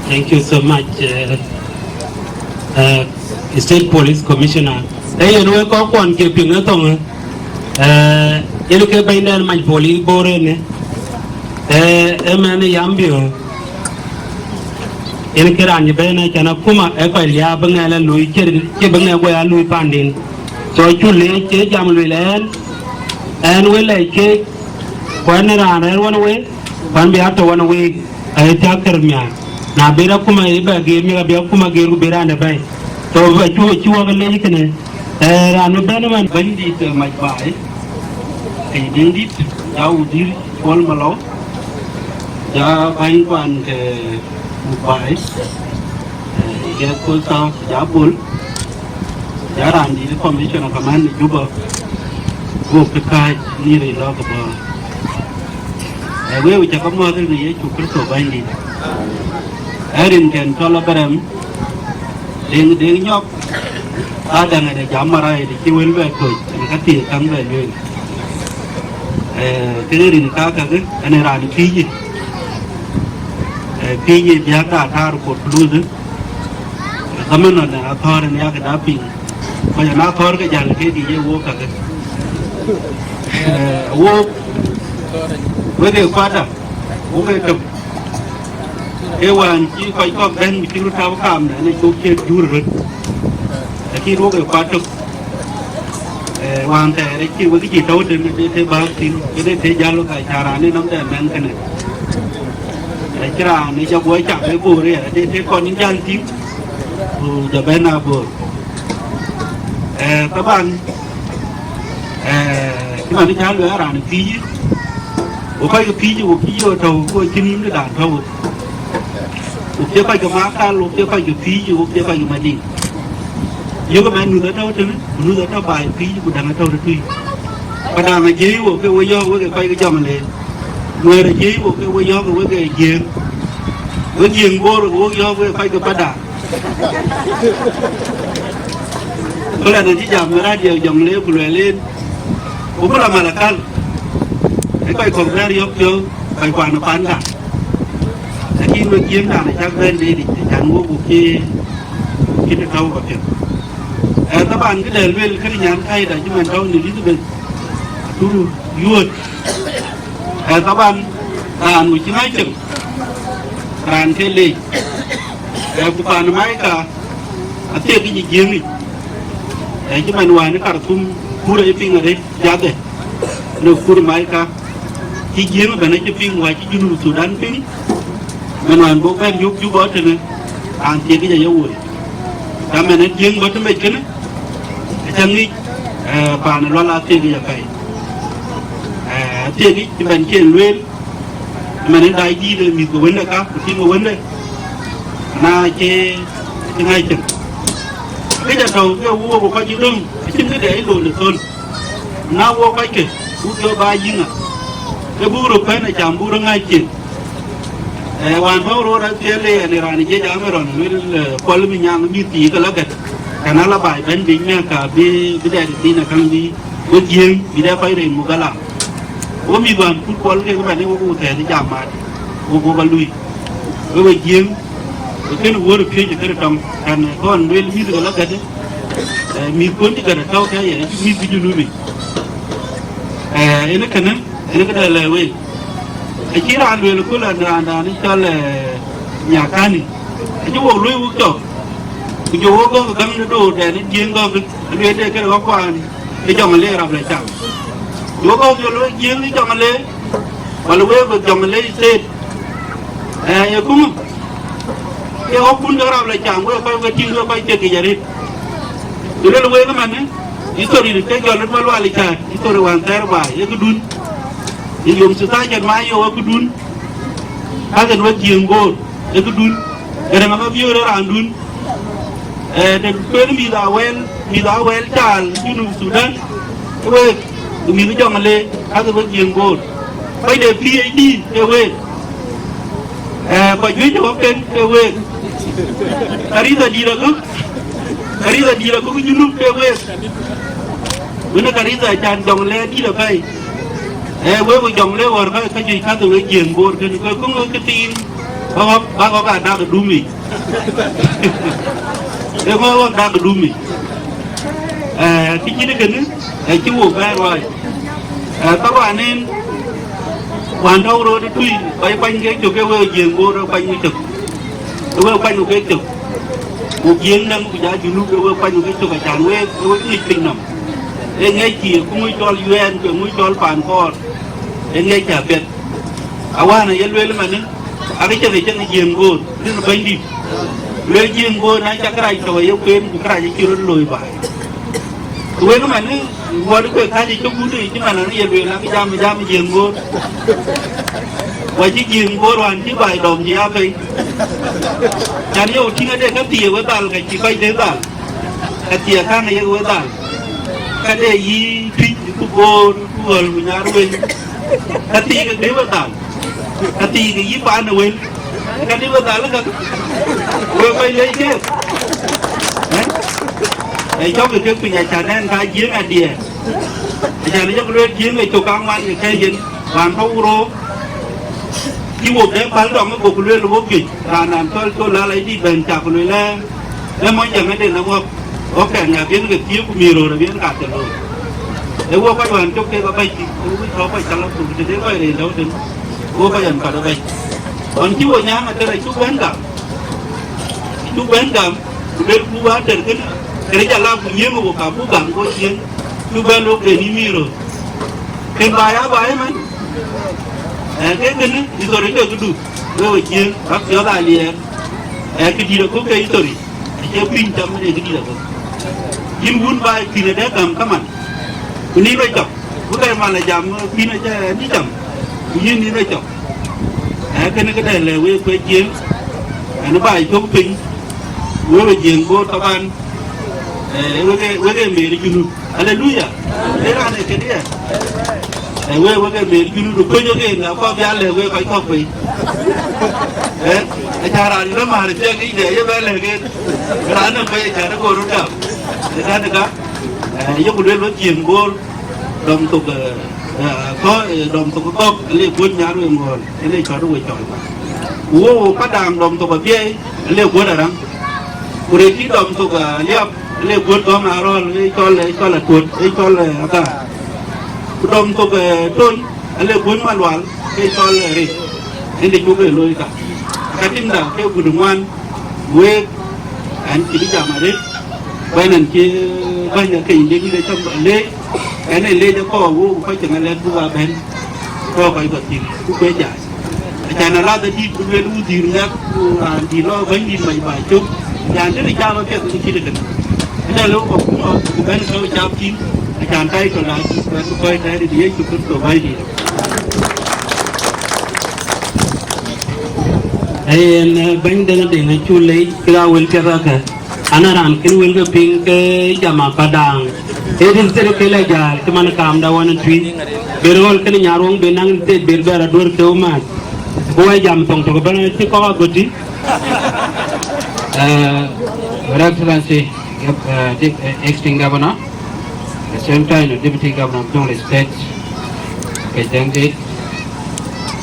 Thank you so much, uh, uh, State Police Commissioner. Ee yen wek kɔc kuɔn ke piŋ ë thoŋ, eh, yen ke bɛ̈ny dɛn mac Police Bor ënë, eh, ë mɛnh Yambio. Yen ke raan cï bɛ̈n ë can akuma ë kɔc liaap bï ŋɛk la lui cï, cï bï ŋɛk guɔ ya lui pandin. So, cu leec cï jam lueel ɛn, ɛn wël lɛc keek, ku ɛn raan rɛ̈ɛ̈r wën wek, ku ɛn bï a tɔ̈ wën wek, aye thiak kër miaar. Na bï akuma ye bɛ geer miäk, abï akuma geer ku bï raan de bɛ̈ɛ̈i. So, acu, acu wak leec kënë, eh, raan bï bɛ̈n ëmën. Bɛ̈nydït, eh, mac baai, Kɛcdïndït, ja Wudïr Kuɔl Malɔu, ja bänykuan ke Muk Baai, eh, Gɛth Kol Thaak, ja Bol, ja raandït commissioner kaman në Juba, guɔ̈p kë kääc nïïr ë lɔ̈k bɔ̈. Eh, wek ca ke muɔ̈th në Yecu Kërtho Bɛ̈nydït. Ee rin kɛn cɔl Abraɣam, Deŋ, Deŋ Nyɔk, aa däŋ ade jam marai de cï wël bɛ toc, en ka thiëëk käŋ bɛ lueel. Eh, ke rin ka kakë, en ee raan pïïc, eh, pïïc ë biäk da taar Port Pluthe. Dhaman nɔn athɔ̈r en yak da piŋ. Kɔc ana thɔ̈r ke jäl ke dï ye wok kakë. Eh, wok, wek ee kuatda, wok ee tök. Ee wään cï kɔc kɔ̈k bɛ̈n ku cï röt tääu kaamda, ënë cuk ciët juur röt. Lakin wok ee kuat tök. Eh, wään thɛɛr acï wek cï tɔ̈u tën, de të bäk thïn, ke de të jäl wek, aca raan ë nɔm dɛ mɛnh kënë. Acï raan ë jɔ guɔ cak ë Bor aya, de të kɔn jäl thïn, ku jɔ bɛ̈n a Bor. Eh, taban, eh, cï man cä lueel raan ë pïïc, wo kɔc ke pïïc, wo cï yök tɔ̈u, wo cï nïïm de dan tɔ̈u. Wo cie kɔc ke Makal, wo cie kɔc ke pïïc, wo cie kɔc ke Madiŋ. Yök ëmɛn nuth atɔ̈u tënë, ku nuth atɔ̈ baai pïïc, ku däŋ atɔ̈u tëtui. Padaŋ ajiëi wo ke wo yɔ̈ɔ̈k wek ke kɔc ke Jɔŋlei. Nuɛɛr ajiëi wo ke wo yɔ̈ɔ̈k wek ke Jiëëŋ. Wek Jiëëŋ Bor, wo yɔ̈ɔ̈k wek kɔc ke Padaŋ. Ku la në cï jam në radio Jɔŋlei ku lueel en, ku bï la Malakal, ë kɔc kɔ̈k bɛ̈ɛ̈r yɔ̈k piɔ̈u, kɔc kuan ë panda. Lakin wek Jiëëŋ dan acäk bɛ̈n deetic, acan wok, wok cï, cï të tɔ̈u ka piɛth. Eh, taban, këdɛ lueel kënë nyan kääcda cï man tɔ̈u në Elizabeth, aturu yuöt. Ë, taban, raan wïc cï ŋäc cïn, raan ke leec. Ë, ku paan Maika, athiek yic ë Jiëŋ yic. Ë, cï man wään ë Karthum, kur ë piŋ arëët, piathë, në kur Maika, cï Jiëŋ ëbɛ̈n acï piŋ, wä cï Junub Thudan piŋ, man wään buk bɛ̈n yök Juba tënë, raan thiek yic aye woi. Ka man ë Jiëŋ bɔ̈ tëmec kënë, acä ŋic, ë, paan ë Lual athiek yic apɛi. Ë, athiek yic cï bɛ̈n cï en lueel, man ë daai dïït ë mïth ke wënde ka, ku tiŋ ke wënde, na cï, cï ŋäc cïn. Këc atɔ̈u ke wok ku kɔc cï döŋ, acïn këde ë loonde thöl. Na wok kɔckë, buk jɔ ba yïŋa, ke buk röt pɛ̈n acam buk röt ŋäc cin. Ë, wään bä röt rɔt thiël ë, ë, në raan ë jiëc Cameroon, luel, ë, Kuɔl bï nyaŋ mïth thii ke la gät. Kɛn ala baai bɛ̈n bï mɛ̈k ka bï, bï dɛɛt ë thiin akaŋ bï, bï Jiëŋ, bï dɛ kɔc rem muk alam. Wo mïth wään kut Kuɔl kek bɛ̈n ë wok ku thɛɛth ë jam maat, wok wok alui. We we Jiëŋ, we kën wuɔ̈r ë piöc ë kërë tɔŋ, kan kɔn luel mïth ke la gät, ë, mïth kuɔn cï gät atɔ̈u kë ye, acï mïth bï Junubi. Ë, ënë kënë, ënë këde lɛ̈k wek. Acï raan lueel ëköl an, raandan ë cɔl, ë, Nyakani. Acï wok luöi wok cɔk. Ku jɔ wok gɔ̈k ë gäŋ de doodɛn ë Jiëŋ gɔ̈k, lueel de kërë ɣɔ̈k kuan ë Jɔŋlei rap la cam. Jɔ wok gɔ̈k jɔ luöi Jiëŋ ë Jɔŋlei, wala wek bï Jɔŋlei State. Ë, ye kuŋ, ke ɣɔ̈kkun ke rap la cam, wek kɔc ke tïŋ, wek kɔc tek yic arëët. Ku luel wek ëmënë, history ke jɔl ë Malual ë cäät, history wään thɛɛr baai, ye këdun. Ye yom society ma yo, ye këdun. Ka kën wek Jiëŋ Bor, ye këdun. Këdäŋ ama biöör ë raandun. Ë, të kueen mïth Awɛl, mïth Awɛl caal Junub Thudan, ke wek, ku mïth Jɔŋlei, ka kën wek Jiëŋ Bor. Kɔc de P H D ke week. Ë, kɔc juëc ë ɣɔ̈kken ke week. Kanitha dït agök, kanitha dït agök ë Junub ke week. Wën ë kanitha can Jɔŋlei adït apɛi. Ë, wek we Jɔŋlei ɣɔ̈r ka, ka juëc ka ke wek Jiëŋ Bor kënë, ke kuŋ wek këthiin, bä ɣɔ̈k, bä ɣɔ̈k aa dak ë dum yic. Ee ŋö ɣɔ̈k dak ë dum yic. Ë, kë cït kënë, ë, cï wok bɛ̈ɛ̈r ruaac. Ë, taban en, wään tɔ̈u röt ë tui, kɔc kuany kek cök, ke wek Jiëŋ Bor ë kuany ku cök. Ke wek kuany ku kek cök. Ku Jiëŋ däŋ ku ja Junub, ke wek kuany ku kek cök, acan wek, ke wek ŋic piny nɔm. Ee ŋiɛckï, ku ŋuc cɔl U N, ku ŋuc cɔl paan kɔɔr. Ee ŋiɛckï apiɛth. Awään aye lueel ëmënë, akë cïn, cïn Jiëŋ Bor, cïn Bɛ̈nydït. Lueel Jiëŋ Bor, na cä kërac tɔ̈u aye kueen, ku kërac acï röt looi baai. Ku wek ëmënë, ŋuɔt kuek kääc ë cök wut yic, cï man ë ye lueel, akë jam, jam Jiëŋ Bor. Wa cï Jiëŋ Bor wään cï baai dɔm cï ya pei. Can yeu tïŋ ade ka thii we dhal, ka cï kɔc de dhal. Ka thii akaŋ aye we dhal. Ka de yï Tuic, ku Bor, ku Ɣɔl, ku Nyarweŋ. Ka thii ke de we dhal. Ka thii ke yï paan ë wël. Ka de we dhal ka. We kɔc lec keek. Ë? Ë cɔk ke kek piny acan ɛn ka Jiëŋ adiɛɛr. Acan ë jɔk lueel Jiëŋ ë cök kaŋuan ke kɛ̈c yen. Wään tɔ̈u wurou. Cï wok de päl dɔm ë gok lueel wok juëc. Raan, raan cɔl, cɔl Lal Aidit bɛ̈n cak lueel ë. Ë mɔc jam ëden ë ŋɔk, ɣɔ̈kkɛn ŋa bï ke thiëëk ku mïïr röör abï ka ke looi. Ee wo kɔc wään cök kek abäc, ee wo tɔ̈ kɔc cä lɔ thuk tëde kɔc rëër tɔ̈u tën, wo kɔc ɛn kɔt abäc. Ɣɔn cï wo nyääŋ ater acuk bɛ̈n gam, acuk bɛ̈n gam, ku luelku bä ater kënë, këric ala ku nyiëëŋ wo ka buk gam go ciëën, cuk bɛ̈n lok den yï mïïr röör. Kën ba ya ba ëmën, ee, ke kënë, history ke këdu, we we ciëën, bäk piɔ̈ɔ̈th aliɛɛr, ee, këdït akök ke history. Acie piny cam ënë këdït abɔ̈. Yïn wun baai pïn adɛ gam kaman. Ku nin we cɔk. Ku kɛc mal ajam pïn acä ni cam. Ku yïn nin we cɔk. Ee, kënë këdɛ lɛ wek kuec jiël. Ɛn baai cök piny. Wek we jiëŋ Bor taban. Ee, wek e, wek e mer Junub. Aleluya. Ee raan ee këdiɛ. Ee, wek, wek e mer Junub, du kuec wek en, akɔk bia lɛ̈k wek kɔc kɔ̈k pei. Ee, aca raan yï bɛ määr thiɛk yic dɛ, ye bɛ lɛ̈k en. Raan nɔm pei aca rɔt go röt gam. Ee, kɛn ka, ee, yeku luel wek Jiëŋ Bor, dɔm thok, ee, ee, kɔ, ee, dɔm thok kɔ̈k, le guöt nyar wek ŋɔ̈ɔ̈l, en e cɔt wek cɔl. Ku wo, wo Padaŋ dɔm thok abiɛɛi, le guöt Araŋ. Ku rëër cï dɔm thok, ee, Aliap, le guöt Gɔ̈m Arɔ̈l, ë cɔl, ë cɔl Atuöt, ë cɔl, ë, Agaar. Ku dɔm thok, ë, Tony, Alë Bony Malual ke cɔl Rek, en de cuk e looi ka. Ka timda ke gut ŋuan, week, ɛn cï bï jam arëët, bɛ̈n ɛn cï bäny ë keny de bï de cam leec, ɛn e leec ë kɔɔr wok kɔc ceŋ alɛ̈t buk a bɛ̈n, kɔɔr kɔc kɔ̈k thïn, ku kuec jai. Acan alath adït ku luel wudhïr ŋɛk, ku raan dït lɔ bɛ̈nydït mac ba cök, acan tëde cam apiɛth ku cït ëkënë. Ëtɛ̈ lëu kɔ̈k ku bɛ̈n kɔ̈u cam thïn, acan title aa cï bɛ̈n kɔc tɛ̈ɛ̈r ë Yecu Kërtho Bɛ̈nydït. Ee yen, eh, bɛ̈ny Deŋ Deŋ acu leec kek a wël piɛth kakë. An, a raan kën wël ke piŋ ke jam a Padaŋ. Ee district ke la jäl cï man kaamda wan ë tui. Ber ɣöl kënë Nyarweŋ ben naŋ state ber bɛ̈ɛ̈r aduër ke wëmääth. Ku wai jam thoŋ tök ëbɛ̈n cï kɔ̈k agöti. Uh, Your Excellency, Gov- uh, Dep- uh, Acting Governor, the same time the Deputy Governor of Jonglei State, okay, thank you.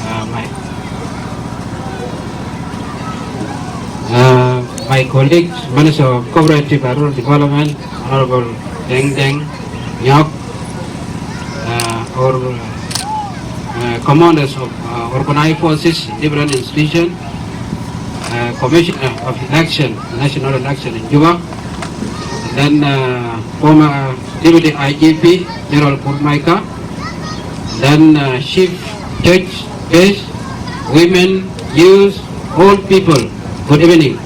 Uh, my, uh, my colleague, Minister of Cooperative and Rural Development, Honorable Deng Deng Nyok, uh, or uh, commanders of uh, organized forces, different institutions, uh, Commissioner of Election, National Election in Juba, then uh, former Deputy I G P, General Kurmaika, then uh, Chief Judge, Base, women, youth, all people. Good evening.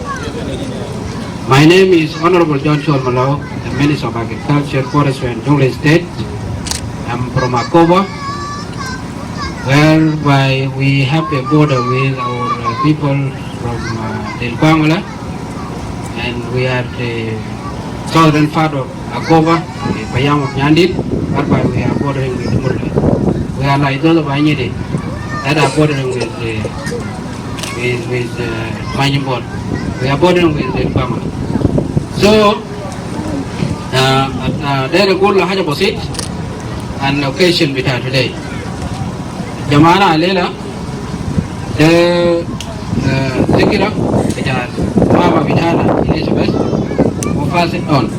My name is Honorable John Chol Malou, the Minister of Agriculture, Forestry and Jonglei State. I'm from Akobo, whereby we have a border with our uh, people from uh, Lilkwangla, and we are the southern part of Akobo, the Payam of Nyandit, whereby we are bordering with Murle. We are like those of Anyidi that are bordering with the with, with uh, Manyi Bor. We are bordering with the Pama. So, uh, uh, there is good haja basit and occasion bita today. Jamana Alela, the uh, zikira, the mama bitana Elizabeth, who passed on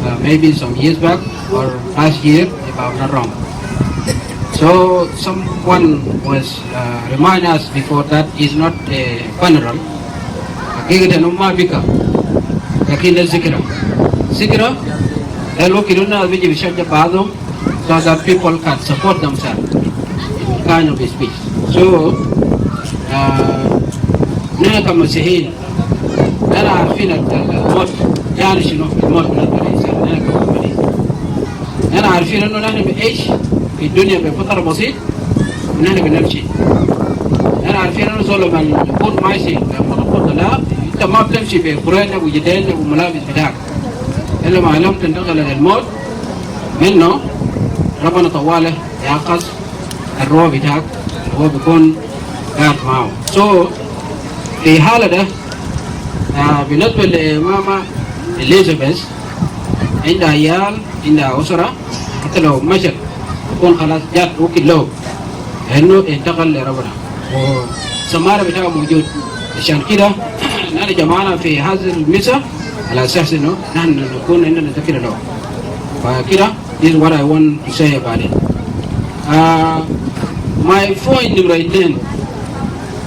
uh, maybe some years back or last year, if I'm not wrong. So someone was uh, remind us before that is not a funeral. Hakikatan umma bika, lakin da zikira. Zikira, da lokacin da biji bishajja ba'dhum, so that people can support themselves in kind of speech. So, uh, nahna ka masihiyin, nahna arfin al-, al-, al-maut, yani shinu, al-maut بالنسبة للإنسان, nahna ka mu'minin. Nahna arfin innu nahna bi'esh fi dunya bi fatara basit, wa nahna binamshi. Nahna arfin innu zol lama bikun mashi, lama bikun tala, inta ma bitamshi bi kuraina wa jidaina wa malabis bitak. Illa ma lam tintaqil al-maut minnu, Rabbana tawali ya khas al-ruh bitak, al-ruh bikun gaid mahu. So, fi hala da, ah, binisba le mama Elizabeth, inda iyal, inda usra, hatta lo mashat, bikun khalas jat wakit lo, innu intaqal le Rabbana. Wa samara bita mujud. Ashan kida, nahna jamana fi hazil misa, ala asas innu nahna nakun indana zikira lo. Fa kida, this is what I want to say about it. Uh, my point number ten,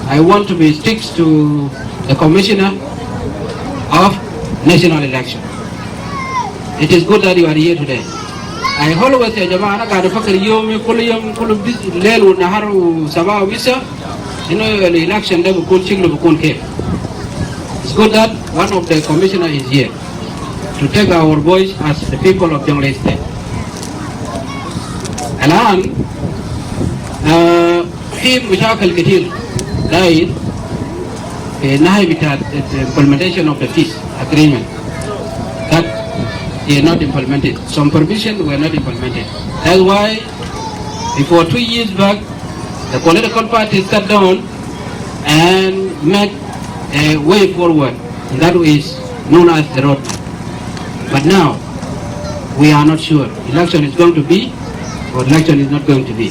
I want to be stick to the commissioner of national election. It is good that you are here today. I always say, Jama, ana gade fakir yomi, kulu yom, kulu bis, lel wa nahar wa saba wa misa, innu election da bikun shiklu bikun kef. It's good that one of the commissioner is here to take our voice as the people of Jonglei State. Alan, uh, fi mashakil ketir dair fi nahya bita implementation of the peace agreement that they are not implemented. Some provisions were not implemented. That's why before two years back, the political parties sat down and make a way forward, and that is known as the roadmap. But now, we are not sure election is going to be or election is not going to be.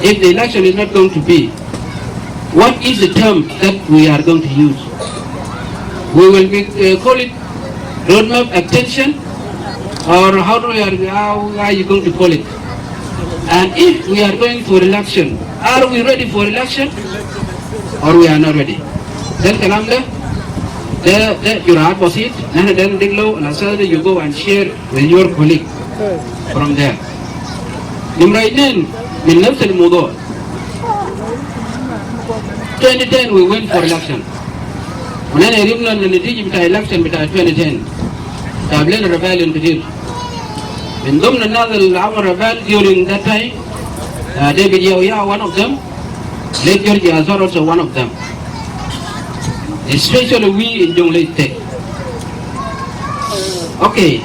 If the election is not going to be, what is the term that we are going to use? We will be, uh, call it roadmap extension, or how do we are, how are you going to call it? And if we are going for election, are we ready for election or we are not ready? Then kalam da, da, da jurat basit, nahna dan diglo, al asas da you go and share with your colleague from there. Nimra ithnain, min nafs al mawdu. Twenty ten we went for election. Wa nahna arafna natija bita election bita twenty ten. Jab lena rebellion ketir. Min dumn al nas al amel rebel during that time, uh, David Yau Yau, one of them, late George Azor also one of them. Especially we in Jonglei State. Okay.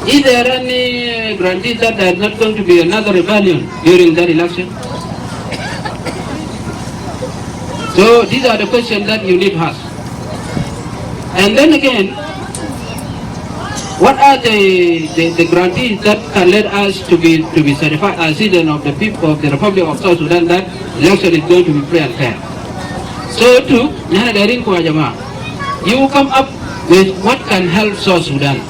Is there any guarantee that there is not going to be another rebellion during that election? So these are the questions that you need to ask. And then again, what are the, the, the guarantees that can let us to be, to be satisfied as citizens of the people of the Republic of South Sudan that election is going to be free and fair? So too, nahna dairin ku ya jamaa, you come up with what can help South Sudan.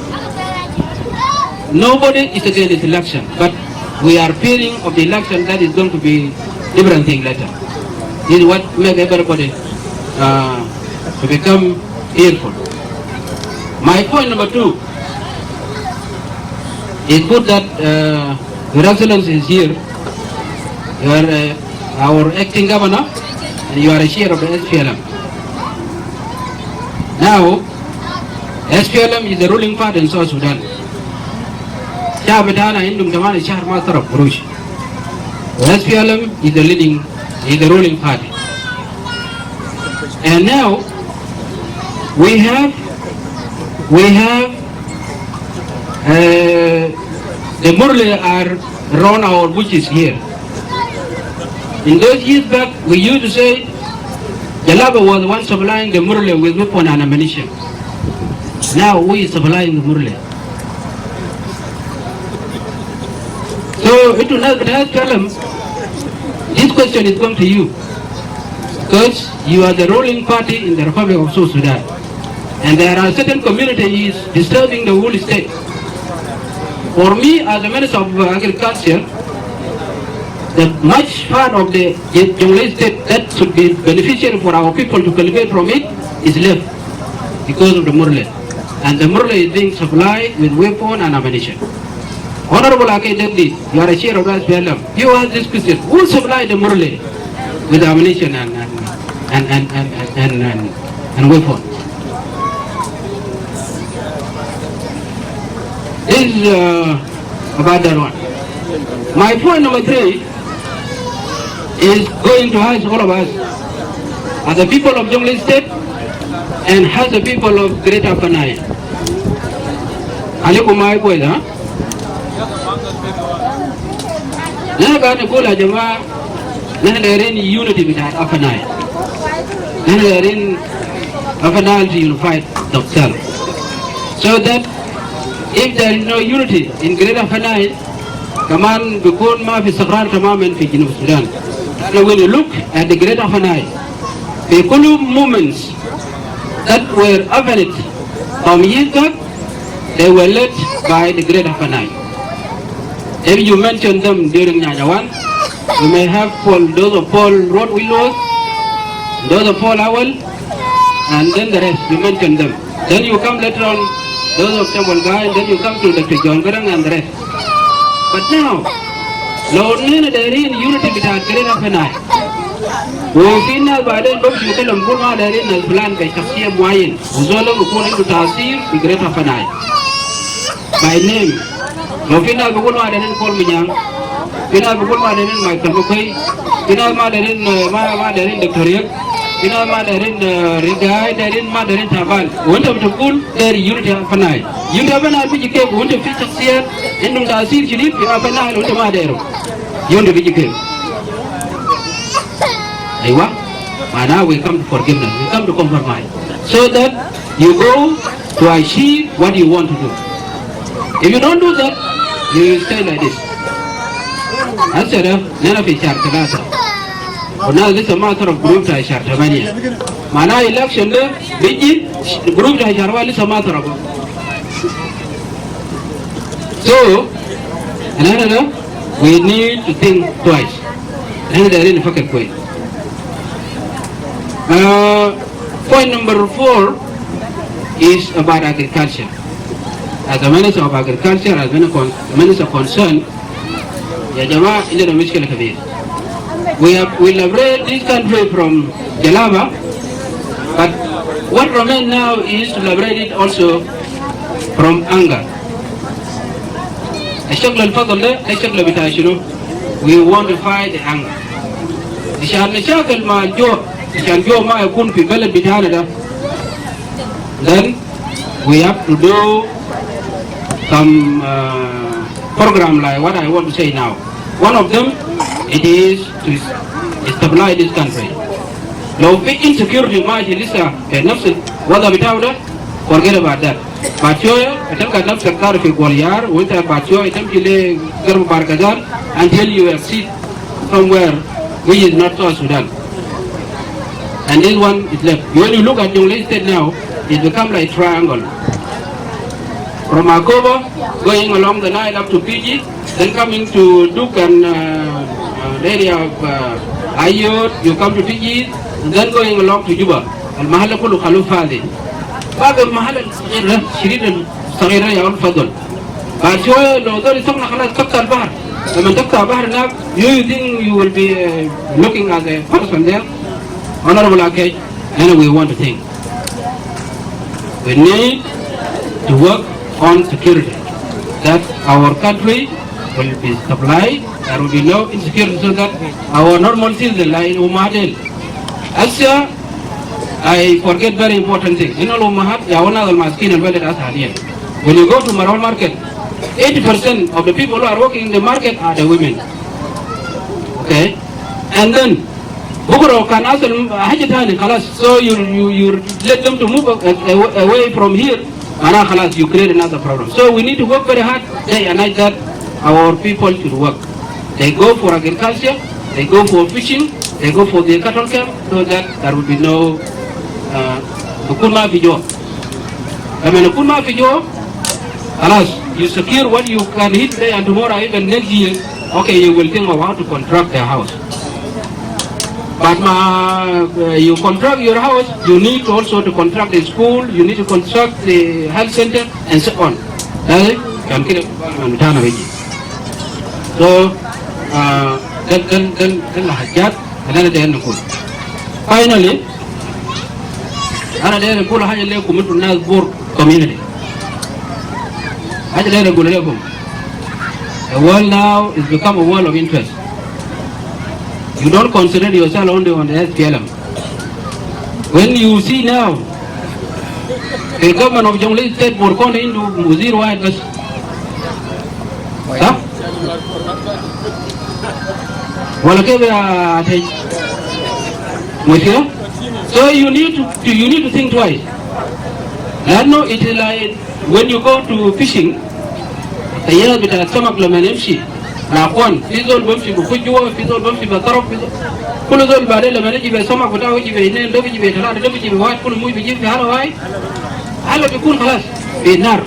Nobody is against election, but we are fearing of the election that is going to be different thing later. This is what make everybody, uh, to become fearful. My point number two, it's good that, uh, Your Excellency is here. You are, uh, our acting governor, and you are a chair of the S P L M. Now, S P L M is the ruling party in South Sudan. Shab bitana indum tamani shahr ma taraf gurush. S P L M is the leading, is the ruling party. And now we have, we have, uh, the Murle are around our bushes here. In those years back, we used to say Jalaba was the one supplying the Murle with weapon and ammunition. Now who is supplying the Murle? So it will not be S P L M. This question is going to you because you are the ruling party in the Republic of South Sudan, and there are certain communities disturbing the whole state. For me, as a minister of agriculture, the much part of the Jonglei state that should be beneficial for our people to cultivate from it is left because of the Murle. And the Murle is being supplied with weapon and ammunition. Honorable Akay Degdit, you are a chair of S P L M. You ask this question, who supplied the Murle with ammunition and, and, and, and, and, and, and, and weapon? This is, uh, about that one. My point number three is going to ask all of us, as the people of Jonglei State and as the people of Greater Upper Nile. Alikum maai kwes, ha? Nahna gaid nagul, ya jamaa, nahna dairin unity bita Upper Nile. Nahna dairin Upper Nile to unify themselves. So that if there is no unity in Greater Upper Nile, kaman bikun ma fi istiqrar tamaman fi Junub Sudan. Now when you look at the Greater Upper Nile, fi kulu movements that were happened from years back, they were led by the Greater Upper Nile. If you mention them during Nyanya one, you may have Paul, those of Paul Road Willows, those of Paul Awal, and then the rest, you mention them. Then you come later on, those of Samuel Gai, and then you come to Doctor John Garang and the rest. But now, lo nina dairin unity bita Greater Upper Nile, wa fi nas baden bamshu bikalam bikun ma dairin nas fulan be shakhsiya muayyan, wa zol bikun indu taasir fi Greater Upper Nile. By name, lo fi nas bikun ma dairin Paul Manyang, fi nas bikun ma dairin Michael Makuei, fi nas ma dairin, eh, ma, ma dairin Doctor Riek, fi nas ma dairin, eh, Riek Gai, dairin ma dairin Taban. Wa inta bikun dair unity Upper Nile. Unity Upper Nile biji kef wa inta fi shakhsiyat indum taasir shadid fi Upper Nile wa inta ma dairu. Unity biji kef? Aywa, mana we come to forgiveness, we come to compromise, so that you go to achieve what you want to do. If you don't do that, you will stay like this. Hasa da, nahna fi shahar talata. Wa nas lisa ma taraf group ta shahar tamaniya. Mana election da biji group ta shahar wahid lisa ma taraf. So, ana da, We need to think twice. Nahna dairin nafakir kwes. Uh, point number four is about agriculture. As a minister of agriculture, as a con-, minister concerned, ya jamaa, indena mushkila kabir. We have, we liberate this country from jalaba, but what remain now is to liberate it also from hunger. الشغلة الفضل ده، الشغلة بتاع شنو؟ We want to fight the hunger. عشان نشاكل مع الجوع، عشان الجوع ما يكون في بلد بتاعنا ده. Then we have to do some, uh, program like what I want to say now. One of them, it is to stabilize this country. لو في insecurity ماشي لسه في نفس الوضع بتاعه ده، forget about that. بعد شوية تلقى نفسك تعرف في غوليار، وانت بعد شوية تمشي لغرب بحر الغزال until you exit somewhere which is not South Sudan. And this one is left. When you look at Jonglei State now, it become like triangle. From Akobo, going along the Nile up to Fiji, then coming to Duk and, uh, uh, the area of, uh, Ayod, you come to Fiji, and then going along to Juba. المحل كله خلوه فاضي. باقي المحل الصغير ده، شديد الصغير ده يا ولد فضل. بعد شوية لو زول يسمنا خلاص كبت البحر. لما تكبت البحر هناك، you, you think you will be, uh, looking as a person there? Honorable Akech, and we want to think. We need to work on security, that our country will be supplied, there will be no insecurity, so that our normal citizen, like Umadel, Asia, I forget very important thing. You know, Umahat, ya wana al maskin al balad as haliyan. When you go to Marol market, eighty percent of the people who are working in the market are the women. Okay? And then, بكرة كان حصل حاجة تاني خلاص. So you, you, you let them to move a-, a-, away from here. معناها خلاص, you create another problem. So we need to work very hard day and night that our people should work. They go for agriculture, they go for fishing, they go for the cattle camp, so that there will be no, uh, يكون ما في جوع. لما يكون ما في جوع, خلاص, you secure what you can eat today and tomorrow, even next year, okay, you will think of how to construct the house. But ما, uh, you construct your house, you need also to construct the school, you need to construct the health center, and so on. That's it. كان كده من تانا بيجي. So, uh, ده, ده, ده, ده الحاجات اللي أنا داير نقول. Finally, أنا داير أقول حاجة لكم أنتوا الناس Bor community. حاجة داير أقول لكم. The world now is become a world of interest. You don't concentrate yourself only on the S P L M. When you see now, the government of Jonglei State, Bor County, عنده وزير واحد بس. صح؟ ولا كيف يا تيج؟ مش كده؟ So you need to, you need to think twice. لأنه it is like when you go to fishing, الصياد بتاع السمك لما يمشي مع أخوان، في زول بمشي بخش جوا، في زول بمشي بطرف، في زول، كل زول بعدين لما يجي بالسمك بتاعه، يجي باثنين، ده بيجي بثلاثة، ده بيجي بواحد، كل موي بيجيب في حالة واحد، حالة بيكون خلاص بالنار.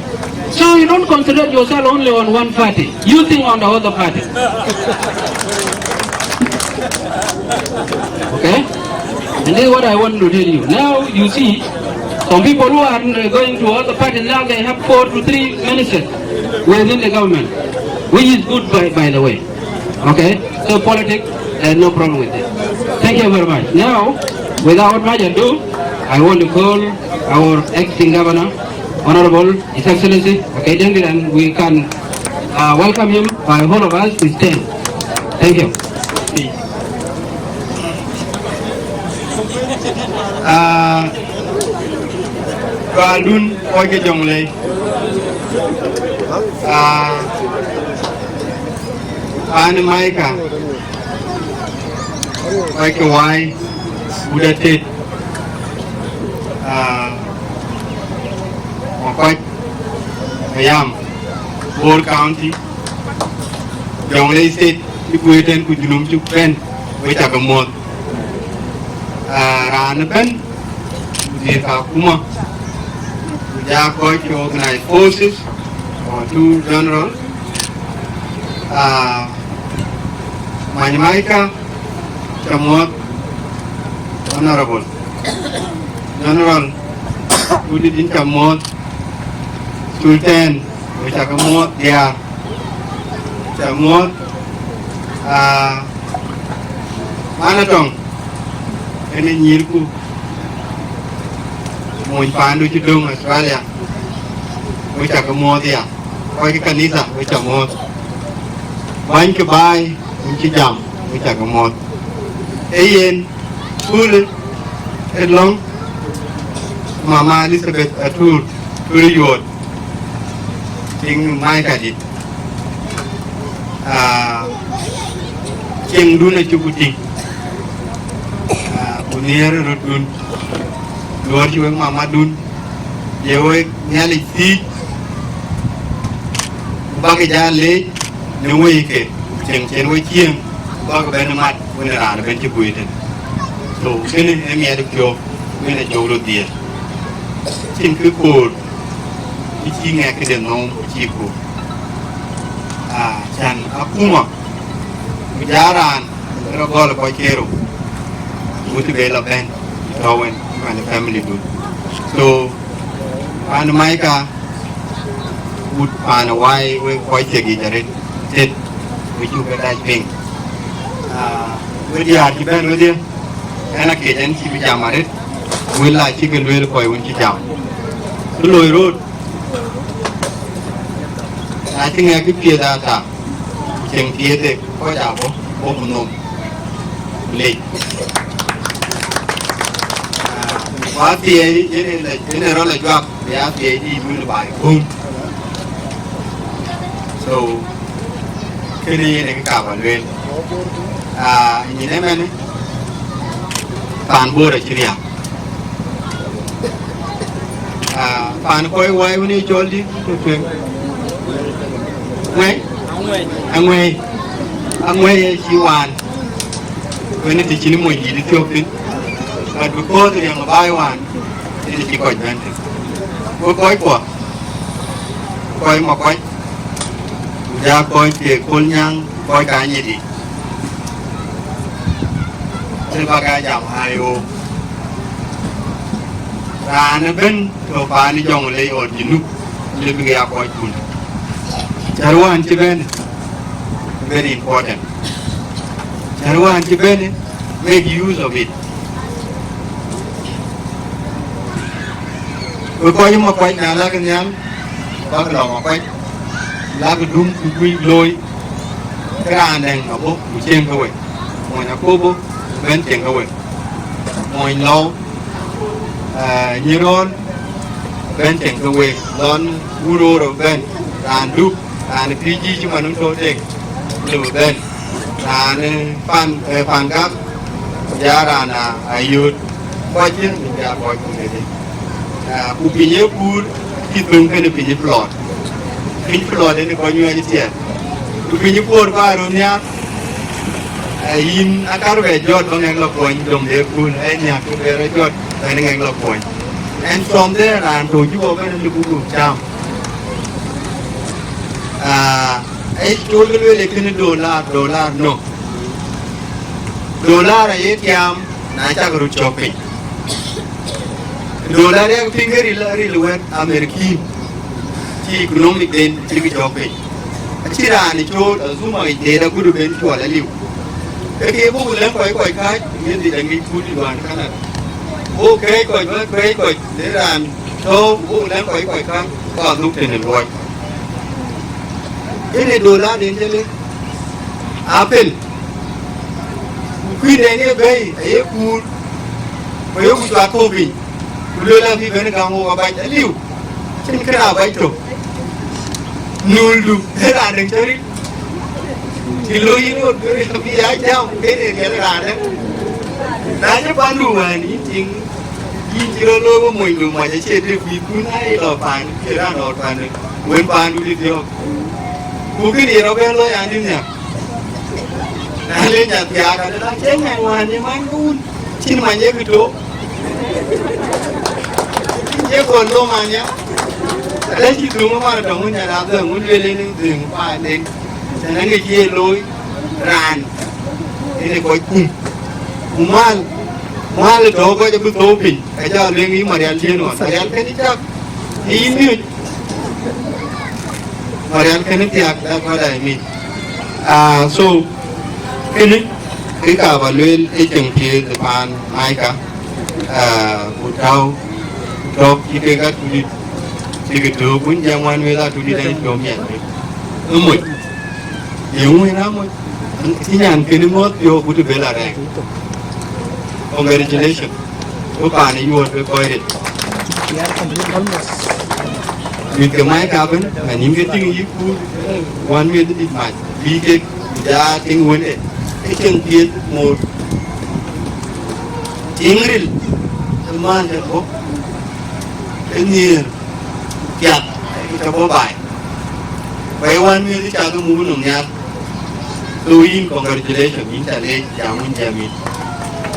So you don't concentrate yourself only on one party. You think on the other party. Okay? And this is what I want to tell you. Now you see, some people who are going to other parties now, they have four to three ministers within the government, which is good, by, by the way. Okay? So politics, there's no problem with it. Thank you very much. Now, without much ado, I want to call our acting governor, Honorable His Excellency Akec Deŋ Dit, and we can, uh, welcome him by all of us to stand. Thank you. Ah, Lualdun, kɔc ke Jonglei. Ah, Pan Maika, kɔc ke Wai, Buda Tet, ah, Makuac, Payam, Bor County, Jonglei State, cï kueer tɛ̈n ku junub cï bɛ̈n, we cä ke muɔ̈th. Ah, raan ëbɛ̈n, wazir Kakuma, ku ja kɔc ke organized forces, our two generals, ah, Many Maika, ca muɔ̈th. Honorable General, Kudit, yïn ca muɔ̈th. Sultan, we ca ke muɔ̈th. Diäär, ca muɔ̈th. Ah, man Atɔŋ, ënë nyïïrku, mony paandu cï döŋ Australia, we ca ke muɔ̈th ya. Kɔc ke kanitha, we ca muɔ̈th. Bäny ke baai, wun cï jam, we ca ke muɔ̈th. Ee yen, kul ë lɔ̈ŋ, Mama Elizabeth Atur, Atur Yuɔɔt, tiŋ Maika dït. Ah, cieŋdun acuk tïŋ. Ah, ku nhiëër rötdun. Luɔr cï wek mamadun, ye wek Nhialic thiëëc, ku bäk jal leec në wëike, ku cieŋ cïn we cieŋ, ku bäk bɛ̈n mat wën raan ëbɛ̈n cï guëër tën. So, kënë ë miɛt piɔ̈u, wën ë cök röt dhiëëth. Cïn kë koor, kë cï ŋɛk këde nhom, kë cï koor. Ah, can akuma, ku jal raan, rɔ gɔl kɔc kerou, ku të be lɔ bɛ̈n, tɔ̈u wën, man family dun. So, pan Maika, wut pan wai, we kɔc thiek yic arëët, tet, we cuk ke dac piŋ. Ah, we diäär cï bɛ̈n wedhie, ɛn akëc ɛn cï bï jam arëët, wël la cï ke lueel kɔc wën cï jam. Kë loi rot, na cï ŋɛk kë piɛth ata, cieŋ piɛth ë kɔc abɔ̈, bɔ̈ ku nhom. Lec. Ah, ku athiɛɛi, yen ë la, yen ë rɔt la juak, bï athiɛɛi dïït wën baai guum. So, kënë yen ë kë ka ba lueel. Ah, nyin ëmënë, pan Bor acï riääk. Ah, pan kɔc wai wën ë cɔl dï, ku tueŋ. Ŋuɛ̈i? Aŋuɛ̈i. Aŋuɛ̈i ë cï waan. Wën ë të cïn mony dït thiɔ̈k thïn. But because riɛŋ baai waan, ë të cï kɔc bɛ̈n thïn. Ku kɔc kuɔ, kɔc Makuac, ku ja kɔc ke Kolnyaŋ, kɔc ka Anyidi. Të bäk a jam ayo. Raan ëbɛ̈n tɔ̈ paan ë Jɔŋlei ɣɔn Junub, lëbï ke ya kɔckun. Cär wään cï bɛ̈n, very important. Cär wään cï bɛ̈n, make use of it. Wek kɔc Makuac na lak nhial, bäk lɔ Makuac, lak dum ku guic looi, ke raan dɛ̈ŋ abɔ̈ ku cieŋ ke wek. Mony Akobo bɛ̈n cieŋ ke wek. Mony Lɔu, eh, Nyirɔɔl bɛ̈n cieŋ ke wek. Lɔn wur roor bɛ̈n, raan Duk, raan Piji cï man tɔ̈ tek, lëu bɛ̈n. Raan, eh, pan, eh, pan gak, ku ja raan, ah, Ayöt, kɔc cïn, ku ja kɔc ku tëde. Ah, ku piny ë kuur, cï thöŋ kënë piny ë plɔɔt. Piny plɔɔt ënë kɔc nyuɛɛc ë tiɛɛl. Ku piny ë kuɔɔr kɔc röt nhiaar, eh, yïn akar bɛ jɔt ba ŋɛk lɔ kuɔny dom de kuur, eh, nhiaar ku bɛ rɔ jɔt bɛn ŋɛk lɔ kuɔny. And from there, raan tɔ̈ Juba bɛ̈n ë lëu buk cam. Ah, Ë col ke lueel ë kënë dollar, dollar no. Dollar aye tiaam na cak röt cɔk piny. Dollar yak piŋ ke ril, ril wɛ̈t American. Cï economic den cï ke cɔk piny. Acï raan ë col azuma yic deet agut ben cuɔl aliu. Ke ke buk lɛ̈ŋ kɔc kɔc kääc, yen dhil aŋic kut ë duan Canada. Buk kɛ̈ɛ̈c kɔc, buk kɛ̈ɛ̈c kɔc, le raan tɔ̈u, buk lɛ̈ŋ kɔc kɔc kääc, ku adhuk tënë luɔi. Kënë dollar den cï lëk apel. Ku kuïn en ye bɛ̈i aye kuur, ku ayeku cuat kɔ̈u piny, ku lueel abï bɛ̈n gäm wok abac aliu. Cïn kënë abac tök. Nuldu, raan däŋ cä ril. Cï looi yïn ɣöt, abï ya jam, kënë riɛl raan däŋ. Na cï pandu wään yïn tïŋ, yïn cï rɔt looi wä monydu mac acie dek wïïtkun, na ye lɔ paan, cï raan lɔ paan, wën paandu dït yɔ̈ɔ̈k. Ku kënë ye rɔt bɛ̈n lɔ ya nïn nhiak. Na le nya thiaak, adë la cï ŋɛn wään ye many ke wun, cïn many ye kë tok. Ye kɔn dom anya. Adë cï dhuŋ ë man tɔŋ nya la dhëŋ, wun lueel en dhuŋ paanden. Tënë ŋic ye looi raan. ë kɔc kum. Ku mal, mal ë tɔ̈u kɔc abï thou piny, ka jɔ lueŋ yï Marial diën ɣɔn. Marial kënë cak, yïn miöc. Marial kënë thiak, that's what I mean. Ah, so, kënë, kë ka ba lueel ë cieŋ thiëëth ë paan Maika, ah, ku tääu, tɔ̈k cï kek Atudït, cï ke tök wun jam wan wël Atudït ë piɔ̈u miɛt. Ë moc. Yeŋö yen amoc? Cï nyan kënë ŋɔ̈ɔ̈th piɔ̈u ku të bel arɛɛŋ. Congratulations. Ku paan ë yuɔ̈ɔ̈t ke kɔc rit. Mïth ke Maika bën, man yïn ke tïŋ yï kuur, wan meth dït mac, bï kek, bï ja tïŋ wënde, ke cieŋ piɛth moor. Tïŋ ril, ë man de bɔ̈, ke nhiëër, piath, ke bɔ̈ baai. Ku ë wan meth cak ë muk nɔm nhial. So yïn, congratulations, yïn ca leec, jam wun jam yïn.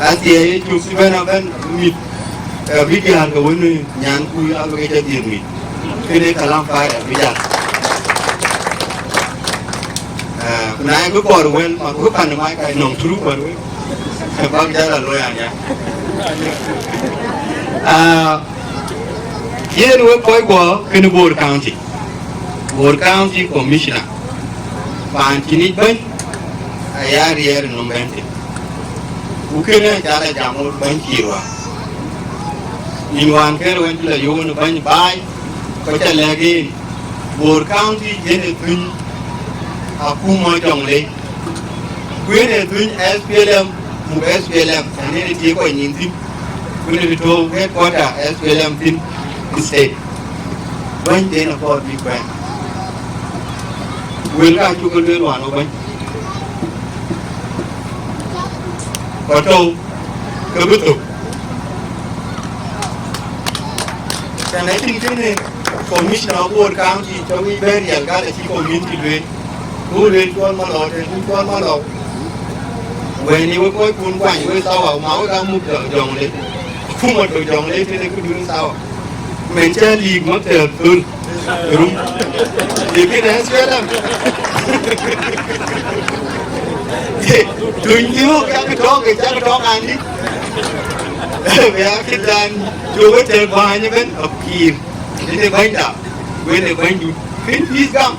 Athiɛɛi ë cök cï bɛ̈n abɛ̈n mïth, ka bï diäär ke wën nyanku abï ke cä dhiëth mïth. Kënë kalam faida bï jal. Eh, ku na ye bï kɔɔr wël, ma ku pan Maika nɔŋ turu kɔɔr wël. Bäk jal a looi anya. Ah, yen wek kɔc guɔ kënë Bor County. Bor County Commissioner, paan cïn yic bɛ̈ny, aya riɛɛr ë nɔm bɛ̈n thïn. Ku kënë aca la jam wok bɛ̈ny cïï ruääi. Nïn wään kër wën cï la yöök në bɛ̈ny baai, ku ca lɛ̈k en, Bor County yen ë thuny akuma Jonglei. Ku yen ë thuny S P L M, muk S P L M, tɛ̈n yen ë tiëk kɔc nyin thïn. Ku në të tɔ̈u headquarter S P L M thïn state. Bɛ̈ny den akɔɔr bï kuɛɛn. Wël ka cuk ke lueel wään ë bɛ̈ny. Ku tɔ̈u ke bï thök. Tɛ̈n acïn kënë commissioner of Bor County tɔ̈ wïc bɛ̈n riɛl gal acï community lueel. Ku lueel cuɔl malɔu, tɛ̈n cuɔl malɔu. Wën ye wek kɔckun kuany wek thawa, ma wek aa muk jɔ-, Jonglei. Akuma tɔ̈ Jonglei tëde këdun thawa. Mën cä liik maktɛ̈ɛ̈p thöl rum. Ye kënë S P L M. Tuny thiöök yak tɔ̈k, yak tɔ̈k andï. Ya këdan cuk wek tɛ̈k bäny ëbën, apïïr. Yen ë bɛ̈nyda, wën ë bɛ̈nydun. Kën peace gam.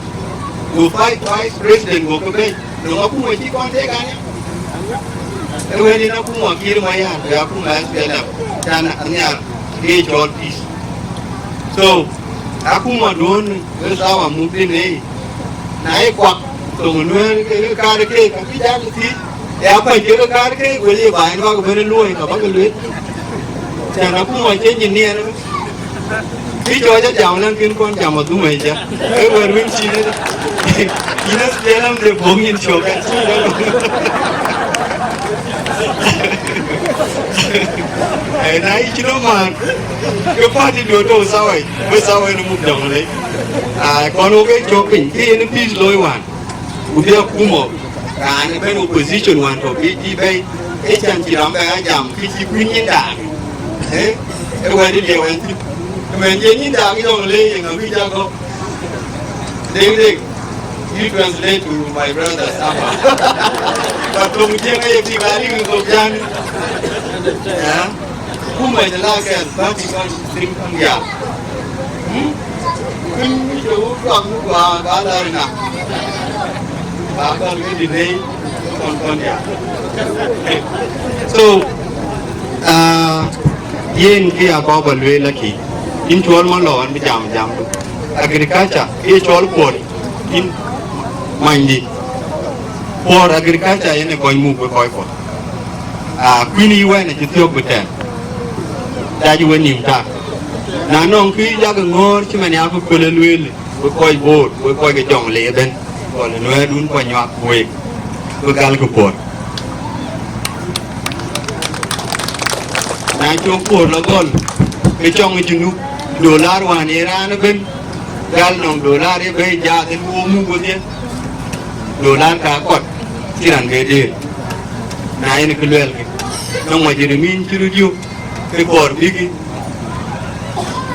Go vice, vice president go ke bɛ̈ny. Nɔŋ akuma cï kɔn tek ania. Ë wën yen akuma Kiir Mayar, ku akuma S P L M, can anhiar, ke cɔl peace. So, akuma duön, wek thawa muk thïn ë, na ye kuak, thoŋ Nuɛ̈ɛ̈r ke, ke kaar ke, ka bï jal thiëc, ë akuany ke, ke kaar ke, wël ye baai bäk bɛ̈n luɔi, ka bäk lueel. Can akuma cï nyin niɛɛr. Kë cɔɔc ajam lɛ̈ŋ kën kɔn jam adhum ë jɛ. Ee wɛ̈t wën cïn ë, yïn ë piɛl am de bɔ̈k yïn cɔk ë cï lɔ. Ee, na yï cï rɔt maan, ke party duön tɔ̈ South, wek South ë muk jɔŋ lei. Aa, kɔn wok ë cɔk piny, kë yen peace looi wään. Ku bï akuma, raan ëbɛ̈n opposition wään tɔ̈ bï, bï bɛ̈i, ë can cï rɔm bɛ a jam, kë cï kuïn nyin daak. Eh? Ë wɛ̈t ë liɛɛu ɛn thïn. Ëmɛn ye nyin daak yɔŋ le ye ŋa bï jal gɔ̈k. Dek dek, you translate to my brother Samba. But thoŋ Jiëŋ aye bï ŋa lik ë thoŋ Jiëŋ. Yeah? Kuma jɔl a kɛn bä tïŋ kɔn tïŋ kɔn diaal. Hmm? Kën mi cï wut tuak wut ba, ba lɛ̈ɛ̈r ëna. Ba kɔn ke dït rëëc kɔn kɔn diaal. So, ah, yen kë ya kɔɔr ba lueel akï. Yïn cuɔl man lɔ an bï jam, jamdu. Agriculture, kë ye cɔl puɔ̈r, yïn manydï. Puɔ̈r agriculture yen ë kɔc muk wek kɔc puɔ̈r. Ah, kuïn yï wɛn acï thiɔ̈k bï tɛ̈ɛ̈n. Dac wën nïm tak. Na nɔŋ kë yak ŋɔ̈ɔ̈r cï man ya ku köl ë lueel, wek kɔc Bor, wek kɔc ke jɔŋ le ëbɛ̈n. Gɔl ë Nuɛ̈ɛ̈rdun kɔc nyuak week, wek gal ke puɔ̈r. Na cök puɔ̈r lɔ gɔl, ke cɔŋ ë Junub, dolar wään ye raan ëbɛ̈n, gal nɔŋ dolar ye bɛ̈i jaath ë luɔɔk muk wedhie. Dolar ka kɔt, cï raan ke dëër. Na yen kë luɛɛlkï, nɔŋ mujrimin cï röt yök, ke kɔɔr bïkï,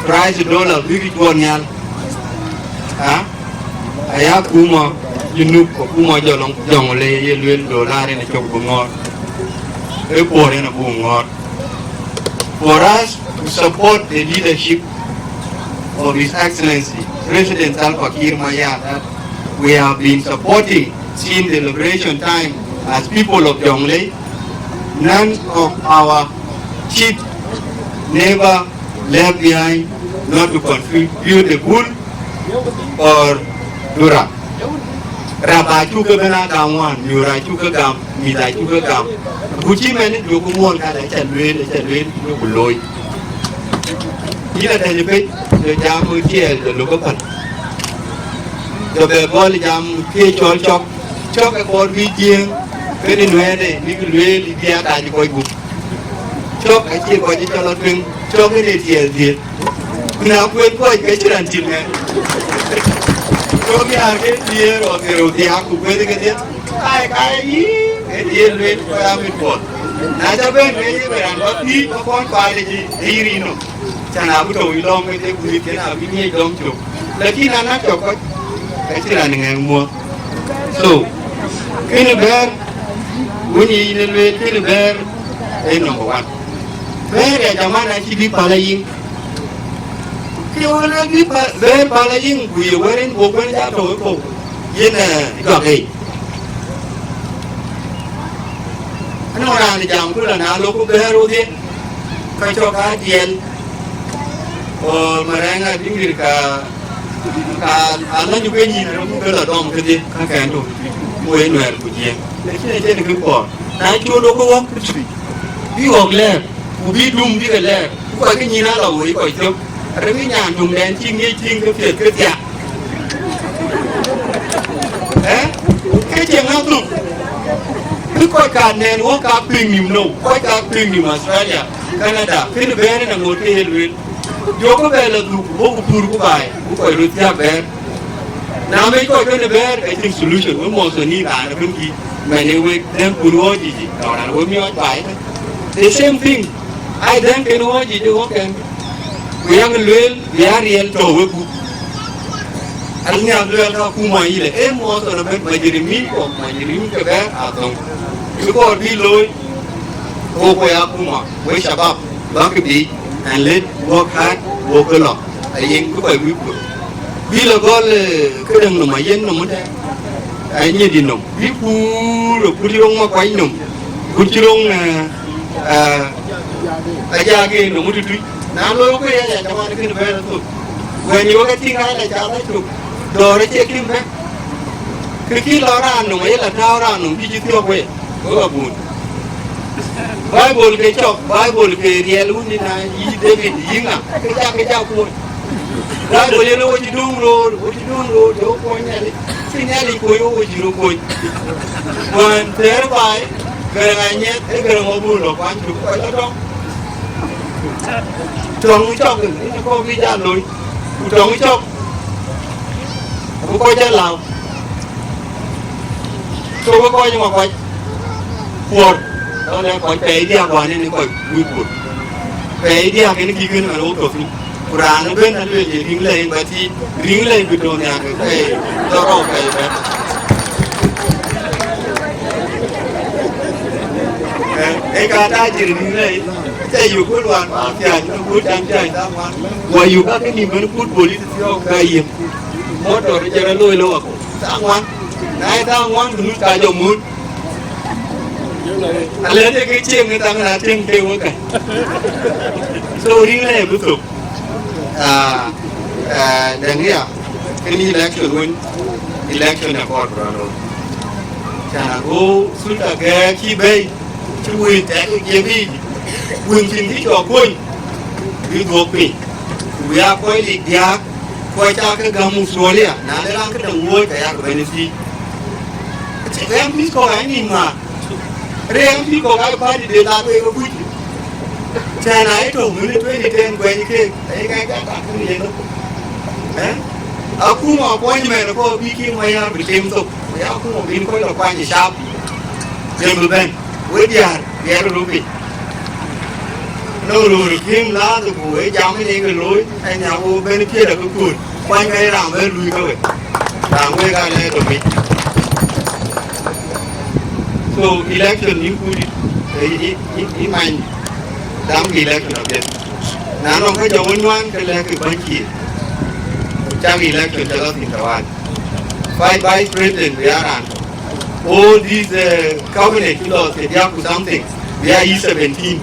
price dollar bïkï cuɔt nhial. Ah? Aya akuma Junub, akuma jɔlɔŋ, jɔŋ le ye lueel dolar yen acök bï ŋɔɔr. Ë puɔ̈r yen abuk ŋɔ̈ɔ̈r. For us to support the leadership of His Excellency President Salva Kiir Mayardit, we have been supporting since the liberation time as people of Jonglei. None of our chief never left behind not to contribute the Bul or Dura. Rap acuk ke bɛ̈n a gam wään, miöör acuk ke gam, mïth acuk ke gam. Ku cï mɛn ë duökï muɔ̈l ka, aca lueel, aca lueel, duökï looi. Yïn atɛ̈ny piny, jɔ jam tiɛɛl, jɔ lok ëpäl. Jɔ bɛ gɔl jam kë cɔl cɔk. Cɔk ë kɔɔr bï Jiëëŋ, kënë nuɛɛnë, bïk lueel, bï a kac kɔc gup. Cɔk acie kɔc ë cɔl atueŋ, cɔk ënë tiɛɛl dhiëth. Ku na kueen kɔc ke cï raan cït ŋɛk. Cɔk ya ke diëër ɣɔn thiërou thiaak ku kueth kedhie. Ai, kai yï, ke diëër lueel kɔc amit puɔth. Na ca bɛ̈n ke yï bɛ raan bä pïïc bä kɔn paal ë jï, ë yï ric nɔm. Can abï tɔ̈u yï lɔ̈ɔ̈m ke thek ku mïthken abï ŋiɛc dɔm cök. Lakin na nak cɔk kɔc, ke cï raan ŋɛk muɔ̈th. So, kënë bɛ̈ɛ̈r, wën yï yïn ë lueel kënë bɛ̈ɛ̈r, ee number one. Bɛ̈ɛ̈r ya jaman acï bï päl ayiŋ. Ke wën rɔt bï päl, bɛ̈ɛ̈r päl ayiŋ, ku ye wɛ̈t en buk bɛ̈n ja tɔ̈u ë kɔ̈u, yen, eh, juak ei. Anɔŋ raan jam ku la na lok ku bɛ̈ɛ̈r wodhie, ka cɔk aa diɛl, or marɛŋ a diŋir ka, ka alɔny ku ke nyïn rem ku ke la dɔm kedhie, ka kɛn tök, ku ee nuɛɛr ku jiëëŋ. Lakin acïn kë kɔɔr. Na col wok ke wɔk tëtui, bï wɔk lɛɛr, ku bï dum bï ke lɛɛr, ku kɔc ke nyïn ala woi kɔc cök. Rem ë nyan dum dɛn cï ŋic tïŋ ke piɛth ke thiak. Eh? Ke cï ŋa dhuk? Bï kɔc ka nɛn wok ka piŋ nïm nou, kɔc ka piŋ nïm Australia, Canada, kënë bɛ̈ɛ̈r ë na ŋot ke ye lueel. Jɔ ku bɛ la dhuk, bɔ̈ ku pur ku baai, ku kɔc röt thiak bɛ̈ɛ̈r. Na mec kɔc kënë bɛ̈ɛ̈r, ka cïn solution, we mɔ̈th thɔn nïn raan ëbën kï, mɛn ë wek dhɛ̈ŋ kun ɣɔɔc yic, tɔ̈ raan we miɔɔc baai ëbën. The same thing, ai dhɛ̈ŋ kën ɣɔɔc yic ë ɣɔ̈k kɛn. Ku yak lueel, bï a riɛl tɔ̈ we gup. Anhiaar lueel ka akuma yilë, ee mɔ̈th thɔn ëbën, majirimin kɔ̈k, majirimin ke bɛ̈ɛ̈r athöŋ. Bï kɔɔr bï looi, wok we akuma, we shabab, bäk biic, and let work hard, wok ke lɔ, ayen bï kɔc wïc kuöt. Bï lɔ gɔl, eh, këdäŋ nɔm, ayen nɔm ëtɛ̈ɛ̈n, anyït nɔm. Bï kuur, kuur cï roŋ Makuac nɔm, kuur cï roŋ, eh, eh, Ajak en nɔm tëtui. Na looi ku yɛn, yɛn tamam kënë bɛ̈ɛ̈r athöŋ. Wën yï wek atïŋ raan acath acök, dɔ̈ɔ̈r acie kïm bɛ̈n. Kë kï lɔ raan nɔm, aye la tääu raan nɔm, bï cï thiɔ̈k wei. Wek abun. Baibol ke cɔk, Baibol ke riɛl wun, na yï David, yï ŋa, ke cak, ke cak kuɔny. Baibol yen wo cï döŋ roor, wo cï döŋ roor, jɔ kuɔny Nhialic. Cï Nhialic kuɔny, wo cï röt kuɔny. Wään thɛɛr baai, Gɛrɛŋ Anyieth, ee Gɛrɛŋ Mabur lɔ kuany cök, kɔc lɔ tɔŋ. Tɔŋ cɔk, ënë kɔɔr bï jal looi. Ku tɔŋ cɔk, abï kɔc jal lääu. So we kɔc ë Makuac, puɔ̈r, lɔn ë kɔc pɛɛi diäk wään ënë kɔc wïc puɔ̈r. Pɛɛi diäk ënë kï kën ɣɛn wok tɔ̈ thïn. Ku raan ëbën alueel ye riŋ lɛ̈i, but riŋ lɛ̈i bï tɔ̈ nhiaar ke pɛɛi dhorou pɛɛi bɛ̈n. Eh, ee ka tajir riŋ lɛ̈i, aca yök wël wään ba thiac, në kuöt can thiac dhaŋ wään. Wa yök ka ke nïm bɛ̈n kut polith thiɔ̈k ka yem. Motor cï rɔt looi lɔ wakɔ̈u. Thaa ŋuan. Na ye thaa ŋuan, ku nu ka jɔ mut. Alɛ̈th ye ke cieŋ ë thaŋ na tïŋ ke wek ka. So, riŋ lɛ̈i bï thök. Ah, ah, däŋ ya, kënë election wën, election ë kɔɔr bï rɔt looi. Can ago sulta gɛɛk cï bɛ̈i, cï wëi tɛk ë jiëp yiic, wën cïn kë cɔk kuöny, bï dhuɔ̈k piny. Ku bï aa kɔc lik diääk, kɔc cä ke gäm Australia, na le raan këdäŋ wuɔ̈ɔ̈c, ke yak bɛ̈n ë thiëc. Acï M Ps kɔ̈k aa nïm ŋaar. Rëër M P kɔ̈k aa party de la ke ke kuc. Tɛ̈n aa ye tök, mënë twenty ten kuɛny keek, aye ka ja tak kënë yen. Eh? Akuma appointment kɔ̈k bï Kiir Mayar bï tem thok. Ya akuma bïn kɔc lɔ kuany ë sharp. Yen bï bɛ̈n. We diäär, diäär röt piny. Nɔŋ röör ë piŋ laadhë ku ë jam ë nyin ke looi, ë nyan wo bɛ̈n piɛth akë kuöt, kuany ka ye raan bɛ luui ke we. Raan wek aa lɛɛr domic. So, election yïn kut dït, Ë, ë, ë, ë many dam kë election apiɛth. Na nɔŋ ka jɔ wën nuan ke lɛ̈k kë bäny Kiir. Cak election cä lɔ thïn tawal. Five vice president bï ya raan. All these, uh, cabinet kï lɔ thiërdiäk ku something, bï ya E seventeen.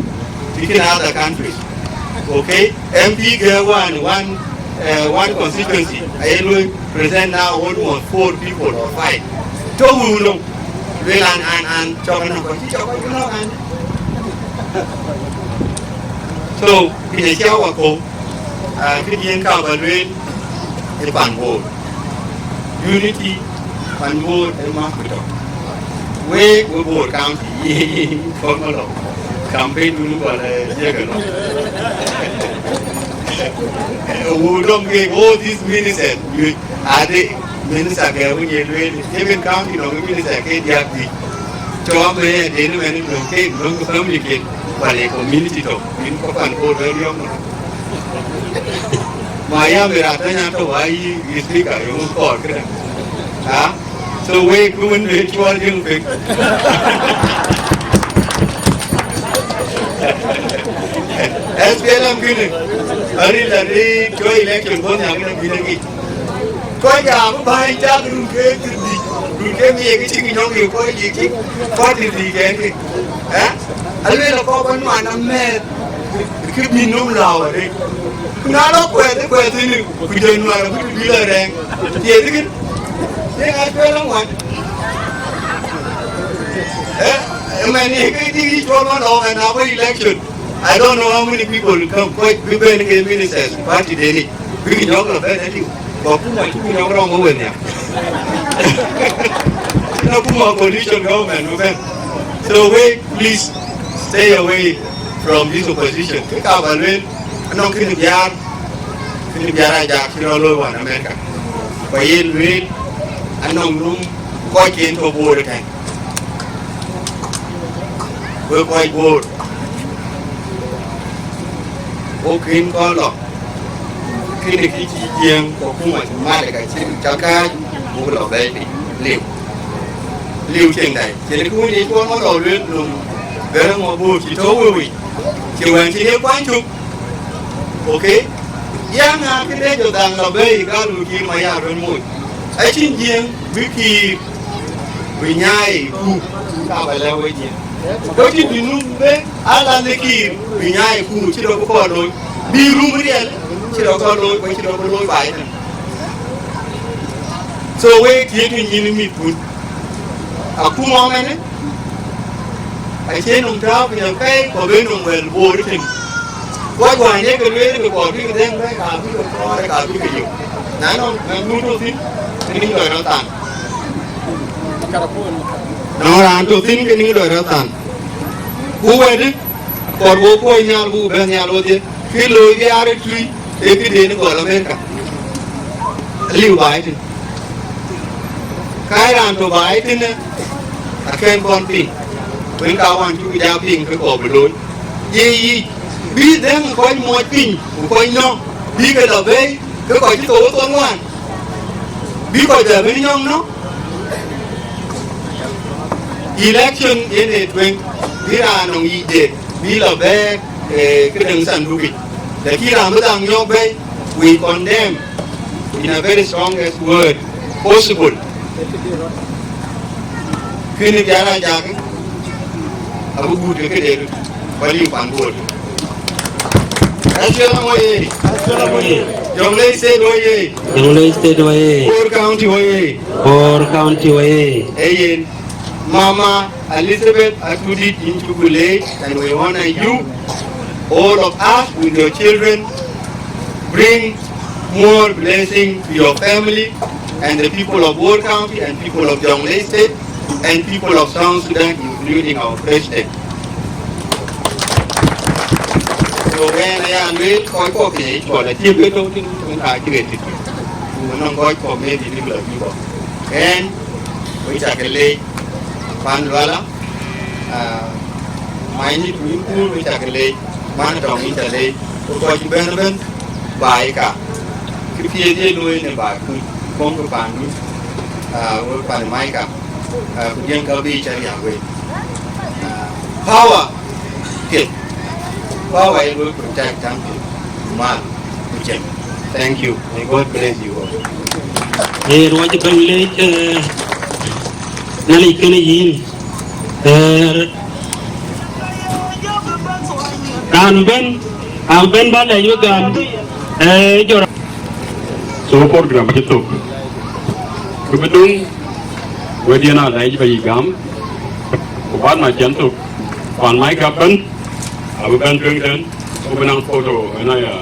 Bï kën other countries. Okay? M P ke one, one, uh, one constituency. Aye luel present now almost four people or five. Tɔ̈ wëu nɔm. Luel an, an, an, cɔk nɔm kɔc, cɔk kɔc nɔm an. So, kën acie wakɔ̈u, ah, këdiɛ̈n ka ba lueel ë pan Bor. Unity pan Bor ë math ku tɔ̈. Wek, we Bor County, former law. Campaign dun gɔl, eh, jek lɔ. Wudom ke all these ministers, you, are they minister ke wun ye lueel, even county nɔŋ minister ke diäk dhïc. Cɔk me ya den mɛn duɔ̈n ke, duɔ̈n ke family ke, wala community tɔ̈, yin kɔc pan Bor bɛ riɔm. Ma ya me rat nya tɔ̈ wa yi, yi speaker, yöŋ kɔɔr këdäŋ. Ha? So wek ku wën bï cuɔl jëŋ pek. S P L M kënë, aril aril, cɔ election bɔ̈ nhial kënë bï dëŋ yic. Kɔc abï bäny cak run ke thiërdhïc, run ke mia ke cï nyɔŋ ye kɔc yïk cï forty dhïc kɛn ke. Eh? Aluel akɔk bä nuan amɛɛth, kë bï nöm lääu arëët. Ku na lɔ kuɛth, kuɛth thïn, ku jɔ nuan abï bï lɔ rɛɛŋ. Thiëëth kën, ye ŋa cuɛl aŋuan? Eh? Ëmɛn ye ke dï cuɔl man lɔ ɛn abä election. I don't know how many people will come. Kɔc bï ben ke ministers, party deni. Bï nyɔk lɔ ben aliu. Kɔ kuma cï nyɔk rɔŋ wën ya. Na kuma coalition government bï ben. So we please stay away from this opposition. Kë ka ba lueel, anɔŋ kënë biaar, kënë biaar Ajak cï rɔ looi wan America. Ku ye lueel, anɔŋ rum kɔc ken tɔ̈ Bor ëtɛ̈n. Wek kɔc Bor, wo kën kɔn lɔ, kënë kë cï Jiëëŋ ku akuma cï mat, ka cï cä kääc, buk lɔ bɛ̈ɛ̈i piny. Liu. Liu cieŋ dai. Cïn kë wën ye cuɔl ŋɔl lɔ lueel nöm, bɛ̈ɛ̈r ŋɔ Bor cï tɔ̈ wëu yic. Cï wɛ̈n cïn ye kuany cök. Okay? Yɛn ŋa këde jɔ dhaŋ lɔ bɛ̈ɛ̈i, gal wëu Kiir Mayar bën moc. Acïn Jiëëŋ bï Kiir bï nyaai ku, ka ba lɛ̈k we Jiëëŋ. Ku cïn bï nu bë ala në Kiir bï nyaai ku, cï dɔ bï kɔɔr looi. Bï rum riɛl, cï dɔ kɔɔr looi, ku cï dɔ bï looi baai tën. So wek tiëëkë nyin mïthkun. Akuma ëmënë, acie nöm tääu piny apɛi, ku abï nöm wɛl Bor tïŋ. Kɔc wään ye ke lueel ke kɔɔr bï ke dhɛŋ bɛ̈ɛ̈i, ka bï ke kɔɔr, ka bï ke yök. Na nɔŋ, na ŋut tɔ̈ thïn, ke nïn lɔ rɔt than. Nɔŋ raan tɔ̈ thïn, ke nïn lɔ rɔt than. Ku wɛ̈t, kɔɔr wo kuɔny nhial, ku bɛ̈n nhial wodhie, kë looi biaar ë tui, ee këden gɔl America. Liu baai tïŋ. Ka raan tɔ̈ baai tënë, akën kɔn piŋ, wën ka wään cuk ja piŋ ke kɔɔr bï looi. Ye yic, bï dhëŋ kɔc muɔc piny, ku kɔc nɔ̈k, bï ke lɔ bɛ̈ɛ̈i, ke kɔc cï thou ë thon wään, bï kɔc bɛ bï nyɔŋ nɔ̈k. Election yen ee tueŋ, bï raan nɔŋ yic deet, bï lɔ bɛ̈ɛ̈k, eh, këdäŋ sandukic. Lakin raan bï dhaŋ nyɔk bɛ̈ɛ̈i, we condemn in a very strongest word possible. Kënë biaar Ajak, abï guut ke këde röt, ba liu pan Bor. S P L M oyee! Jonglei State oyee! Jonglei State oyee! Bor County oyee! Bor County oyee! Ee yen, Mama Elizabeth Atudit, yïn cuk leec, and we honor you, all of us, with your children. Bring more blessing to your family and the people of Bor County and people of Jonglei State and people of South Sudan, including our president. So, ɣɛn aya lueel kɔc kɔ̈k ke cɔl acie bï tɔ̈u thïn, wën ka cï ɣet thïn. Ku nɔŋ kɔc kɔ̈k maybe bïk lɔ bï kɔ̈k. Ɣɛn, wek ca ke leec, pan Luala, ah, Manyit ku yïn Kuur, wek ca ke leec, man Tɔŋ, yïn ca leec. Ku kɔc bɛ̈n ëbɛ̈n baai ka, kë piɛth ye looi në baai kun, kɔŋ ke paandu, ah, wek pan Maika, ah, ku diɛ̈n ka bï cä riääk wei. Ah, Power, okay. Power is going to protect something. Man, okay. Thank you. May God bless you all. Ee, ruac bɛ̈ny lec, ee, Nhialic kënë yïn. Ee, raan bɛ̈n, abɛ̈n ba lɛc wek gam, ee, jɔr. So program cï thök. Kë bï döŋ, wɛ̈tdiɛ̈n aa lɛc ba yï gam. Ku bäk na cän thök, pan mic ka bɛ̈n, abï bɛ̈n tueŋ tɛ̈n, ku bï naŋ photo, ëna ya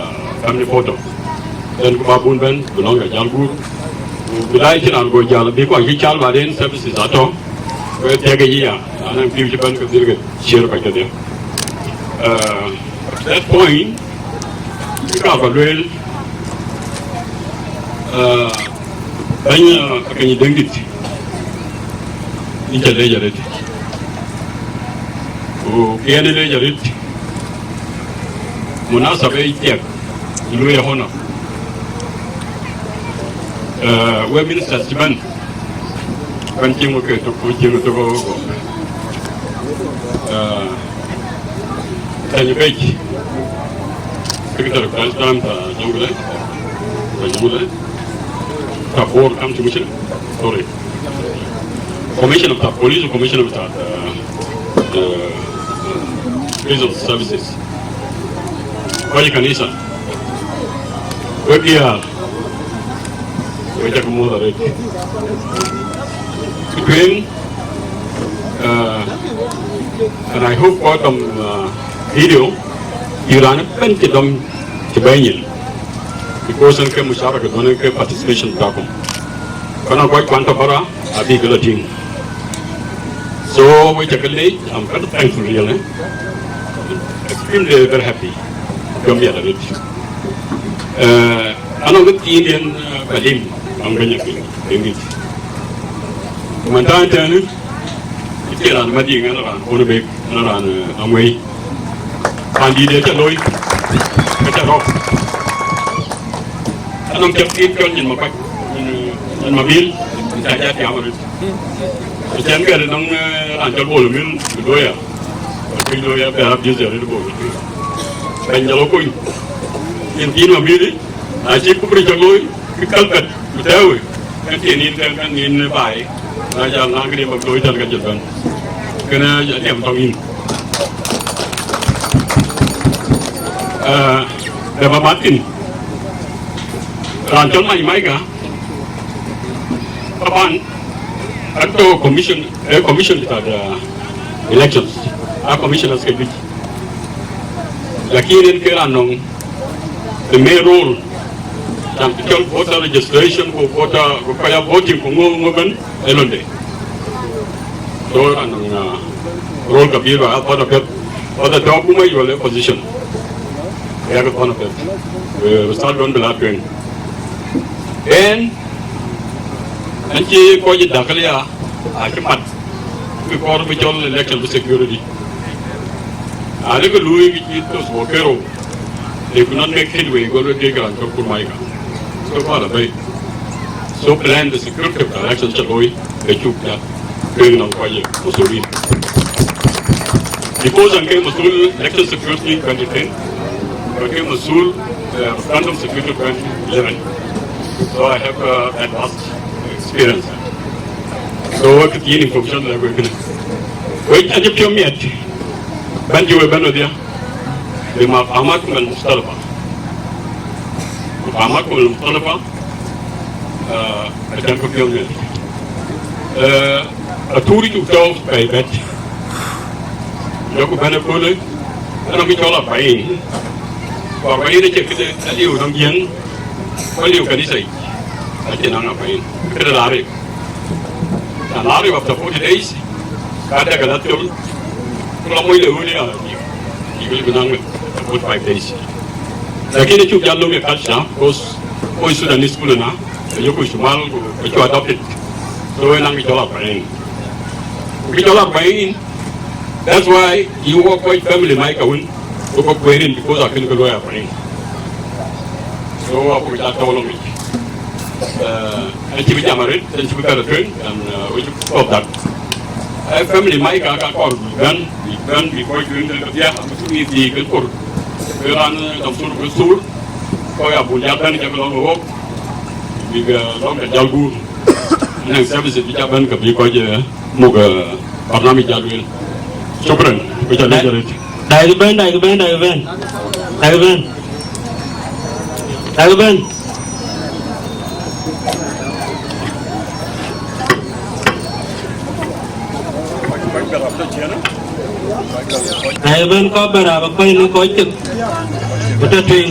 family photo. Then ku ba bun bɛ̈n, bï lɔ̈ŋ ke jäl guur. Ku bï daai cïn raan go jäl, bï kɔc cï cal baden services atɔ̈. Ku ë thiëk ke yï ya, anɔŋ pïu cï bɛ̈n ke dhil ke ciëër kɔc kedhie. Uh, at that point, ka ba lueel, uh, bɛ̈ny, uh, Akeny Deŋdït, yïn ca leec arëët. Ku kë yen ë leec arëët, munasaba ë thiëk, luöi ë honor. Eh, we ministers cï bɛ̈n, bɛ̈n cieŋ wek ke tök, ku cieŋ tök wek guɔ. Eh, Tɛ̈ny Bɛ̈c, Secretary of President, uh, Jonglei, Jonglei, Tabor County Commission, sorry. Commissioner of Police, Commissioner of, uh, uh, Prison Services. Kɔc kanitha, wek diäär, wek cak muɔ̈th arëët. Tueŋ, uh, and I hope kɔc dɔm, uh, video, bï raan ëbɛ̈n cï dɔm cï bɛ̈ɛ̈i nyin. Because ɣɛn ke musharaka duɔ̈n, ɣɛn ke participation bï tɔ̈ kum. Kɔn a kɔc kuan tɔ̈ bärä, abï ke lɔ tïŋ. So, we cä ke leec, I'm very thankful really. Extremely very happy. Jɔm ya da rit. Eh, anɔŋ kë thiin yen, eh, ba lim, anɔŋ kë nyɛ piny, yen git. Ku man tɛ̈n tɛ̈n, ë cïn raan madï, ɣɛn raan Bor Bek, ɣɛn raan, eh, Aŋuɛi. Pandït ë cä looi, ke cä rɔ̈k. Anɔŋ cäk tiit cɔl nyin makuac, nyin, nyin mabil, cä jat tiam arëët. Ë cɛn kɛ̈t nɔŋ, eh, raan cɔl Bol Mil, bï looi ya. Bï looi ya, bɛ abuse arëët Bol Mil. Bɛ̈ny jɔl kony. Nyin thiin mabil, acï kubri cä looi, bï kalpɛt, bï tɛ̈ɛ̈u. Kën cï nïn tɛ̈n, kën nïn baai, na jal naŋ këde bäk looi tɛ̈n ka jël bɛ̈n. Kënë aniɛm tɔŋ yïn. Eh, dɛ ba mat thïn. Raan cɔl Mac Maika, taban, atɔ̈ commission, eh, commission bï tɔ̈, eh, elections. A commissioners ke juëc. Lakin yen ke raan nɔŋ the main role. Can bï cɔl voter registration, ku voter, ku kɔc ya voting, ku ŋö, ŋö bɛ̈n, ë londe. So, raan nɔŋ, uh, role ka bï ba a thɔn apiɛth, whether tɔ̈ akuma yic wala opposition. Yak thɔn apiɛth. Eh, result duɔ̈n bï la tueŋ. Then, ɣɛn cï kɔc ë dakhliya, acï mat, bï kɔɔr bï cɔl election bï security. Alëkë luui kë cï thosbɔ kerou, they could not make headway, go lo dek raan cɔl Kur Maika. So far, abɛ̈i. So plan the security of the election cä looi, ke cuk jat, ke nɔŋ kɔc ye, masulin. Because ɣɛn ke masul election security twenty ten, ɣɛn ke masul, uh, referendum security twenty eleven. So I have, uh, that vast experience. So wek kë thiin information lɛ̈k wek kënë. Wek acï piɔ̈u miɛt, bɛ̈n cï wek bɛ̈n wedhie, bï mafahamatum al-mukhtalifa. Mafahamatum al-mukhtalifa, ah, acän kë piɔ̈u miɛt. Eh, atur cuk tɔ̈u pɛ̈i bɛ̈t. Jɔku bɛ̈n ëköölë, anɔŋ kë cɔl arbain. Ku arbain acie këde aliu nɔm jiëŋ, ku aliu kanitha yic. Acie naŋ arbain. Këde la rip. Na la rip after forty days, ka dek ala thöl, ku la moc le ɣööt ya, you will be naŋ forty-five days. Lakin acuk jal löŋ ë culture, because wo Sudanese kulëna, ayoku shumal, ku acu adopted. So, ë naŋ kë cɔl arbain. Ku kë cɔl arbain, that's why you work with family, my kawin. Ku kɔc kueer rin because akën ke luɔi arbain. So, aku ca tɔ̈u lɔ mic. Eh, ɣɛn cï bï jam arëët, ɣɛn cï bï bɛ̈n ë tueŋ, and, uh, we should stop that. Ë family Maika ka kɔɔr bï bɛ̈n, bï bɛ̈n, bï kɔc juëc ke kedhie, abï cï mïth thii ke kor. Ke raan, eh, dɔm thur ke thur, kɔc abuk jal bɛ̈n, jɔkï lɔ ke wok, bïk, eh, lɔ̈ŋ ke jal guur. Anɔŋ services bï jal bɛ̈n, ke bï kɔc, eh, muk, eh, barnamij jal lueel. Shukran, ku jɔl lec arëët. Dai kï bɛ̈n, dai kï bɛ̈n, dai kï bɛ̈n. Dai kï bɛ̈n. Dai kï bɛ̈n. Ai ben kɔc bɛ rap akuany në kɔc cök, ku tɔ tueŋ.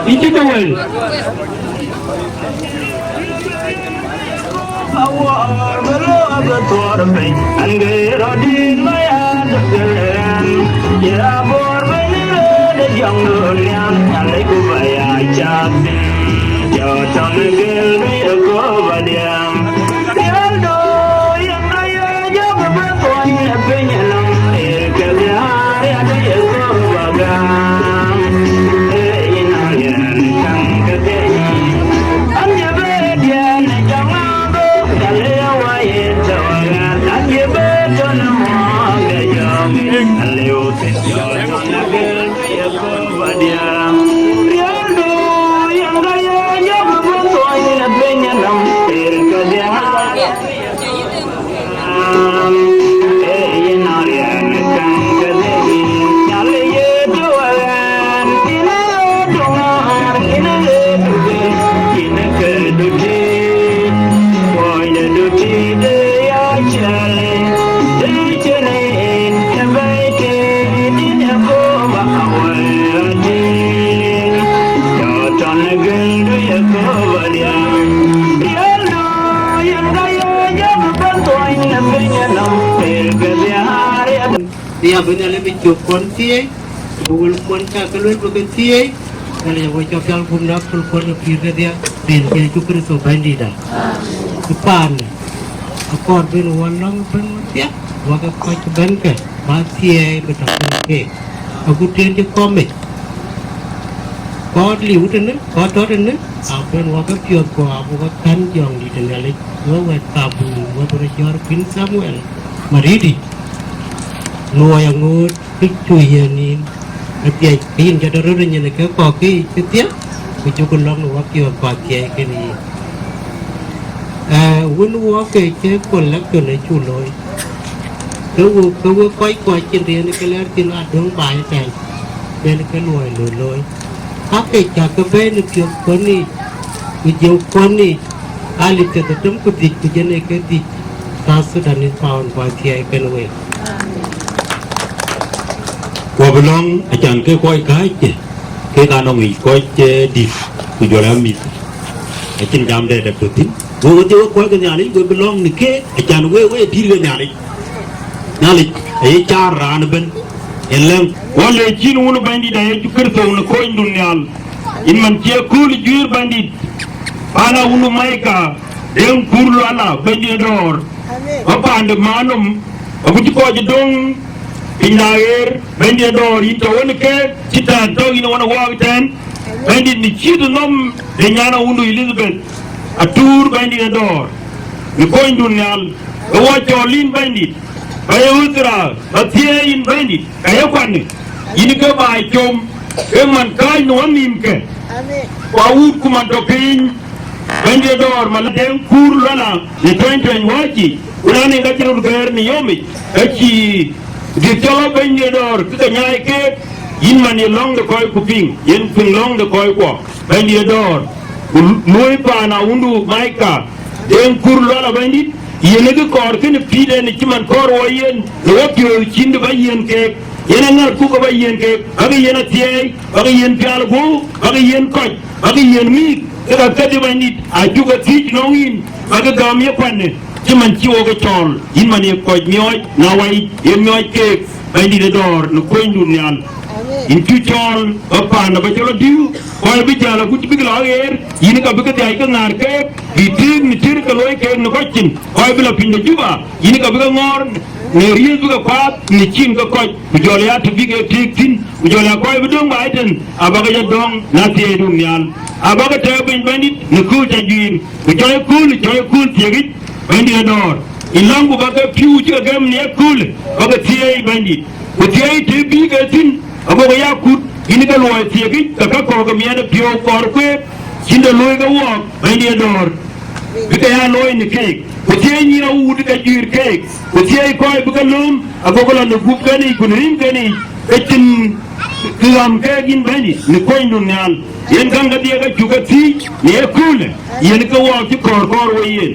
Yïn cï ke wël. Awɔɔr bï lɔ bï thuɔɔr piny, an, ke rɔt dït ma ya dökëren. Ya bɔɔr bï ni rëëdë jɔŋdun nhial, Nhialic ku ba ya cath thïn. Jɔ tɔ̈ në gël bï ye kɔ̈u ba diɛɛm. Riɛldu yen ka ye jɔk bï thuɔny ë piny ënɔm, ee ke bï aa riɛt ye kɔ̈u ba gam. Ee yïn a riɛn käŋ ke thïn. An, ye bï diɛn ë jɔŋ abï, ka le ya wa ye tɔ̈ ɣɛn. An, ye bï tɔ̈ në mɔ̈ɔ̈k de jɔŋ, aliu thïn jɔ tɔ̈ në gël bï ye kɔ̈u ba diɛɛm. Riɛldu yen ka ye jɔk bï thuɔny ë piny ënɔm, ee ke bï aa Bï ya bï Nhialic bï cök kuɔn thieei, bï wël kuɔn cä ke luel bï ke thieei, Nhialic abï cɔk pial guöp në akölkuɔn ë pïïr kedhie, rin ke Yecu Kërtho Bɛ̈nydïïtda. Ë paanë, akɔɔr ben wɔ lɔ̈ŋ ëbën wedhie, wɔ ke kɔc ëbɛ̈n ke, bä thieei bï tɔ̈ kën keek. Agut tën cï kɔmic, kɔɔr liu tënë, kɔɔr tɔ̈ tënë, abën wɔ ke piɔ̈ɔ̈th ku abuk ke kän jɔŋdït ë Nhialic, wek wɛ̈t kabun, wek röt jɔ̈ɔ̈r kuïn Thamuel Maridi, luɔi aŋoot kë cu yiën yïn, athiɛc, ke yïn jɔt röt ë nyin ke kɔ̈k kë yic kedhie, ku cuk lɔ̈ŋ në wapiɔ̈ɔ̈th ku athiɛɛi kenë yïn. Ee, wën wɔ ke cï collection ë cuk looi, ke wek, ke wek kɔc kuɔ cïn riɛn ke lɛ̈ɛ̈r thïn adöŋ baai ëtɛ̈ɛ̈n, ben ke luɔi looi looi. Ka ke cä ke bɛ̈ɛ̈i në piɔ̈th kuɔ̈n yiic, ku jiëu kuɔ̈n yiic, alip thiërdhetem ku dhïc, ku jënë ke dhïc South Sudanese pound ku athiɛɛi kenë week. Ku bï lɔ̈ŋ acan ke kɔc kääc ke, kek anɔŋ yic kɔc, eh, dït, ku jɔl a mïth. Acïn jam dɛ dɛ̈t tɔ̈ thïn. Wek wedhie wek kɔc ke Nhialic, wek bï lɔ̈ŋ në keek, acan wek, wek dït ke Nhialic. Nhialic aye caar raan ëbën, yen lɛ̈ŋ. Wɔ le cïn Wun Bɛ̈nydït a Yecu Kërtho në kony dun nhial, yïn man cï ë kööl juëër Bɛ̈nydït, paan Awundu Maika, Deŋ Kur Luala Bɛ̈nydït ë dɔ̈ɔ̈r, bä paande manom, agut cï kɔc ë döŋ piny na ɣeer, Bɛ̈nydït ë dɔ̈ɔ̈r, yïn tɔ̈ wën ë keek, cï tɛ̈ɛ̈n tɔ̈ yïn ë wën ë wɔɔk ëtɛ̈ɛ̈n, Bɛ̈nydït në cït ë nɔm de nyan Awundu Elizabeth, atuur Bɛ̈nydït ë dɔ̈ɔ̈r, në kony dun nhial, ke wɔ cɔl yïn Bɛ̈nydït, bä ye ɣöth raar, bä thieei yïn Bɛ̈nydït, ka ye kuany, yïn ke baai com, ke man kääc në wä nhïïm ke, ku awuut ku man tɔ̈ piny, Bɛ̈nydït ë dɔ̈ɔ̈r, man Deŋ Kur Luala në tuɛny tuɛny wääc yiic, ku na nin ka cï röt gɛ̈ɛ̈r në yomic, ka cï dït cɔl a Bɛ̈nydït ë dɔ̈ɔ̈r, kë ke nyaai keek, yïn man ye lɔ̈ŋ de kɔc ku piŋ, yen piŋ lɔ̈ŋ de kɔc kuɔ, Bɛ̈nydït ë dɔ̈ɔ̈r, ku luöi paan Awundu Maika, Deŋ Kur Luala Bɛ̈nydït, yen ë kë kɔɔr kënë pïïrden cï man kɔɔr wɔ yen, në wɔ piɔ̈ɔ̈th cïn de bä yiën keek, yen aŋäthku ke bä yiën keek, bä ke yiën athiɛɛi, bä ke yiën pial guöu, bä ke yiën kɔc, bä ke yiën mïïk, ke ka kedhie Bɛ̈nydït, acuk ke thiëc nɔŋ yïn, bä ke gam ye kuany në cï man cï wok ë cɔɔl, yïn man ye kɔc miɔɔc, na wai ye miɔɔc keek, Bɛ̈nydït ë dɔ̈ɔ̈r në kuënydun nhial. Yïn cï cɔɔl, bä paan abä cä lɔ diu, kɔc bï jäl akut bïk lɔ aɣeer, yïn ka bï ke dhiac ke ŋaar keek, bï tïïk në tïr ke looi keek në kɔc cin, kɔc bï lɔ piny de Juba, yïn ka bï ke ŋɔɔr në riëëth bï ke kuaath në cin ke kɔc, ku jɔl ya të bï ke tïïk thïn, ku jɔl ya kɔc bï döŋ baai tën, abä ke jɔ dɔ̈ŋ në athiɛɛidun nhial. Abä ke tɛ̈ɛ̈u piny Bɛ̈nydït në kööl cä juiir, ku cɔc ë kööl, cɔc ë kööl thiëkic, Bɛ̈nydït ë dɔ̈ɔ̈r, yïn läŋku bä ke pïu cï ke gɛm në ye köölë, bä ke thieei Bɛ̈nydït. Ku thieei të bï ke thïn, agoku ya kut, yïn ke luɔi thiekic, ke ka kɔ̈k ke miɛt ë piɔ̈u kɔɔr kueek, cïn de looi ke wɔɔk, Bɛ̈nydït ë dɔ̈ɔ̈r, bï ke ya looi në keek. Ku thieei nyïïr awut ke juiir keek, ku thieei kɔc bï ke lööm, agoku lɔ në gup kenic, ku në rim kenic, ke cïn kë ɣäm keek yïn Bɛ̈nydït në kuɔnydun nhial. Yen käŋ kedhie ke cuk ke thiic në ye köölë, yen ke wɔɔk cï kɔɔr kɔɔr we yen.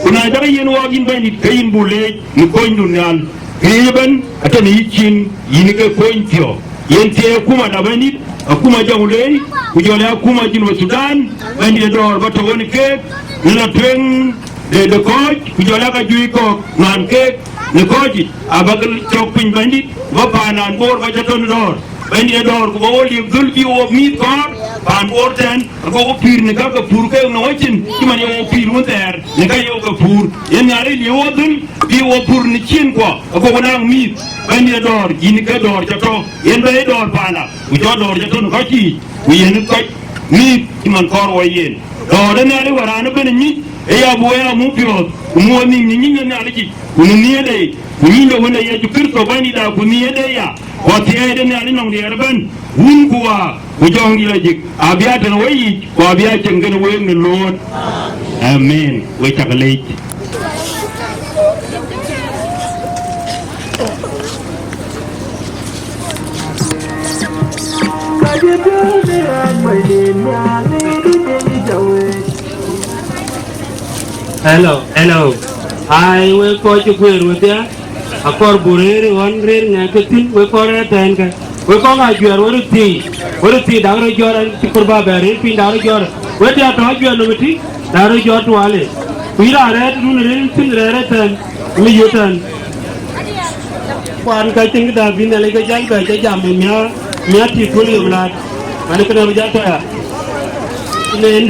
Ku na cak yen wɔɔk yïn Bɛ̈nydït, ke yïn buk leec në kuɔnydun nhial. Këriëëc ëbɛ̈n atɔ̈ në yï cin, yïn ke kony thiɔ̈k. Yen thieei akuma da Bɛ̈nydït, akuma Jɔŋlei, ku jɔl ya akuma Junub Thudan, Bɛ̈nydït ë dɔ̈ɔ̈r bä tɔ̈ ɣön keek, në lɔ tueŋ de, de kɔc, ku jɔl ya ka juëc kɔ̈k nuan keek në kɔc yic, abä ke cɔk piny Bɛ̈nydït, bä paan an Bor bä cä tɔ̈ në dɔ̈ɔ̈r. Bɛ̈nydït ë dɔ̈ɔ̈r, ku bä wo liep dhöl bï wo miith kɔɔr paan Bor tɛ̈n, agoku pïïr në ka ke pur keek në wacin, cï man ye wo pïïr wun thɛɛr në ka ye wo ke pur. Yen Nhialic liep wo dhöl bï wo pur në ciëëŋkuɔ, agoku naŋ miith. Bɛ̈nydït ë dɔ̈ɔ̈r, yïn ke dɔ̈ɔ̈r cä tɔ̈, yen bä ye dɔ̈ɔ̈r paanda, ku cɔl dɔ̈ɔ̈r cä tɔ̈ në kɔc yiic, ku yen kɔc miith cï man kɔɔr wo yen. Dɔ̈ɔ̈r ë Nhialic wär raan ëbɛ̈n ë nyic, ë ya bï wo ya muk piɔ̈ɔ̈th, ku muk wo nhïïm në nyin de Nhialic yic, ku në nhiëërde yic, ku nyin de Wënde Yecu Kërtho Bɛ̈nydït da, ku nhiëërde ya, ku athiɛɛi de Nhialic nɔŋ diɛɛr ëbɛ̈n, wun ku wäär, ku jɔŋdït lɔ jik, abï ya tënë we yic, ku abï ya cieŋ kenë week në lööt. Amen. We cak leec. Hello, hello. Ai, we kɔc cï guëër wedhia, akɔɔr buk rëër ɣɔn rëër ŋɛk ke thïn, we kɔɔr rɛ̈ɛ̈r tɛ̈ɛ̈n kë. We kɔɔr ajuɛɛr, we röt thii, we röt thii, dak röt jɔt, an cï kɔɔr bä bɛ rëër piny, dak röt jɔt. We diäär tɔ̈ ajuɛɛr lɔ bï tï, dak röt jɔt tuaal ë. Ku yïn raan rɛ̈ɛ̈r tëdun rëër thïn, rɛ̈ɛ̈r ë tɛ̈ɛ̈n, mi yöt tɛ̈ɛ̈n. Kuan ka cïn këda bï Nhialic ke jäl bɛ cä jam ë miäk, miäk tit tuöl yom laat, man kënë bï jäl tɔ̈ ya. Nen.